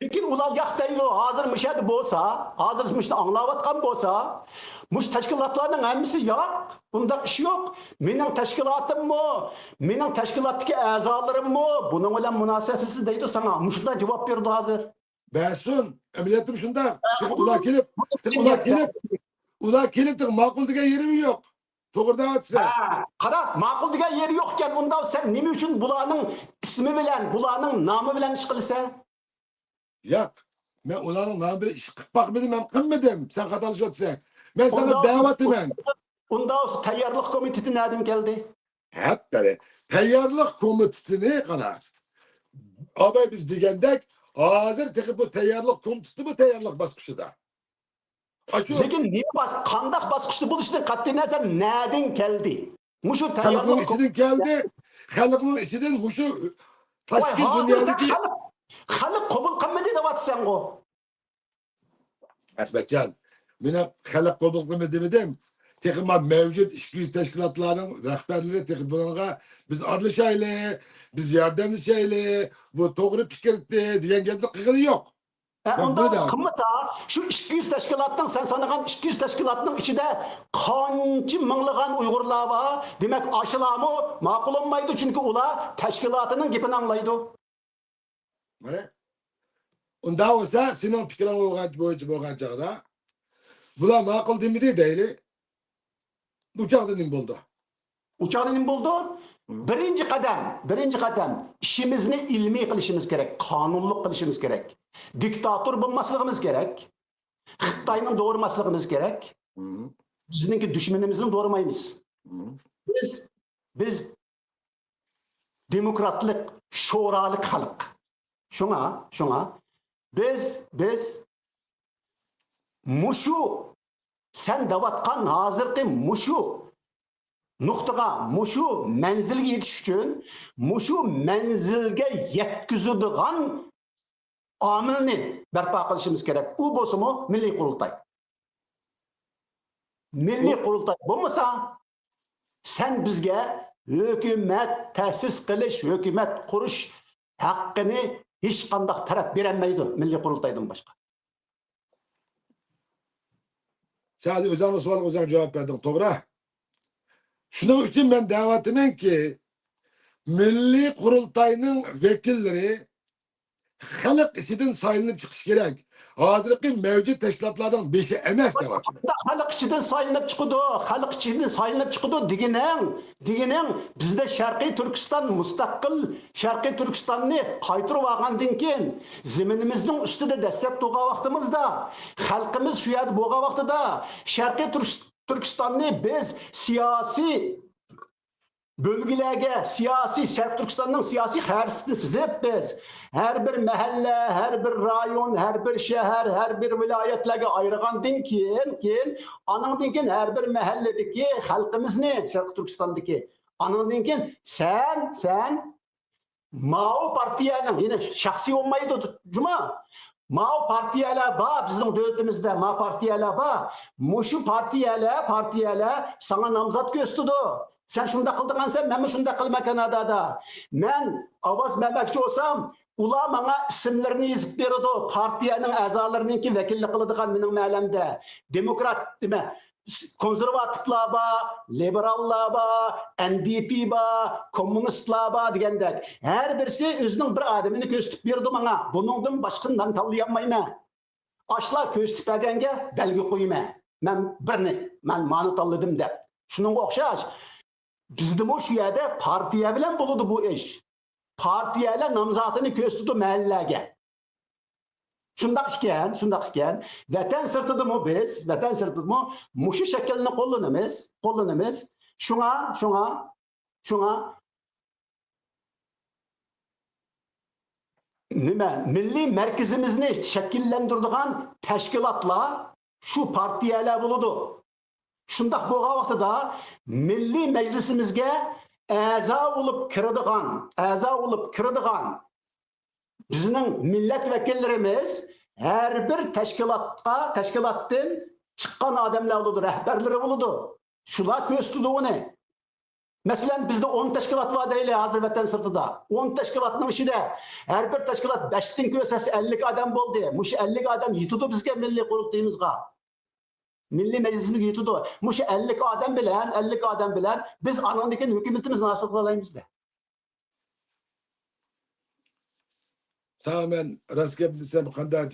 لېكىن ئۇلار ياق دەيدۇ. ھازىر مۇشۇ يەردە بولسا، ھازىر مۇشۇنى ئاڭلاۋاتقان بولسا، مۇشۇ تەشكىلاتلارنىڭ ھەممىسى ياق، ئۇنداق ئىش يوق. مېنىڭ تەشكىلاتىممۇ، مېنىڭ تەشكىلاتتىكى ئەزالىرىممۇ بۇنىڭ بىلەن مۇناسىۋەتسىز دەيدۇ ساڭا. مۇشۇنداق جاۋاب بېرىدۇ ھازىر. بەرسۇن، ئەمەلىيەتتە شۇنداق. ئۇلار كېلىپ، تېخى ئۇلار كېلىپ، ئۇلار كېلىپ تېخى ماقۇل دېگەن يېرىمۇ يوق. توغرا دەۋاتىسەن. ھە، قارا، ماقۇل دېگەن يېرى يوق ئىكەن. ئۇنداق سەن نېمە ئۈچۈن بۇلارنىڭ ئىسمى بىلەن، بۇلارنىڭ نامى بىلەن ئىش قىلىسەن؟ ياق، مەن ئۇلارنىڭ نامى بىلەن ئىش قىلىپ باقمىدىم ھەم قىلمىدىم. سەن خاتالىشىۋاتىسەن. مەن ساڭا دەۋاتىمەن. ئۇنداق بولسا تەييارلىق كومىتېتى نەدىن كەلدى؟ ھەپتىلى تەييارلىق كومىتېتىنى قارا. ئاباي بىز دېگەندەك، ھازىر تېخى بۇ تەييارلىق كومىتېتى بۇ تەييارلىق باسقۇچىدا. ئاشۇ لېكىن نېمە باس-، قانداق باسقۇچتا بولۇشىدىن قەتئىينەزەر، نەدىن كەلدى؟ مۇشۇ خەلقنىڭ تەييارلىق ئىچىدىن كەلدى. خەلقنىڭ ئىچىدىن مۇشۇ ۋاي، تاشقى ھازىر سەن دۇنيادىكى خەلق، خەلق قوبۇل قىلمىدى دەۋاتىسەنغۇ. ئەخمەتجان، مېنى خەلق قوبۇل قىلمىدى دېمىدىم. تېخى ما مەۋجۇت ئىككى يۈز تەشكىلاتلارنىڭ رەھبەرلىرى تېخى بۇنىڭغا بىز ئارىلىشايلى، بىز ياردەملىشەيلى، بۇ توغرا پىكىر دېگەن گەپنى قىلغىنى يوق. ھە، مەن ئۇنداق بۇنى دەۋاتىمەن. قىلمىسا، شۇ ئىككى يۈز تەشكىلاتنىڭ، سەن سانىغان ئىككى يۈز تەشكىلاتنىڭ ئىچىدە قانچە مىڭلىغان ئۇيغۇرلار بار؟ دېمەك، ئاشۇلارمۇ ماقۇل بولمايدۇ، چۈنكى ئۇلار تەشكىلاتىنىڭ گېپىنى ئاڭلايدۇ. مانا، ئۇنداق بولسا، سېنىڭ پىكرىڭ بولغان، بويىچە بولغان چاغدا، بۇلار ماقۇل دېمىدى دەيلى. بۇ چاغدا نېمە بولدى؟ ئۇ چاغدا نېمە بولىدۇ؟ مم. بىرىنچى قەدەم، بىرىنچى قەدەم، ئىشىمىزنى ئىلمىي قىلىشىمىز كېرەك، قانۇنلۇق قىلىشىمىز كېرەك. دىكتاتور بولماسلىقىمىز كېرەك. خىتاينىڭ دورىماسلىقىمىز كېرەك. مم. بىزنىڭكى دۈشمىنىمىزنى دورىمايمىز. مم. بىز، بىز دېموكراتلىق، شورالىق خەلق. شۇڭا، شۇڭا بىز، بىز مۇشۇ سەن دەۋاتقان ھازىرقى مۇشۇ نۇقتىغا، مۇشۇ مەنزىلگە يېتىش ئۈچۈن، مۇشۇ مەنزىلگە يەتكۈزىدىغان ئامىلنى بەرپا قىلىشىمىز كېرەك. ئۇ بولسىمۇ مىللىي قۇرۇلتاي. مىللىي قۇرۇلتاي بولمىسا، سەن بىزگە ھۆكۈمەت تەسىس قىلىش، ھۆكۈمەت قۇرۇش ھەققىنى ھېچقانداق تەرەپ بېرەلمەيدۇ، مىللىي قۇرۇلتايدىن باشقا. سەن ھازىر ئۆزۈڭنىڭ سوئالىغا ئۆزۈڭ جاۋاب بەردىڭ، توغرا. شۇنىڭ ئۈچۈن مەن دەۋاتىمەنكى، مىللىي قۇرۇلتاينىڭ ۋەكىللىرى خەلق ئىچىدىن سايلىنىپ چىقىشى كېرەك. ھازىرقى مەۋجۇت تەشكىلاتلارنىڭ بېشى ئەمەس دەۋاتىمەن. خەلق ئىچىدىن سايلىنىپ چىقىدۇ، خەلق ئىچىدىن سايلىنىپ چىقىدۇ دېگىنىڭ، دېگىنىڭ بىزدە شەرقىي تۈركىستان مۇستەقىل، شەرقىي تۈركىستاننى قايتۇرۇۋالغاندىن كېيىن، زېمىنىمىزنىڭ ئۈستىدە دەسسەپ تۇرغان ۋاقتىمىزدا، خەلقىمىز شۇ يەردە بولغان ۋاقتىدا، شەرقىي تۈركىس-، تۈركىستاننى بىز سىياسىي بۆلگىلەرگە سىياسىي، شەرقىي تۈركىستاننىڭ سىياسىي خەرىتىسىنى سىزىپ، بىز ھەر بىر مەھەللە، ھەر بىر رايون، ھەر بىر شەھەر، ھەر بىر ۋىلايەتلەرگە ئايرىغاندىن كېيىن، كېيىن، ئانىڭدىن كېيىن ھەر بىر مەھەللىدىكى خەلقىمىزنى، شەرقىي تۈركىستاندىكى، ئانىڭدىن كېيىن سەن، سەن ماۋۇ پارتىيەنىڭ، يەنى شەخسىي بولمايدۇ، جۇما. ماۋۇ پارتىيەلەر بار، بىزنىڭ دۆلىتىمىزدە ماۋۇ پارتىيەلەر بار. مۇشۇ پارتىيەلەر، پارتىيەلەر ساڭا نامزات كۆرسىتىدۇ. سەن شۇنداق قىلىدىغانسەن، مەنمۇ شۇنداق قىلىمەن كانادادا. مەن ئاۋاز بەرمەكچى بولسام، ئۇلار ماڭا ئىسىملىرىنى يېزىپ بېرىدۇ. پارتىيەنىڭ ئەزالىرىنىڭكى ۋەكىللىك قىلىدىغان مېنىڭ مەلەمدە. دېموكرات دېمە، كونسېرۋاتىپلار بار، لىبېراللار بار، ئەن دى پى بار، كوممۇنىستلار بار دېگەندەك. ھەر بىرسى ئۆزىنىڭ بىر ئادىمىنى كۆرسىتىپ بېرىدۇ ماڭا. بۇنىڭدىن باشقىنى مەن تاللىيالمايمەن. ئاشۇلار كۆرسىتىپ بەرگەنگە بەلگە قويىمەن. مەن بىرنى، مەن مانى تاللىدىم دەپ. شۇنىڭغا ئوخشاش، بىزدىمۇ شۇ يەردە پارتىيە بىلەن بولىدۇ بۇ ئىش. پارتىيەلەر نامزاتىنى كۆرسىتىدۇ مەھەللىلەرگە. شۇنداق ئىكەن، شۇنداق ئىكەن. ۋەتەن سىرتىدىمۇ بىز، ۋەتەن سىرتىدىمۇ مۇشۇ شەكىلنى قوللىنىمىز، قوللىنىمىز. شۇڭا، شۇڭا، شۇڭا نېمە، مىللىي مەركىزىمىزنى شەكىللەندۈرىدىغان تەشكىلاتلار شۇ پارتىيەلەر بولىدۇ. شۇنداق بولغان ۋاقتىدا مىللىي مەجلىسىمىزگە ئەزا بولۇپ كىرىدىغان، ئەزا بولۇپ كىرىدىغان بىزنىڭ مىللەت ۋەكىللىرىمىز ھەر بىر تەشكىلاتقا، تەشكىلاتتىن چىققان ئادەملەر بولىدۇ، رەھبەرلىرى بولىدۇ. شۇلار كۆرسىتىدۇ ئۇنى. مەسىلەن، بىزدە ئون تەشكىلات بار دەيلى ھازىر ۋەتەن سىرتىدا. ئون تەشكىلاتنىڭ ئىچىدە ھەر بىر تەشكىلات بەشتىن كۆرسەتسە ئەللىك ئادەم بولدى. مۇشۇ ئەللىك ئادەم يېتىدۇ بىزگە مىللىي قۇرۇلتىيىمىزغا. مىللىي مەجلىسىمىزگە يېتىدۇ. مۇشۇ ئەللىك ئادەم بىلەن، ئەللىك ئادەم بىلەن بىز ئاندىن كېيىن ھۆكۈمىتىمىزنى ھاسىل قىلالايمىز دە. ساڭا مەن راست گەپنى دېسەم، قانداق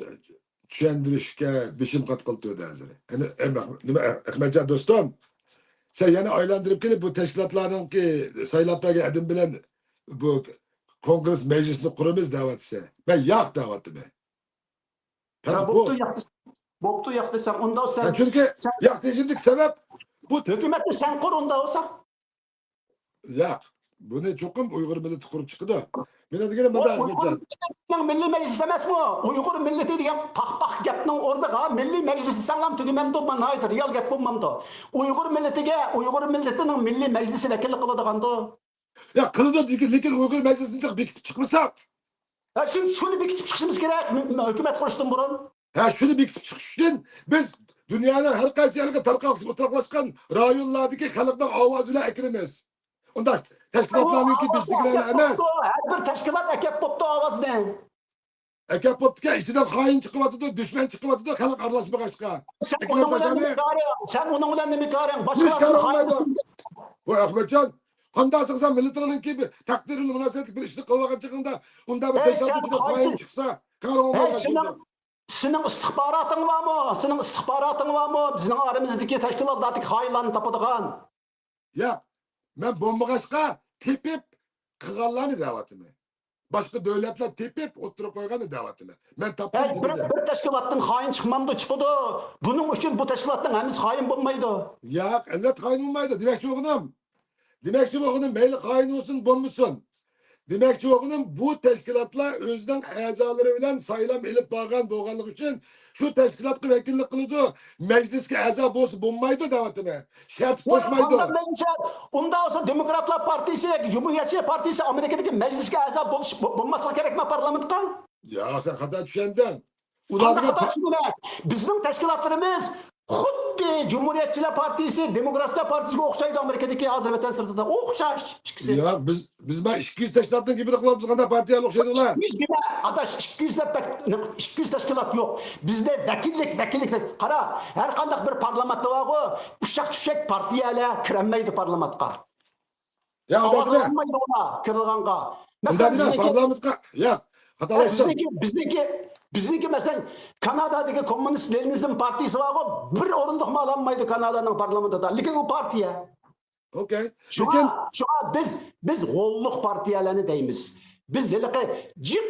چۈشەندۈرۈشكە بېشىم قاتقىلى تۇردى ھازىر. ئەنە، ئەم-، نېمە، ئەخمەتجان دوستۇم، سەن يەنە ئايلاندۇرۇپ كېلىپ، بۇ تەشكىلاتلارنىڭكى سايلاپ بەرگەن ئادەم بىلەن بۇ كونگرېس مەجلىسىنى قۇرىمىز دەۋاتىسەن. مەن ياق دەۋاتىمەن. يا، پەرق بۇ. بوپتۇ، ياق دېسەڭ، بوپتۇ، ياق دېسەڭ، ئۇنداق سەن، يا، چۈنكى سەن ياق دېيىشىمدىكى سەۋەب بۇ. ھۆكۈمەتنى سەن قۇر ئۇنداق بولسا. ياق، بۇنى چوقۇم ئۇيغۇر مىللىتى قۇرۇپ چىقىدۇ. مېنىڭ دېگىنىم ئۇ مۇنداق، ئۇيغۇر ئەخمەتجان. مىللىتىنىڭ مىللىي مەجلىسى ئەمەسمۇ؟ ئۇيغۇر مىللىتى دېگەن پاخ-پاخ گەپنىڭ ئورنىغا مىللىي مەجلىس دېسەڭلام تۈگىمەمدۇ؟ مانا ناھايىتى رېئال گەپ بولمامدۇ؟ ئۇيغۇر مىللىتىگە ئۇيغۇر مىللىتىنىڭ مىللىي مەجلىسى ۋەكىللىك قىلىدىغاندۇ؟ يا، قىلىدۇ، لېكىن، لېكىن ئۇيغۇر مەجلىسىنى بېكىتىپ چىقمىساق. ھە، شۇ، شۇنى بېكىتىپ چىقىشىمىز كېرەك، م-، م-، ھۆكۈمەت قۇرۇشتىن بۇرۇن. ھە، شۇنى بېكىتىپ چىقىش ئۈچۈن بىز دۇنيانىڭ ھەر قايسى يەرلىرىگە تارقاقلىشىپ ئولتۇراقلاشقان رايونلاردىكى خەلقنىڭ ئاۋازى بىلەن ئەكىرىمىز. ئۇنداق تەشكىلاتلارنىڭكى بىزدىكىلەر ئەمەس. ھەر بىر تەشكىلات ئەكەپ بوپتۇ ئاۋازنى. ئەكەپ بوپتىكەن، ئىچىدىن خائىن چىقىۋاتىدۇ، دۈشمەن چىقىۋاتىدۇ، خەلق ئارىلاشمىغاچقا. سەن ئۇنىڭ بىلەن نېمە كارىڭ؟ سەن ئۇنىڭ بىلەن نېمە كارىڭ؟ باشقىلارنى خائىن دېسەڭ. ۋاي ئەخمەتجان، قانداق سەن مىللىتىڭنىڭكى بىر تەقدىرى مۇناسىۋەتلىك بىر ئىشنى قىلىۋالغان چېغىڭدا، ئۇنداق بىر تەشكىلاتنىڭ ئىچىدە خائىن چىقسا، كارىڭ بولمايدۇ. سېنىڭ ئىستىخباراتىڭ بارمۇ؟ سېنىڭ ئىستىخباراتىڭ بارمۇ؟ بىزنىڭ ئارىمىزدىكى تەشكىلاتلاردىكى خائىنلارنى تاپىدىغان. ياق، مەن بولمىغاچقا تېپىپ قىلغانلارنى دەۋاتىمەن. باشقا دۆلەتلەر تېپىپ ئوتتۇرىغا قويغاننى دەۋاتىمەن. مەن تاپتىم دېمىدىم. بىر تەشكىلاتتىن خائىن چىقمامدۇ؟ چىقىدۇ. بۇنىڭ ئۈچۈن بۇ تەشكىلاتنىڭ ھەممىسى خائىن بولمايدۇ. ياق، ئەلۋەتتە خائىن بولمايدۇ. دېمەكچى بولغىنىم، دېمەكچى بولغىنىم، مەيلى خائىن بولسۇن، بولمىسۇن. دېمەكچى بولغىنىم، بۇ تەشكىلاتلار ئۆزىنىڭ ئەزالىرى بىلەن سايلام ئېلىپ بارغان بولغانلىقى ئۈچۈن، شۇ تەشكىلاتقا ۋەكىللىك قىلىدۇ، مەجلىسكە ئەزا بولسا بولمايدۇ دەۋاتىمەن. شەرت قوشمايدۇ. ئۇنداق مەجلىس، ئۇنداق بولسا دېموكراتلار پارتىيىسى ياكى جۇمھۇرىيەتچىلەر پارتىيىسى ئامېرىكىدىكى مەجلىسكە ئەزا بولۇش، بولماسلىقى كېرەكمۇ پارلامېنتقا؟ ياق، سەن خاتا چۈشەندىڭ. ئۇلار دېگەن پا- بىزنىڭ تەشكىلاتلىرىمىز خۇددى جۇمھۇرىيەتچىلەر پارتىيىسى، دېموكراتلار پارتىيىسىگە ئوخشايدۇ ئامېرىكىدىكى ھازىر ۋەتەن سىرتىدا. ئوخشاش ئىككىسى. ياق، بىز، بىز ما ئىككى يۈز تەشكىلاتنىڭ گېپىنى قىلىۋاتىمىز، قانداق پارتىيەنى ئوخشايدۇ ئۇلار؟ ئىككى يۈز دېمە، ئاداش، ئىككى يۈز دەپ بەك، ئىككى يۈز تەشكىلات يوق. بىزدە ۋەكىللىك، ۋەكىللىك. قارا، ھەر قانداق بىر پارلامېنتتا بارغۇ، ئۇششاق چۈششەك پارتىيەلەر كىرەلمەيدۇ پارلامېنتقا. يا، ئاۋاز ئالمايدۇ ئۇلار كىرىدىغانغا. مەسىلەن، بىزنىڭكى، پارلامېنتقا، يا، خاتالاشتىم. بىزنىڭكى، بىزنىڭكى، بىزنىڭكى، مەسىلەن، كانادادىكى كوممۇنىست لېنىنىزم پارتىيىسى بارغۇ، بىر ئورۇندۇقمۇ ئالالمايدۇ كانادانىڭ پارلامېنتىدا. لېكىن ئۇ پارتىيە. ئوكەي. شۇڭا، لېكىن شۇڭا بىز، بىز غوللۇق پارتىيەلەرنى دەيمىز. بىز ھېلىقى جىق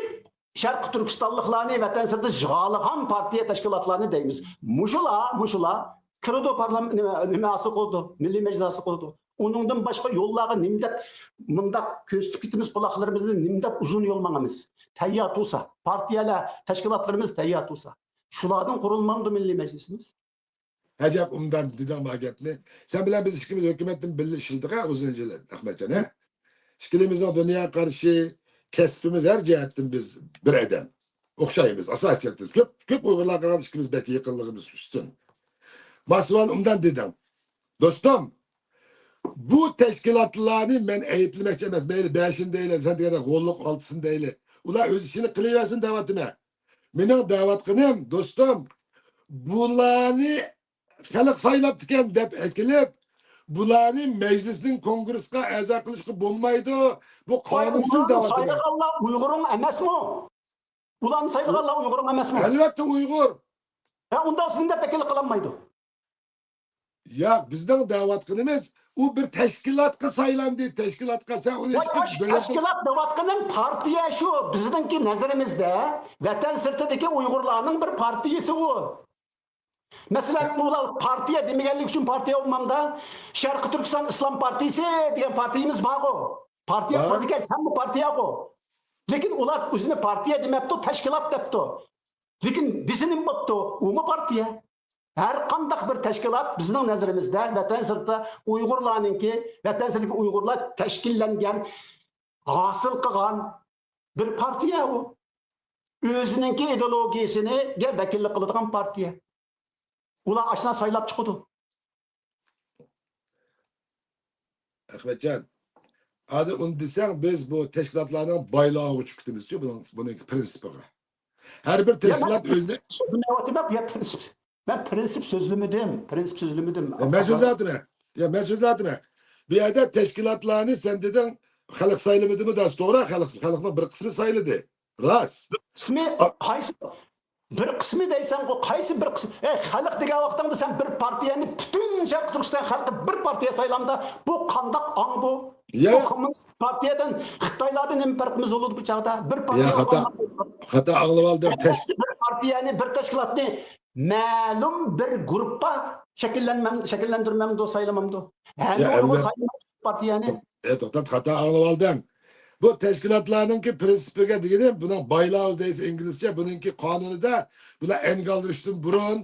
شەرقىي تۈركىستانلىقلارنى ۋەتەن سىرتىدا جىغالىغان پارتىيە تەشكىلاتلارنى دەيمىز. مۇشۇلار، مۇشۇلار كىرىدۇ پارلام-، نېمە، نېمە ھاسىل قىلىدۇ، مىللىي مەجلىس ھاسىل قىلىدۇ. ئۇنىڭدىن باشقا يوللارغا نېمە دەپ مۇنداق كۆرسىتىپ كېتىمىز، قۇلاقلىرىمىزنى نېمە دەپ ئۇزۇن يول ماڭىمىز؟ تەييار تۇرسا، پارتىيەلەر، تەشكىلاتلىرىمىز تەييار تۇرسا. شۇلاردىن قۇرۇلمامدۇ مىللىي مەجلىسىمىز؟ ئەجەب ئوبدان دېدىڭ بۇ گەپنى. سەن بىلەن بىز ئىككىمىز ھۆكۈمەتتىن بىللە ئىشلىدۇق ھە، ئۇزۇن يىل، ئەخمەتجان ھە. ئىككىلىمىزنىڭ دۇنياغا قارىشى، كەسپىمىز ھەر جەھەتتىن بىز بىر ئادەم. ئوخشايمىز، ئاساسىي جەھەتتىن. كۆپ، كۆپ ئۇيغۇرلارغا قارىغاندا ئىككىمىز بەك يېقىنلىقىمىز ئۈستۈن. ماسىۋان ئوبدان دېدىڭ. دوستۇم، بۇ تەشكىلاتلارنى مەن ئەيىبلىمەكچى ئەمەس. مەيلى بەشىنى دەيلى، سەن دېگەندەك غوللۇق ئالتىسىنى دەيلى. ئۇلار ئۆز ئىشىنى قىلىۋەرسۇن دەۋاتىمەن. مېنىڭ دەۋاتقىنىم، دوستۇم، بۇلارنى خەلق سايلاپتىكەن دەپ ئەكېلىپ، بۇلارنى مەجلىسنىڭ كونگرېسقا ئەزا قىلىشقا بولمايدۇ. بۇ قانۇنسىز دەۋاتىمەن. سايلىغانلار ئۇيغۇرۇڭ ئەمەسمۇ؟ بۇلارنى سايلىغانلار ئۇيغۇرۇڭ ئەمەسمۇ؟ ئەلۋەتتە ئۇيغۇر. ھە، ئۇنداق ئۈستۈندە ۋەكىللىك قىلالمايدۇ. ياق، بىزنىڭ دەۋاتقىنىمىز، ئۇ بىر تەشكىلاتقا سايلاندى، تەشكىلاتقا سەن ئۇنى ۋاي، تەش-، تەشكىلات دەۋاتقىنىم پارتىيە شۇ. بىزنىڭكى نەزىرىمىزدە ۋەتەن سىرتىدىكى ئۇيغۇرلارنىڭ بىر پارتىيىسى ئۇ. مەسىلەن، ئۇلار پارتىيە دېمىگەنلىكى ئۈچۈن پارتىيە بولمامدا، شەرقىي تۈركىستان ئىسلام پارتىيىسى دېگەن پارتىيىمىز بارغۇ. پارتىيە قۇرىدىكەن، سەنمۇ پارتىيەغۇ. لېكىن ئۇلار ئۆزىنى پارتىيە دېمەپتۇ، تەشكىلات دەپتۇ. لېكىن دېسە نېمە بوپتۇ؟ ئۇمۇ پارتىيە. ھەر قانداق بىر تەشكىلات بىزنىڭ نەزىرىمىزدە ۋەتەن سىرتىدا ئۇيغۇرلارنىڭكى، ۋەتەن سىرتىدىكى ئۇيغۇرلار تەشكىللەنگەن، ھاسىل قىلغان بىر پارتىيە ئۇ. ئۆزىنىڭكى ئىدېئولوگىيەسىگە ۋەكىللىك قىلىدىغان پارتىيە. ئۇلار ئاشۇنداق سايلاپ چىقىدۇ. ئەخمەتجان، ھازىر ئۇنى دېسەڭ، بىز بۇ تەشكىلاتلارنىڭ بايلاۋىغا چۈشۈپ كېتىمىزچۇ، بۇنىڭ، بۇنىڭكى پرىنسىپىغا. ھەر بىر يا، مەن تەشكىلات ئۆزىنى پرىنسىپ سۆزلىمەيۋاتىمەن، يا پرىنسىپ. مەن پرىنسىپ سۆزلىمىدىم، پرىنسىپ سۆزلىمىدىم. يا، مەن سۆزلەۋاتىمەن. يا، مەن سۆزلەۋاتىمەن. بۇ يەردە تەشكىلاتلارنى سەن دېدىڭ، خەلق سايلىمىدىمۇ دەس، توغرا، خەلق، خەلقنىڭ بىر قىسمى سايلىدى. راست. بىر قىسمى ئا- قايسى؟ بىر قىسمى دەيسەنغۇ، قايسى بىر قىسمى؟ ئەي، خەلق دېگەن ۋاقتىڭدا سەن بىر پارتىيەنى، پۈتۈن شەرقىي تۈركىستان خەلقى بىر پارتىيە سايلامدا، بۇ قانداق ئاڭ بۇ؟ يا. بۇ كوممۇنىست پارتىيەدىن، خىتايلاردىن نېمە پەرقىمىز بولىدۇ بۇ چاغدا؟ بىر يا، پارتىيە خاتا، خاتا ئاڭلىۋالدىڭ. تەش- بىر پارتىيەنى، بىر تەشكىلاتنى مەلۇم بىر گۇرۇپپا شەكىللەنمەم-، شەكىللەندۈرمەمدۇ، سايلىمامدۇ؟ ھەممە يا، ئۇيغۇر ئەمدى سايلىمامدۇ پارتىيەنى؟ ئە، توختات، خاتا ئاڭلىۋالدىڭ. بۇ تەشكىلاتلارنىڭكى پرىنسىپىگە دېگىنىم، بۇنىڭ بايلاۋ دەيسە ئىنگلىزچە، بۇنىڭكى قانۇنىدا بۇلار ئەنگە ئالدۇرۇشتىن بۇرۇن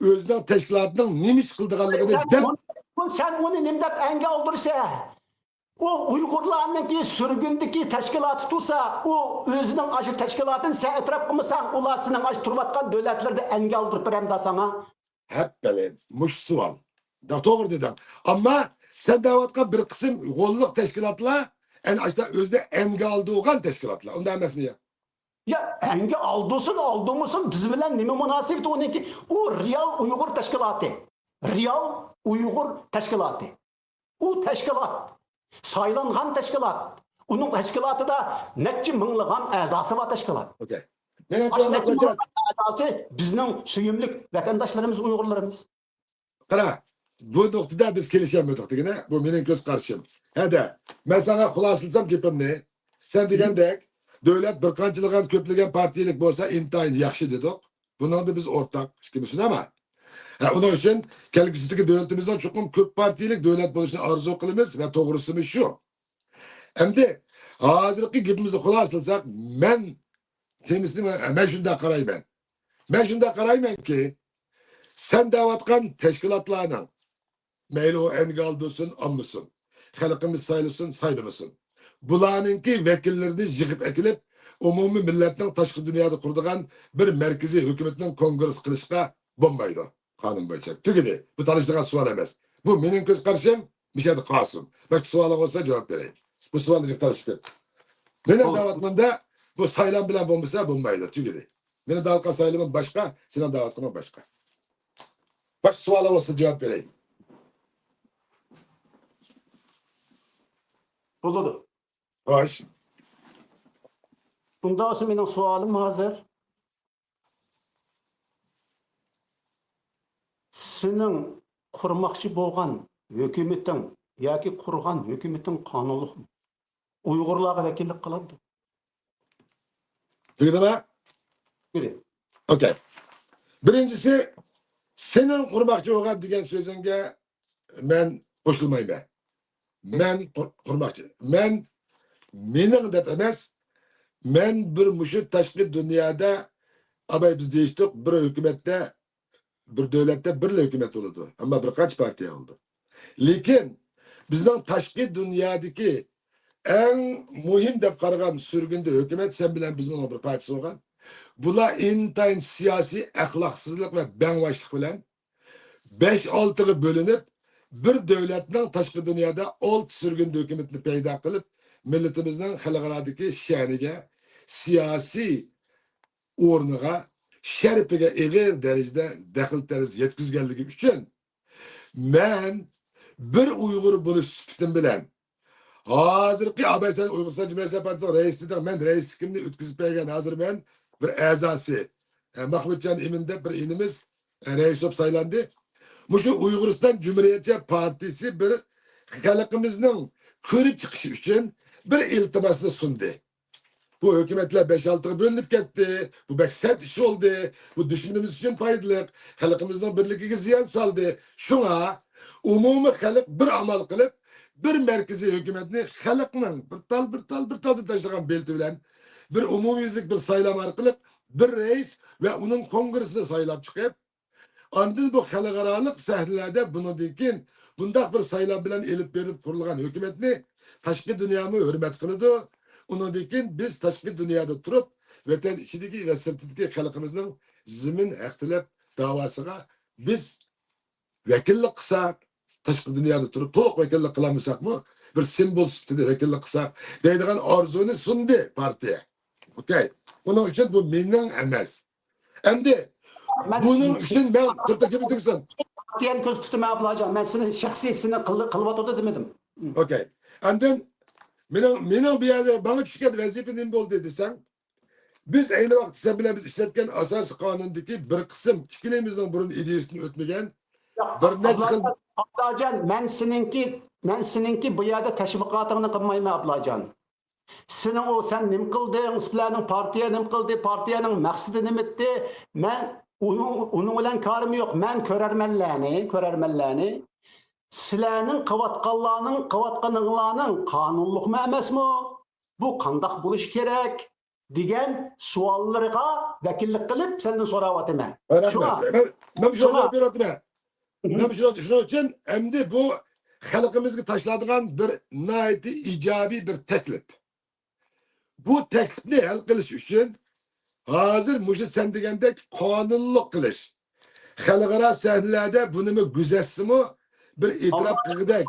ئۆزىنىڭ تەشكىلاتىنىڭ نېمە ئىش قىلىدىغانلىقىنى سەن دەپ ئۇنى، سەن ئۇنى نېمە دەپ ئەنگە ئالدۇرىسەن؟ ئۇ ئۇيغۇرلارنىڭكى سۈرگۈندىكى تەشكىلاتى تۇرسا، ئۇ ئۆزىنىڭ ئاشۇ تەشكىلاتىنى سەن ئېتىراپ قىلمىساڭ، ئۇلار سېنىڭ ئاشۇ تۇرۇۋاتقان دۆلەتلىرىدە ئەنگە ئالدۇرۇپ بېرەمدا ساڭا؟ ھەپپەلى، مۇشۇ سوئال. دا، توغرا دېدىڭ. ئەمما سەن دەۋاتقان بىر قىسىم غوللۇق تەشكىلاتلار، ئەنە ئاشۇنداق ئۆزىنى ئەنگە ئالدۇرغان تەشكىلاتلار. ئۇنداق ئەمەسمۇ يا؟ يا، ئەنگە ئالدۇرسۇن، ئالدۇرمىسۇن، بىز بىلەن نېمە مۇناسىۋىتى ئۇنىڭكى؟ ئۇ رېئال ئۇيغۇر تەشكىلاتى. رېئال ئۇيغۇر تەشكىلاتى. ئۇ تەشكىلات، سايلانغان تەشكىلات. ئۇنىڭ تەشكىلاتىدا نەچچە مىڭلىغان ئەزاسى بار تەشكىلات. ئوكەي. مېنىڭ ئاشۇ نەچچە مىڭلىغان ئەزاسى بىزنىڭ سۆيۈملۈك ۋەتەنداشلىرىمىز، ئۇيغۇرلىرىمىز. قارا، بۇ نۇقتىدا بىز كېلىشەلمىدۇق دېگىنە، بۇ مېنىڭ كۆز قارىشىم. ھەدە، مەن ساڭا خۇلاسىلىسام گېپىمنى، سەن دېگەندەك، دۆلەت بىر قانچىلىغان كۆپلىگەن پارتىيىلىك بولسا ئىنتايىن ياخشى دېدۇق. بۇنىڭدا بىز ئورتاق ئىككىمىز، شۇنداقمۇ؟ ھە، ئۇنىڭ ئۈچۈن كەلگۈسىدىكى دۆلىتىمىزنىڭ چوقۇم كۆپ پارتىيىلىك دۆلەت بولۇشىنى ئارزۇ قىلىمىز ۋە توغرىسىمۇ شۇ. ئەمدى ھازىرقى گېپىمىزنى خۇلاسىلىساق، مەن تېمىسىنى مەن، مەن شۇنداق قارايمەن. مەن شۇنداق قارايمەنكى، سەن دەۋاتقان تەشكىلاتلارنىڭ، مەيلى ئۇ ئەنگە ئالدۇرسۇن، ئالمىسۇن، خەلقىمىز سايلىسۇن، سايلىمىسۇن، بۇلارنىڭكى ۋەكىللىرىنى يىغىپ ئەكېلىپ، ئومۇمىي مىللەتنىڭ تاشقى دۇنيادا قۇرىدىغان بىر مەركىزىي ھۆكۈمىتىنىڭ كونگرېسسى قىلىشقا بولمايدۇ. قانۇن بويىچە. تۈگىدى. بۇ تالىشىدىغان سوئال ئەمەس. بۇ مېنىڭ كۆز قارىشىم، مۇشۇ يەردە قالسۇن. بەلكى سوئالىڭ بولسا جاۋاب بېرەي. بۇ سوئالنى جىق تالىشىپ كەتتۇق. مېنىڭ دەۋاتقىنىمدا بۇ سايلام بىلەن بولمىسا بولمايدۇ. تۈگىدى. مېنىڭ دەۋاتقان سايلىمىم باشقا، سېنىڭ دەۋاتقىنىڭ باشقا. باشقا سوئالىڭ بولسا جاۋاب بېرەي. بولىدۇ. خوش. ئۇنداق بولسا مېنىڭ سوئالىم ھازىر. سېنىڭ قۇرماقچى بولغان ھۆكۈمىتىڭ ياكى قۇرغان ھۆكۈمىتىڭ قانۇنلۇقمۇ؟ ئۇيغۇرلارغا ۋەكىللىك قىلامدۇ؟ تۈگىدىمۇ؟ تۈگىدى. ئوكەي. بىرىنچىسى، سېنىڭ قۇرماقچى بولغان دېگەن سۆزۈڭگە مەن قوشۇلمايمەن. مەن قۇر-، قۇرماقچى. مەن، مېنىڭ دەپ ئەمەس، مەن بىر مۇشۇ تاشقى دۇنيادا، ئاباي بىز دېيىشتۇق، بىر ھۆكۈمەتتە، بىر دۆلەتتە بىرلا ھۆكۈمەت بولىدۇ. ئەمما بىر قانچە پارتىيە بولىدۇ. لېكىن بىزنىڭ تاشقى دۇنيادىكى ئەڭ مۇھىم دەپ قارىغان سۈرگۈندە ھۆكۈمەت، سەن بىلەن بىز بۇنىڭ بىر پارچىسى بولغان. بۇلار ئىنتايىن سىياسىي ئەخلاقسىزلىق ۋە بەڭۋاشلىق بىلەن بەش ئالتىغا بۆلۈنۈپ، بىر دۆلەتنىڭ تاشقى دۇنيادا ئالتە سۈرگۈندە ھۆكۈمىتىنى پەيدا قىلىپ، مىللىتىمىزنىڭ خەلقئارادىكى شەنىگە، سىياسىي ئورنىغا، شەرىپىگە ئېغىر دەرىجىدە دەخلى تەرۇز يەتكۈزگەنلىكى ئۈچۈن، مەن بىر ئۇيغۇر بولۇش سۈپىتىم بىلەن، ھازىرقى ئاباي سەن ئۇيغۇرىستان جۇمھۇرىيەت خەلق پارتىيىسىنىڭ رەئىسى دېدىڭ، مەن رەئىسلىكىمنى ئۆتكۈزۈپ بەرگەن، ھازىر مەن بىر ئەزاسى، ئە، مەھمۇتجان ئىمىن دەپ بىر ئىنىمىز، ئە، رەئىس بولۇپ سايلاندى. مۇشۇ ئۇيغۇرىستان جۇمھۇرىيەتچى پارتىيىسى بىر خەلقىمىزنىڭ كۆرۈپ چىقىشى ئۈچۈن بىر ئىلتىماسنى سۇندى. بۇ ھۆكۈمەتلەر بەش-ئالتىغا بۆلۈنۈپ كەتتى. بۇ بەك سەت ئىش بولدى. بۇ دۈشمىنىمىز ئۈچۈن پايدىلىق. خەلقىمىزنىڭ بىرلىكىگە زىيان سالدى. شۇڭا ئومۇمىي خەلق بىر ئامال قىلىپ، بىر مەركىزىي ھۆكۈمەتنى خەلقنىڭ بىر تال، بىر تال، بىر تالدىن تاشلىغان بېلىتى بىلەن بىر ئومۇميۈزلۈك بىر سايلام ئارقىلىق بىر رەئىس ۋە ئۇنىڭ كونگرېسسىنى سايلاپ چىقىپ، ئاندىن بۇ خەلقئارالىق سەھنىلەردە بۇنىڭدىن كېيىن بۇنداق بىر سايلام بىلەن ئېلىپ بېرىلىپ قۇرۇلغان ھۆكۈمەتنى تاشقى دۇنيامۇ ھۆرمەت قىلىدۇ. ئۇنىڭدىن كېيىن بىز تاشقى دۇنيادا تۇرۇپ، ۋەتەن ئىچىدىكى ۋە سىرتىدىكى خەلقىمىزنىڭ زېمىن ھەق تەلەپ داۋاسىغا بىز ۋەكىللىك قىلساق، تاشقى دۇنيادا تۇرۇپ تولۇق ۋەكىللىك قىلالمىساقمۇ، بىر سىمۋول سۈپىتىدە ۋەكىللىك قىلساق دەيدىغان ئارزۇنى سۇندى پارتىيە. ئوكەي. ئۇنىڭ ئۈچۈن بۇ مېنىڭ ئەمەس. ئەمدى مەن بۇنىڭ ئۈچۈن مەن تۈرتە كېپى تۈگسۇن. پارتىيەنى كۆزىتىپ تۇرىمەن، ئابلاجان. مەن سېنى شەخسىي سېنى قىل-، قىلىۋاتىدۇ دېمىدىم. ئوكەي. ئاندىن مېنىڭ، مېنىڭ بۇ يەردە ماڭا چۈشكەن ۋەزىپە نېمە بولدى دېسەڭ، بىز ئەينى ۋاقىتتا سەن بىلەن بىز ئىشلەتكەن ئاساسىي قانۇندىكى بىر قىسىم ئىككىلىمىزنىڭ بۇرۇن ئىدىيىسىدىن ئۆتمىگەن ياق، بىر نەچچە خىل ئابلاجان، ئابلاجان، مەن سېنىڭكى، مەن سېنىڭكى بۇ يەردە تەشۋىقاتىڭنى قىلمايمەن، ئابلاجان. سېنىڭ ئۇ، سەن نېمە قىلدىڭ، سىلەرنىڭ پارتىيە نېمە قىلدى، پارتىيەنىڭ مەقسىتى نېمە ئىدى؟ مەن ئۇنىڭ، ئۇنىڭ بىلەن كارىم يوق. مەن كۆرەرمەنلەرنى، كۆرەرمەنلەرنى، سىلەرنىڭ قىلىۋاتقانلارنىڭ، قىلىۋاتقىنىڭلارنىڭ قانۇنلۇقمۇ ئەمەسمۇ؟ بۇ قانداق بولۇشى كېرەك؟ دېگەن سوئاللىرىغا ۋەكىللىك قىلىپ سەندىن سوراۋاتىمەن. رەھمەت. شۇڭا، مەن، مەن شۇڭا جاۋاب بېرىۋاتىمەن. مەن شۇ-، شۇنىڭ ئۈچۈن ئەمدى بۇ خەلقىمىزگە تاشلايدىغان بىر ناھايىتى ئىجابىي بىر تەكلىپ. بۇ تەكلىپنى ھەل قىلىش ئۈچۈن ھازىر مۇشۇ سەن دېگەندەك قانۇنلۇق قىلىش، خەلقئارا سەھنىلەردە بۇنىمۇ گۈزەتسىمۇ بىر ئېتىراپ قىلغۇدەك.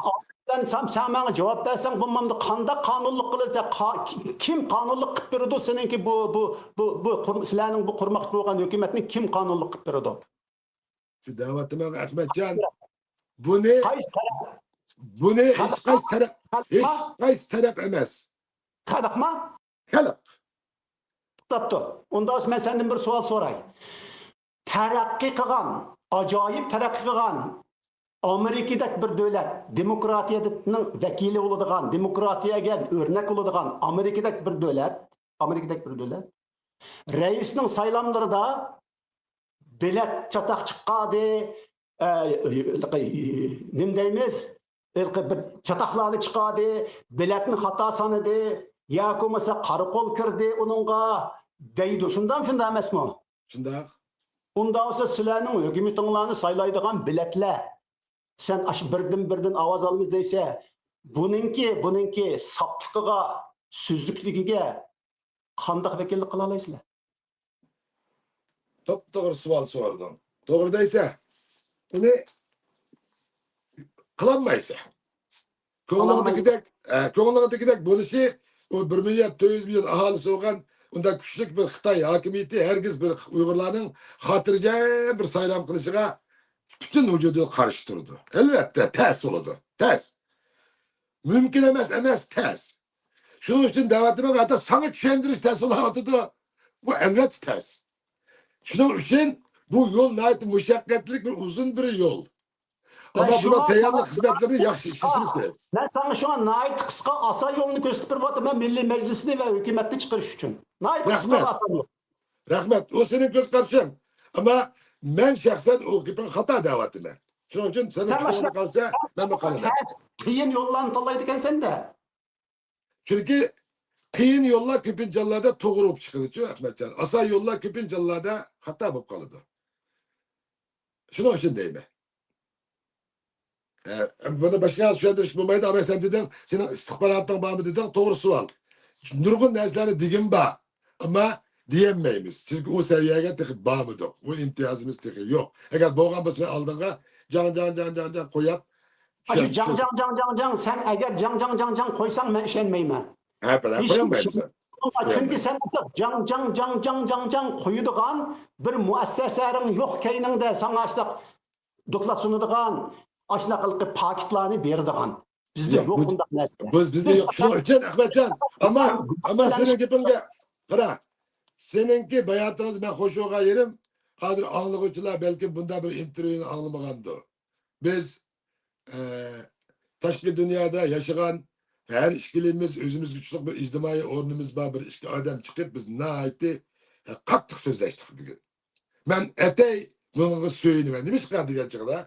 سەن، سەن، سەن ماڭا جاۋاب بەرسەڭ بولمامدۇ؟ قانداق قانۇنلۇق قىلىسەن؟ قا-، كىم، كىم قانۇنلۇق قىلىپ بېرىدۇ سېنىڭكى بۇ، بۇ، بۇ، بۇ قۇر-، سىلەرنىڭ بۇ قۇرماقچى بولغان ھۆكۈمەتنى كىم قانۇنلۇق قىلىپ بېرىدۇ؟ شۇ دەۋاتىمەن ئەخمەتجان. بۇنى، قايسى تەرەپ؟ بۇنى ھېچ قايسى تەرەپ، ھېچ قايسى تەرەپ ئەمەس. خەلقما؟ خەلق. توختاپتۇ. ئۇنداق بولسا مەن سەندىن بىر سوئال سوراي. تەرەققىي قىلغان، ئاجايىپ تەرەققىي قىلغان ئامېرىكىدەك بىر دۆلەت، دېموكراتىيەنىڭ ۋەكىلى بولىدىغان، دېموكراتىيەگە ئۆرنەك بولىدىغان ئامېرىكىدەك بىر دۆلەت، ئامېرىكىدەك بىر دۆلەت رەئىسنىڭ سايلاملىرىدا بېلەت چاتاق چىقاردى، ئە، نېمە دەيمىز؟ ھېلىقى بىر چاتاقلارنى چىقاردى، بېلەتنى خاتا سانىدى، ياكى بولمىسا قارا قول كىردى ئۇنىڭغا دەيدۇ. شۇنداقمۇ، شۇنداق ئەمەسمۇ؟ شۇنداق. ئۇنداق بولسا سىلەرنىڭ ھۆكۈمىتىڭلارنى سايلايدىغان بېلەتلەر، سەن ئاشۇ بىردىن بىردىن ئاۋاز ئالىمىز دەيسە، بۇنىڭكى، بۇنىڭكى ساپلىقىغا، سۈزۈكلۈكىگە قانداق ۋەكىللىك قىلالايسىلەر؟ توپتوغرا سوئال سورىدىڭ. توغرا دەيسە، ئۇنى قىلالمايسەن. كۆڭلۈڭدىكىدەك، ئە، كۆڭلۈڭدىكىدەك بولۇشى، ئۇ بىر مىليارد تۆت يۈز مىليون ئاھالىسى بولغان ئۇنداق كۈچلۈك بىر خىتاي ھاكىمىيىتى ھەرگىز بىر ئۇيغۇرلارنىڭ خاتىرجەم بىر سايلام قىلىشىغا پۈتۈن ۋۇجۇدى قارشى تۇرىدۇ. ئەلۋەتتە، تەس بولىدۇ. تەس. مۇمكىن ئەمەس، ئەمەس، تەس. شۇنىڭ ئۈچۈن دەۋاتىمەن، ھەتتا ساڭا چۈشەندۈرۈش تەس بولۇۋاتىدۇ. بۇ ئەلۋەتتە تەس. شۇنىڭ ئۈچۈن بۇ يول ناھايىتى مۇشەققەتلىك بىر ئۇزۇن بىر يول. ئەمما بۇنىڭ تەييارلىق خىزمەتلىرىنى ياخشى ئىشلىشىمىز كېرەك. مەن ساڭا شۇڭا ناھايىتى قىسقا، ئاسان يولنى كۆرسىتىپ بېرىۋاتىمەن، مىللىي مەجلىسنى ۋە ھۆكۈمەتنى چىقىرىش ئۈچۈن. ناھايىتى قىسقا، ئاسان يول. رەھمەت. ئۇ سېنىڭ كۆز قارىشىڭ. ئەمما مەن شەخسەن ئۇ گېپىڭ خاتا دەۋاتىمەن. شۇنىڭ ئۈچۈن سېنىڭ پىكرىڭ قالسا، مەنمۇ قالىمەن. تەس، قىيىن يوللارنى تاللايدىكەنسەن-دە. چۈنكى قىيىن يوللار كۆپىنچە ھاللاردا توغرا بولۇپ چىقىدۇچۇ، ئەخمەتجان. ئاسان يوللار كۆپىنچە ھاللاردا خاتا بولۇپ قالىدۇ. شۇنىڭ ئۈچۈن دەيمەن. ئە، بۇنى باشقا چۈشەندۈرۈشكە بولمايدۇ. ئەمما سەن دېدىڭ، سېنىڭ ئىستىخباراتىڭ بارمۇ دېدىڭ، توغرا سوئال. نۇرغۇن نەرسىلەرنى دېگۈم بار. ئەمما دېيەلمەيمىز. چۈنكى ئۇ سەۋىيەگە تېخى بارمىدۇق. ئۇ ئىمتىيازىمىز تېخى يوق. ئەگەر بولغان بولسا، مەن ئالدىڭغا جاڭ، جاڭ، جاڭ، جاڭ، جاڭ قويۇپ، ئاشۇ جاڭ، جاڭ، جاڭ، جاڭ، جاڭ، سەن ئەگەر جاڭ، جاڭ، جاڭ، جاڭ قويساڭ، مەن ئىشەنمەيمەن. ھە، بىلەن قويالمايمىز. چۈنكى سەن ئاشۇنداق جاڭ، جاڭ، جاڭ قويىدىغان بىر مۇئەسسەسەڭ يوق كەينىڭدە، ساڭا ئاشۇنداق دوكلات سۇنىدىغان، ئاشۇنداق پاكىتلارنى بېرىدىغان. بىزدە يوق، يوق بۇ-، بۇنداق نەرسە. بىز، بىزدە يوق. شۇنىڭ ئۈچۈن، ئەخمەتجان، ئەمما، ئەمما سېنىڭ گېپىڭگە قارا. سېنىڭكى باياتىڭىز مەن خوش بولغان يېرىم، ھازىر ئاڭلىغۇچىلار بەلكىم بۇنداق بىر ئىنتېرۋيۇنى ئاڭلىمىغاندۇ. بىز، ئە، تاشقى دۇنيادا ياشىغان ھەر ئىككىلىمىز ئۆزىمىزگە تۇتۇق بىر ئىجتىمائىي ئورنىمىز بار بىر ئىككى ئادەم چىقىپ، بىز ناھايىتى، ئە، قاتتىق سۆزلەشتۇق بۈگۈن. مەن ئەتەي بۇنىڭغا سۆيۈنىمەن. نېمىشقا دېگەن چاغدا،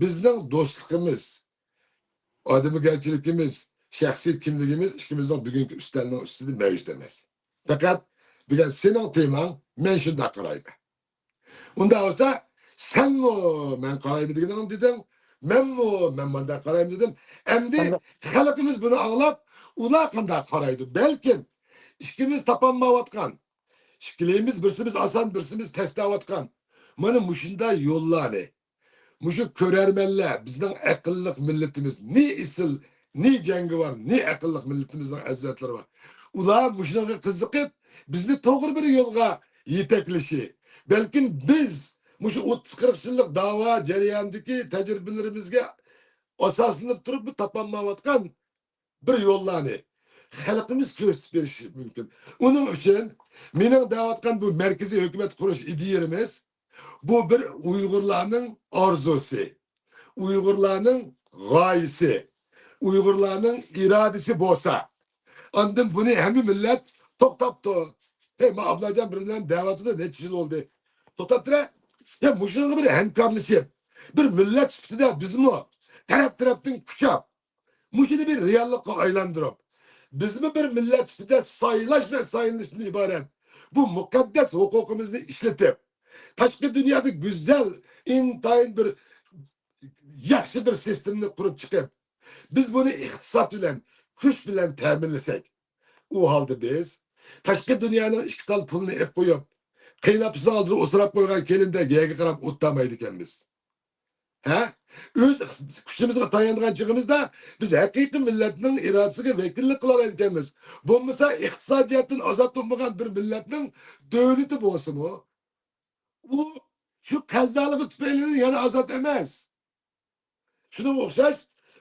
بىزنىڭ دوستلۇقىمىز، ئادەمگەرچىلىكىمىز، شەخسىي كىملىكىمىز ئىككىمىزنىڭ بۈگۈنكى ئۈستەلنىڭ ئۈستىدە مەۋجۇت ئەمەس. پەقەت دېگەن سېنىڭ تېماڭ، مەن شۇنداق قارايمەن. ئۇنداق بولسا، سەنمۇ مەن قارايمەن دېگىنىڭنى دېدىڭ، مەنمۇ مەن مۇنداق قارايمەن دېدىم. ئەمدى خەلقىمىز بۇنى ئاڭلاپ، ئۇلار قانداق قارايدۇ؟ بەلكىم ئىككىمىز تاپالمايۋاتقان، ئىككىلىمىز بىرسىمىز ئاسان، بىرسىمىز تەستەۋاتقان مانا مۇشۇنداق يوللارنى، مۇشۇ كۆرەرمەنلەر، بىزنىڭ ئەقىللىق مىللىتىمىز، نى ئېسىل، نى جەڭگىۋار، نى ئەقىللىق مىللىتىمىزنىڭ ئەزىزلىرى بار. ئۇلار مۇشۇنىڭغا قىزىقىپ، بىزنى توغرا بىر يولغا يېتەكلىشى. بەلكىم بىز مۇشۇ ئوتتۇز قىرىق يىللىق داۋا جەريانىدىكى تەجرىبىلىرىمىزگە ئاساسلىنىپ تۇرۇپ، بۇ تاپالمايۋاتقان بىر يوللارنى خەلقىمىز كۆرسىتىپ بېرىشى مۇمكىن. ئۇنىڭ ئۈچۈن مېنىڭ دەۋاتقان بۇ مەركىزىي ھۆكۈمەت قۇرۇش ئىدىيەمىز، بۇ بىر ئۇيغۇرلارنىڭ ئارزۇسى، ئۇيغۇرلارنىڭ غايىسى، ئۇيغۇرلارنىڭ ئىرادىسى بولسا، ئاندىن بۇنى ھەممە مىللەت توختاپتۇ. ھەي، ما ئابلاجان بىر بىلەن دەۋاتىدۇ، نەچچە يىل بولدى. توختاپ تۇرە. يا، مۇشۇنىڭغا بىر ھەمكارلىشىپ، بىر مىللەت سۈپىتىدە بىزمۇ تەرەپ-تەرەپتىن كۈچەپ، مۇشۇنى بىر رېئاللىققا ئايلاندۇرۇپ، بىزمۇ بىر مىللەت سۈپىتىدە سايلاش ۋە سايلىنىشتىن ئىبارەت بۇ مۇقەددەس ھوقۇقىمىزنى ئىشلىتىپ، تاشقى دۇنيادا گۈزەل، ئىنتايىن بىر ياخشى بىر سىستېمىنى قۇرۇپ چىقىپ، بىز بۇنى ئىقتىساد بىلەن، كۈچ بىلەن تەمىنلىسەك، ئۇ ھالدا بىز تاشقى دۇنيانىڭ ئىككى تال پۇلىنى ئېلىپ قويۇپ، قېيىنئاپىسىنىڭ ئالدىدا ئۇسراپ قويغان كېلىندەك يەرگە قاراپ ئولتۇرمايدىكەنمىز. ھە؟ ئۆز ئىقتىس-، كۈچىمىزگە تايانغان چېغىمىزدا بىز ھەقىقىي مىللەتنىڭ ئىرادىسىگە ۋەكىللىك قىلالايدىكەنمىز. بولمىسا ئىقتىسادىي جەھەتتىن ئازاد بولمىغان بىر مىللەتنىڭ دۆلىتى بولسىمۇ، ئۇ شۇ قەرزدارلىقى تۈپەيلىدىن يەنە ئازاد ئەمەس. شۇنىڭغا ئوخشاش،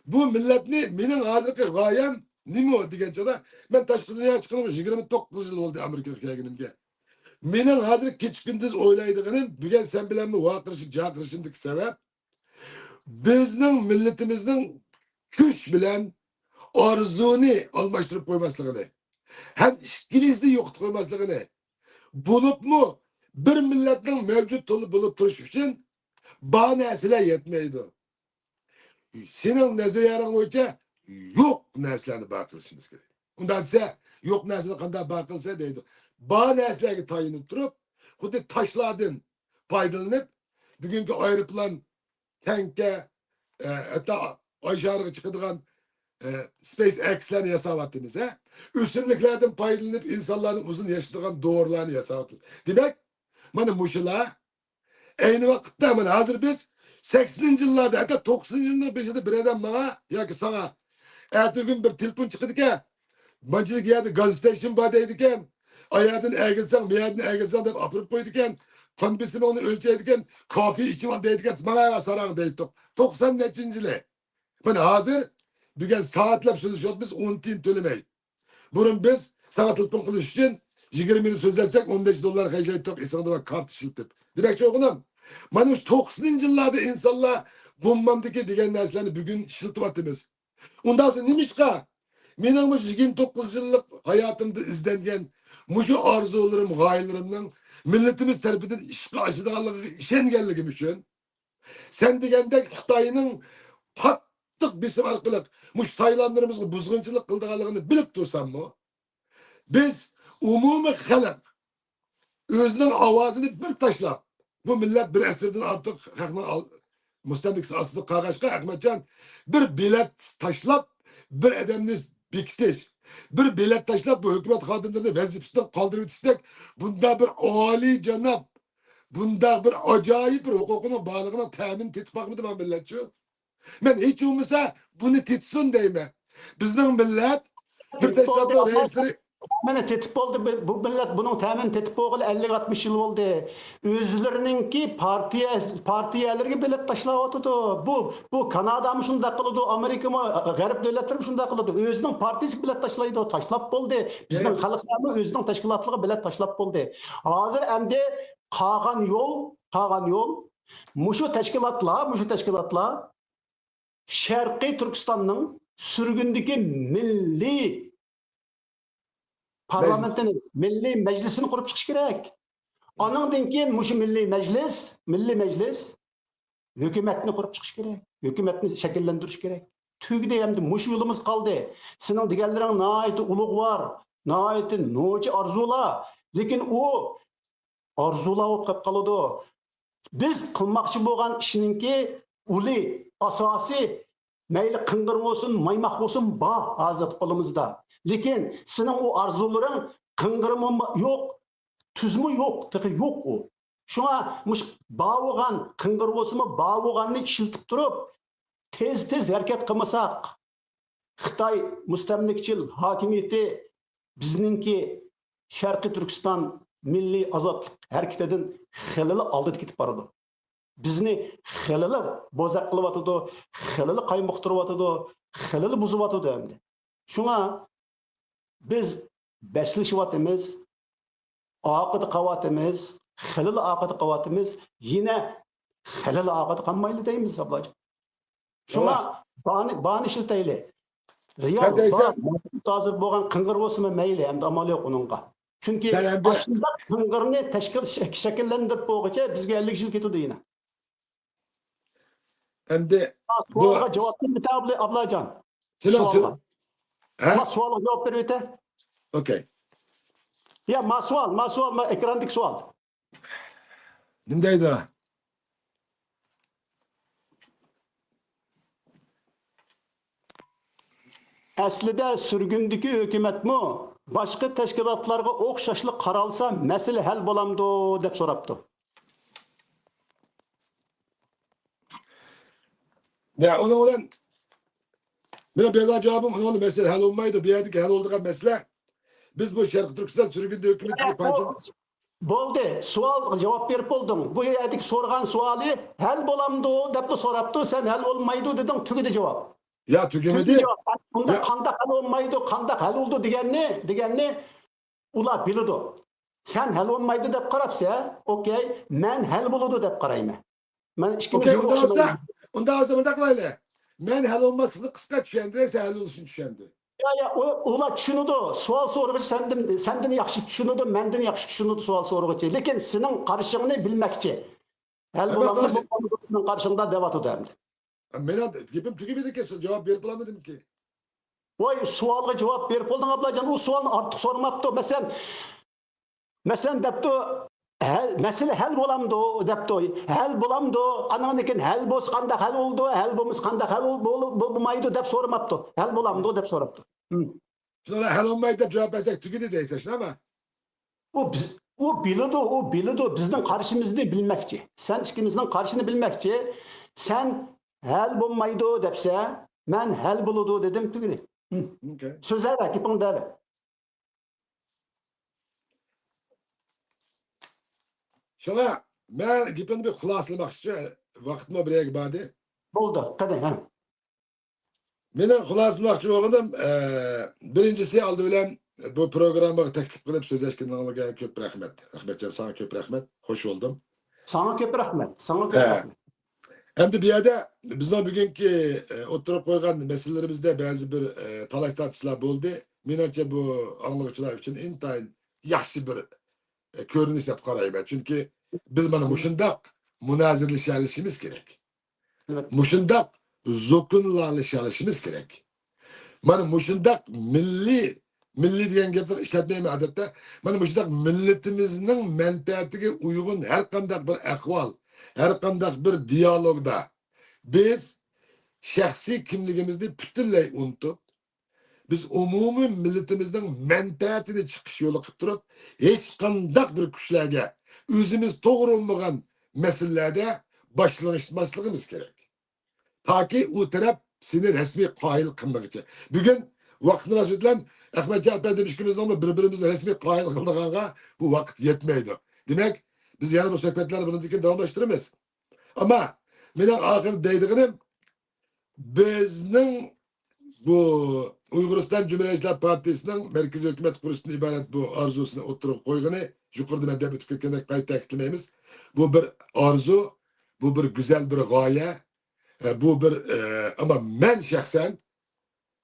بۇ مىللەتنى مېنىڭ ھازىرقى غايەم نېمە دېگەن چاغدا، مەن تاشقى دۇنياغا چىققىنىمغا يىگىرمە توققۇز يىل بولدى ئامېرىكىغا كەلگىنىمگە. مېنىڭ ھازىر كېچە-كۈندۈز ئويلايدىغىنىم، بۈگۈن سەن بىلەنمۇ ۋارقىرىشىپ-جارقىرىشىمدىكى سەۋەب، بىزنىڭ مىللىتىمىزنىڭ كۈچ بىلەن، ئارزۇنى ئالماشتۇرۇپ قويماسلىقىنى ھەم ئىككىلىسىنى يوقىتىپ قويماسلىقىنى، بولۇپمۇ بىر مىللەتنىڭ مەۋجۇت تولۇپ بولۇپ تۇرۇشى ئۈچۈن بار نەرسىلەر يەتمەيدۇ. سېنىڭ نەزەرىيەڭ بويىچە يوق نەرسىلەرنى بار قىلىشىمىز كېرەك. ئۇنداق دېسە، يوق نەرسىنى قانداق بار قىلسا دەيدۇ. بار نەرسىلەرگە تايىنىپ تۇرۇپ، خۇددى تاشلاردىن پايدىلىنىپ، بۈگۈنكى ئايروپىلان، تەڭكە، ئە، ھەتتا ئاي شارىغا چىقىدىغان، ئە، سپېيس ئېكسلارنى ياساۋاتىمىز، ھە؟ ئۆسۈملۈكلەردىن پايدىلىنىپ، ئىنسانلارنى ئۇزۇن ياشىتىدىغان دورىلارنى ياساۋاتىمىز. دېمەك، مانا مۇشۇلار ئەينى ۋاقىتتا، مانا ھازىر بىز سەكسىنىنچى يىللاردا، ھەتتا توقسىنىنچى يىلنىڭ بېشىدا بىر ئادەم ماڭا ياكى ساڭا ئەتىگۈن بىر تېلېفون چىقىدىكەن، مانچىلىك يەردە گاز ستېيشن بار دەيدىكەن، ئايەردىن ئەگىلسەڭ، مۇيەردىن ئەگىلسەڭ دەپ ئاپىرىپ قويىدىكەن، قان بېسىمىڭنى ئۆلچەيدىكەن، كافى ئىچىۋال دەيدىكەن، ماڭا ساراڭ دەيتتۇق. توقسان نەچچىنچى يىلى. مانا ھازىر بۈگۈن سائەتلەپ سۆزلىشىۋاتىمىز، ئون تىيىن تۆلىمەي. بۇرۇن بىز ساڭا تېلېفون قىلىش ئۈچۈن يىگىرمە مىنۇت سۆزلەتسەك، ئون نەچچە دوللار خەجلەيتتۇق، ئېسىڭدە بار، كارتا ئىشلىتىپ. دېمەكچى بولغىنىم، مانا شۇ توقسىنىنچى يىللاردا ئىنسانلار بۇممامدىكى دېگەن نەرسىلەرنى بۈگۈن ئىشلىتىۋاتىمىز. ئۇنداقسا نېمىشقا مېنىڭ مۇشۇ يىگىرمە توققۇز يىللىق ھاياتىمدا ئىزدەنگەن مۇشۇ ئارزۇلىرىم، غايىلىرىمنىڭ مىللىتىمىز تەرىپىدىن ئىشقا ئاشىدىغانلىقىغا ئىشەنگەنلىكىم ئۈچۈن، سەن دېگەندەك خىتاينىڭ قاتتىق بېسىم ئارقىلىق مۇشۇ سايلاملىرىمىزغا بۇزغۇنچىلىق قىلىدىغانلىقىنى بىلىپ تۇرساممۇ، بىز ئومۇمىي خەلق ئۆزىنىڭ ئاۋازىنى بىر تاشلاپ، بۇ مىللەت بىر ئەسىردىن ئارتۇق خەقنىڭ ئال-، مۇستەملىكىسى ئاستىدا قالغاچقا، ئەخمەتجان، بىر بېلەت تاشلاپ، بىر ئادەمنى بېكىتىش، بىر بېلەت تاشلاپ، بۇ ھۆكۈمەت خادىملىرىنى ۋەزىپىسىدىن قالدۇرۇۋېتىشتەك بۇنداق بىر ئالىيجاناب، بۇنداق بىر ئاجايىپ بىر ھوقۇقىنىڭ بارلىقىنىڭ تەمىنى تېتىپ باقمىدى ما مىللەتچۇ؟ مەن ھېچ بولمىسا بۇنى تېتىسۇن دەيمەن. بىزنىڭ مىللەت بىر تەشكىلاتنىڭ رەئىسلىرى تەمىنى تېتىپ بولدى. بۇ، بۇ مىللەت بۇنىڭ تەمىنى تېتىپ بولغىلى ئەللىك، ئاتمىش يىل بولدى. ئۆزلىرىنىڭكى پارتىيە، پارتىيەلىرىگە بېلەت تاشلاۋاتىدۇ. بۇ، بۇ كانادامۇ شۇنداق قىلىدۇ، ئامېرىكىمۇ، غەرب دۆلەتلىرىمۇ شۇنداق قىلىدۇ. ئۆزىنىڭ پارتىيىسىگە بېلەت تاشلايدۇ، تاشلاپ بولدى. بىزنىڭ خەلقلەرمۇ ئۆزىنىڭ تەشكىلاتلىرىغا بېلەت تاشلاپ بولدى. ھازىر ئەمدى قالغان يول، قالغان يول مۇشۇ تەشكىلاتلار، مۇشۇ تەشكىلاتلار شەرقىي تۈركىستاننىڭ سۈرگۈندىكى مىللىي پارلامېنتىنى، مىللىي مەجلىسىنى قۇرۇپ چىقىش كېرەك. ئانىڭدىن كېيىن مۇشۇ مىللىي مەجلىس، مىللىي مەجلىس ھۆكۈمەتنى قۇرۇپ چىقىش كېرەك. ھۆكۈمەتنى شەكىللەندۈرۈش كېرەك. تۈگىدى ئەمدى، مۇشۇ يولىمىز قالدى. سېنىڭ دېگەنلىرىڭ ناھايىتى ئۇلۇغۋار، ناھايىتى نوچى ئارزۇلار. لېكىن ئۇ ئارزۇلار بولۇپ قېلىپ قالىدۇ. بىز قىلماقچى بولغان ئىشنىڭكى ئۇلى، ئاساسى، مەيلى قىڭغىر بولسۇن، مايماق بولسۇن، بار ھازىر قولىمىزدا. لېكىن سېنىڭ ئۇ ئارزۇلىرىڭ قىڭغىرمۇ يوق، تۈزمۇ يوق، تېخى يوق ئۇ. شۇڭا مۇشۇ بار بولغان، قىڭغىر بولسىمۇ، بار بولغاننى ئىشلىتىپ تۇرۇپ، تېز-تېز ھەرىكەت قىلمىساق، خىتاي مۇستەملىكىچىل ھاكىمىيىتى بىزنىڭكى شەرقىي تۈركىستان مىللىي ئازادلىق ھەرىكىتىدىن خېلىلا ئالدىدا كېتىپ بارىدۇ. بىزنى خېلىلا بوزەك قىلىۋاتىدۇ، خېلىلا قايمۇقتۇرۇۋاتىدۇ، خېلىلا بۇزۇۋاتىدۇ ئەمدى. شۇڭا بىز بەسلىشىۋاتىمىز، ئارقىدا قاۋاتىمىز، خېلىلا ئارقىدا قاۋاتىمىز، يەنە خېلىلا ئارقىدا قالمايلى دەيمىز، ئابلاجان. شۇڭا بارنى، بارنى ئىشلىتەيلى. رېئال، بار، ھازىر بولغان قىڭغىر بولسىمۇ مەيلى، ئەمدى ئامال يوق ئۇنىڭغا. چۈنكى ئاشۇنداق قىڭغىرنى تەشكىل، شەك-، شەكىللەندۈرۈپ بولغۇچە بىزگە ئەللىك يىل كېتىدۇ يەنە. ئەمدى سوئالغا جاۋاب بېرىۋېتە، ئابلاجان. سوئالغا. ھە؟ سوئالغا جاۋاب بېرىۋېتە. ئوكەي. يا، ما سوئال، ما سوئال، ما ئېكراندىكى سوئال. نېمە دەيدۇ؟ ئەسلىدە سۈرگۈندىكى ھۆكۈمەتمۇ باشقا تەشكىلاتلارغا ئوخشاشلا قارالسا مەسىلە ھەل بولامدۇ دەپ سوراپتۇ. يا، ئۇنىڭ بىلەن مېنىڭ بىردىنلا جاۋابىم، ئۇنىڭ بىلەن مەسىلە ھەل بولمايدۇ. بۇ يەردىكى ھەل بولىدىغان مەسىلە، بىز بۇ شەرقىي تۈركىستان سۈرگۈندە ھۆكۈمىتىگە بولدى، سوئالغا جاۋاب بېرىپ بولدۇڭ. بۇ يەردىكى سورىغان سوئالى ھەل بولامدۇ دەپلا سوراپتۇ، سەن ھەل بولمايدۇ دېدىڭ، تۈگىدى جاۋاب. يا، تۈگىمىدى. تۈگىدى جاۋاب. ئۇندا قانداق ھەل بولمايدۇ، قانداق ھەل بولىدۇ دېگەننى، دېگەننى ئۇلار بىلىدۇ. سەن ھەل بولمايدۇ دەپ قاراپسەن، ئوكەي، مەن ھەل بولىدۇ دەپ قارايمەن. مەن ئىككىمىز ئوكەي، ئۇندا بولسا، ئۇندا بولسا مۇنداق قىلايلى. مەن ھەل بولماسلىقىنى قىسقا چۈشەندۈرەي، سەن ھەل بولۇشىنى چۈشەندۈر. يا، يا، ئۇ، ئۇلار چۈشىنىدۇ. سوئال سورىغۇچى سەندىن، سەندىن ياخشى چۈشىنىدۇ، مەندىن ياخشى چۈشىنىدۇ سوئال سورىغۇچى. لېكىن سېنىڭ قارىشىڭنى بىلمەكچى. ھەل بولامدۇ، بولمامدۇ سېنىڭ قارىشىڭدا دەۋاتىدۇ ئەمدى. مېنىڭ گېپىم تۈگىمىدىكى، جاۋاب بېرىپ بولالمىدىمكى؟ ۋاي، سوئالغا جاۋاب بېرىپ بولدۇڭ، ئابلاجان. ئۇ سوئالنى ئارتۇق سورىماپتۇ. مەسىلەن، مەسىلەن، دەپتۇ، ھە، مەسىلە ھەل بولامدۇ دەپتۇ. ھەل بولامدۇ؟ ئانىڭدىن كېيىن ھەل بولسا قانداق ھەل بولىدۇ، ھەل بولمىسا قانداق ھەل بول-، بول-، بولمايدۇ دەپ سورىماپتۇ. ھەل بولامدۇ دەپ سوراپتۇ. ھىم. شۇنىڭ بىلەن ھەل بولمايدۇ دەپ جاۋاب بەرسەك تۈگىدى دەيسەن، شۇنداقمۇ؟ ئۇ بىز، ئۇ بىلىدۇ، ئۇ بىلىدۇ، بىزنىڭ قارىشىمىزنى بىلمەكچى. سەن ئىككىمىزنىڭ قارىشىنى بىلمەكچى. سەن ھەل بولمايدۇ دەپسەن، مەن ھەل بولىدۇ دېدىم، تۈگىدى. ھىم. ئوكەي. سۆزلەۋەر، گېپىڭنى دەۋەر. شۇڭا مەن گېپىمنى بىر خۇلاسىلىماقچى، ۋاقىتمۇ بىر يەرگە باردى. بولدى، قېنى، ھە. مېنىڭ خۇلاسىلىماقچى بولغىنىم، ئە، بىرىنچىسى، ئالدى بىلەن بۇ پروگراممىغا تەكلىپ قىلىپ سۆزلەشكىنىڭلارغا كۆپ رەھمەت. ئەخمەتجان، ساڭا كۆپ رەھمەت. خوش بولدۇم. ساڭا كۆپ رەھمەت. ساڭا كۆپ ھە. رەھمەت. ئەمدى بۇ يەردە بىزنىڭ بۈگۈنكى، ئە، ئوتتۇرىغا قويغان مەسىلىلىرىمىزدە بەزى بىر، ئە، تالاش-تارتىشلار بولدى. مېنىڭچە بۇ ئاڭلىغۇچىلار ئۈچۈن ئىنتايىن ياخشى بىر، ئە، كۆرۈنۈش دەپ قارايمەن. چۈنكى بىز مانا مۇشۇنداق مۇنازىرىلىشەلىشىمىز كېرەك. ئەلۋەتتە. مۇشۇنداق زوكۇنلىشالىشىمىز كېرەك. مانا مۇشۇنداق مىللىي، مىللىي دېگەن گەپنى ئىشلەتمەيمەن ئادەتتە. مانا مۇشۇنداق مىللىتىمىزنىڭ مەنپەئەتىگە ئۇيغۇن ھەر قانداق بىر ئەھۋال، ھەر قانداق بىر دىيالوگدا بىز شەخسىي كىملىكىمىزنى پۈتۈنلەي ئۇنتۇپ، بىز ئومۇمىي مىللىتىمىزنىڭ مەنپەئەتىنى چىقىش يولى قىلىپ تۇرۇپ، ھېچقانداق بىر كۈچلەرگە ئۆزىمىز توغرا بولمىغان مەسىلىلەردە باشلىشماسلىقىمىز كېرەك. تاكى ئۇ تەرەپ سېنى رەسمىي قايىل قىلمىغۇچە. بۈگۈن ۋاقىت مۇناسىۋىتى بىلەن ئەخمەتجان ئەپەندىم ئىككىمىزنىڭمۇ بىر-بىرىمىزنى رەسمىي قايىل قىلىدىغانغا بۇ ۋاقىت يەتمەيدۇ. دېمەك، بىز يەنە بۇ سۆھبەتلەرنى بۇنىڭدىن كېيىن داۋاملاشتۇرىمىز. ئەمما مېنىڭ ئاخىرىدا دەيدىغىنىم، بىزنىڭ بۇ ئۇيغۇرىستان جۇمھۇرىيەتچىلەر پارتىيىسىنىڭ مەركىزىي ھۆكۈمەت قۇرۇشتىن ئىبارەت بۇ ئارزۇسىنى ئوتتۇرىغا قويغىنى، يۇقىرىدا مەن دەپ ئۆتۈپ كەتكەندەك قايتا تەكىتلىمەيمىز. بۇ بىر ئارزۇ، بۇ بىر گۈزەل بىر غايە، ئە، بۇ بىر، ئە، ئەمما مەن شەخسەن،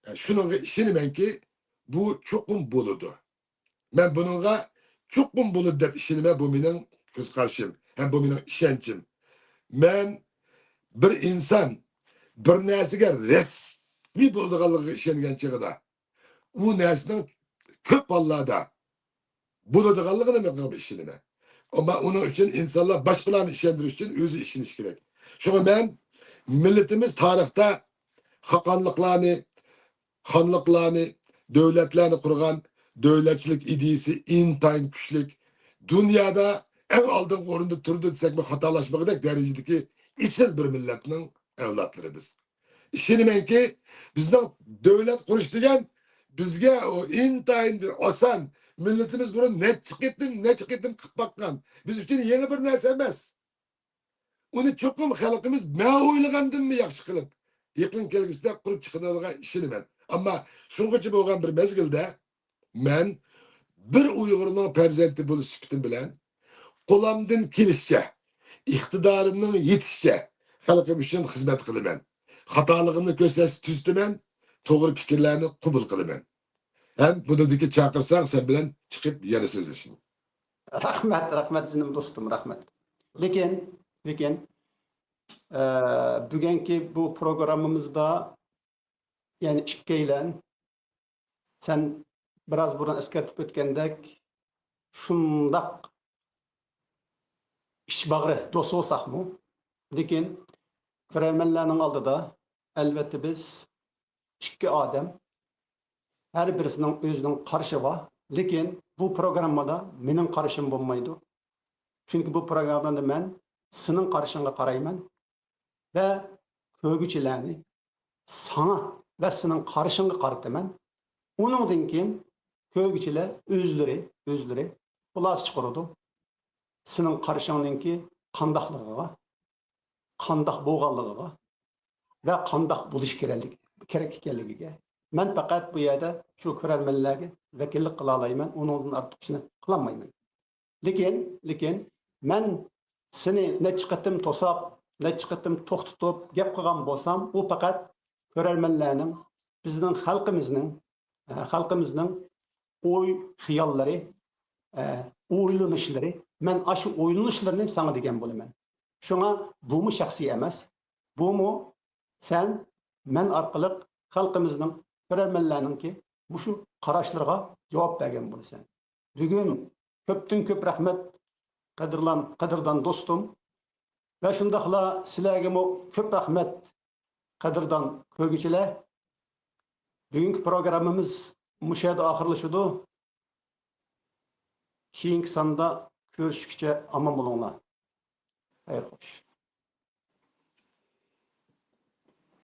ئە، شۇنىڭغا ئىشىنىمەنكى، بۇ چوقۇم بولىدۇ. مەن بۇنىڭغا چوقۇم بولىدۇ دەپ ئىشىنىمەن، بۇ مېنىڭ كۆز قارىشىم ھەم بۇ مېنىڭ ئىشەنچىم. مەن بىر ئىنسان بىر نەرسىگە رەسمىي بولىدىغانلىقىغا ئىشەنگەن چېغىدا، ئۇ نەرسىنىڭ كۆپ ھاللاردا بولىدىغانلىقىنى مەن ئىشىنىمەن. ئەمما ئۇنىڭ ئۈچۈن ئىنسانلار باشقىلارنى ئىشەندۈرۈش ئۈچۈن ئۆزى ئىشىنىش كېرەك. شۇڭا مەن مىللىتىمىز تارىختا خاقانلىقلارنى، خانلىقلارنى، دۆلەتلەرنى قۇرغان، دۆلەتچىلىك ئىدىيىسى ئىنتايىن كۈچلۈك، دۇنيادا ئەڭ ئالدىنقى ئورۇندا تۇرىدۇ دېسەكمۇ خاتالاشمىغۇدەك دەرىجىدىكى ئېسىل بىر مىللەتنىڭ ئەۋلادلىرى بىز. ئىشىنىمەنكى، بىزنىڭ دۆلەت قۇرۇش دېگەن بىزگە ئۇ ئىنتايىن بىر ئاسان، مىللىتىمىز بۇرۇن نەچچە قېتىم، نەچچە قېتىم قىلىپ باققان، بىز ئۈچۈن يېڭى بىر نەرسە ئەمەس. ئۇنى چوقۇم خەلقىمىز مەن ئويلىغاندىنمۇ ياخشى قىلىپ، يېقىن كەلگۈسىدە قۇرۇپ چىقىدىغانلىقىغا ئىشىنىمەن. ئەمما شۇنغىچە بولغان بىر مەزگىلدە، مەن بىر ئۇيغۇرنىڭ پەرزەنتى بولۇش سۈپىتىم بىلەن، قولۇمدىن كېلىشىچە، ئىقتىدارىمنىڭ يېتىشىچە خەلقىم ئۈچۈن خىزمەت قىلىمەن. خاتالىقىمنى كۆرسەتسە تۈزىتىمەن، توغرا پىكىرلەرنى قوبۇل قىلىمەن. ھەم بۇنىڭدىن كېيىن چاقىرساڭ، سەن بىلەن چىقىپ يەنە سۆزلىشىمەن. رەھمەت، رەھمەت جېنىم دوستۇم، رەھمەت. لېكىن، لېكىن، ئە، بۈگۈنكى بۇ پروگراممىمىزدا يەنى ئىككىيلەن، سەن بىراز بۇرۇن ئەسكەرتىپ ئۆتكەندەك، شۇنداق ئىچ باغرى دوست بولساقمۇ، لېكىن كۆرەرمەنلەرنىڭ ئالدىدا، ئەلۋەتتە، بىز ئىككى ئادەم، ھەر بىرسىنىڭ ئۆزىنىڭ قارىشى بار، لېكىن بۇ پروگراممىدا مېنىڭ قارىشىم بولمايدۇ. چۈنكى بۇ پروگراممىدا مەن سېنىڭ قارىشىڭغا قارايمەن ۋە كۆرگۈچىلەرنى ساڭا ۋە سېنىڭ قارىشىڭغا قارىتىمەن. ئۇنىڭدىن كېيىن كۆرگۈچىلەر ئۆزلىرى، ئۆزلىرى خۇلاسە چىقىرىدۇ. سېنىڭ قارىشىڭنىڭكى قانداقلىقىغا، قانداق بولغانلىقىغا ۋە قانداق بولۇش كېرەكلىك-، كېرەك ئىكەنلىكىگە. مەن پەقەت بۇ يەردە شۇ كۆرەرمەنلەرگە ۋەكىللىك قىلالايمەن، ئۇنىڭدىن ئارتۇق ئىشنى قىلالمايمەن. لېكىن، لېكىن مەن سېنى نەچچە قېتىم توساپ، نەچچە قېتىم توختىتىپ گەپ قىلغان بولسام، ئۇ پەقەت كۆرەرمەنلەرنىڭ، بىزنىڭ خەلقىمىزنىڭ، ئە، خەلقىمىزنىڭ ئوي خىياللىرى، ئە، ئويلىنىشلىرى، مەن ئاشۇ ئويلىنىشلىرىنى ساڭا دېگەن بولىمەن. شۇڭا بۇمۇ شەخسىي ئەمەس، بۇمۇ سەن مەن ئارقىلىق خەلقىمىزنىڭ، كۆرەرمەنلەرنىڭكى مۇشۇ قاراشلىرىغا جاۋاب بەرگەن بولىسەن. بۈگۈن كۆپتىن كۆپ رەھمەت، قەدىرلان-، قەدىردان دوستۇم. ۋە شۇنداقلا سىلەرگىمۇ كۆپ رەھمەت، قەدىردان كۆرگۈچىلەر. بۈگۈنكى پروگراممىمىز مۇشۇ يەردە ئاخىرلىشىدۇ. كېيىنكى ساندا كۆرۈشكىچە ئامان بولۇڭلار. خەير خوش.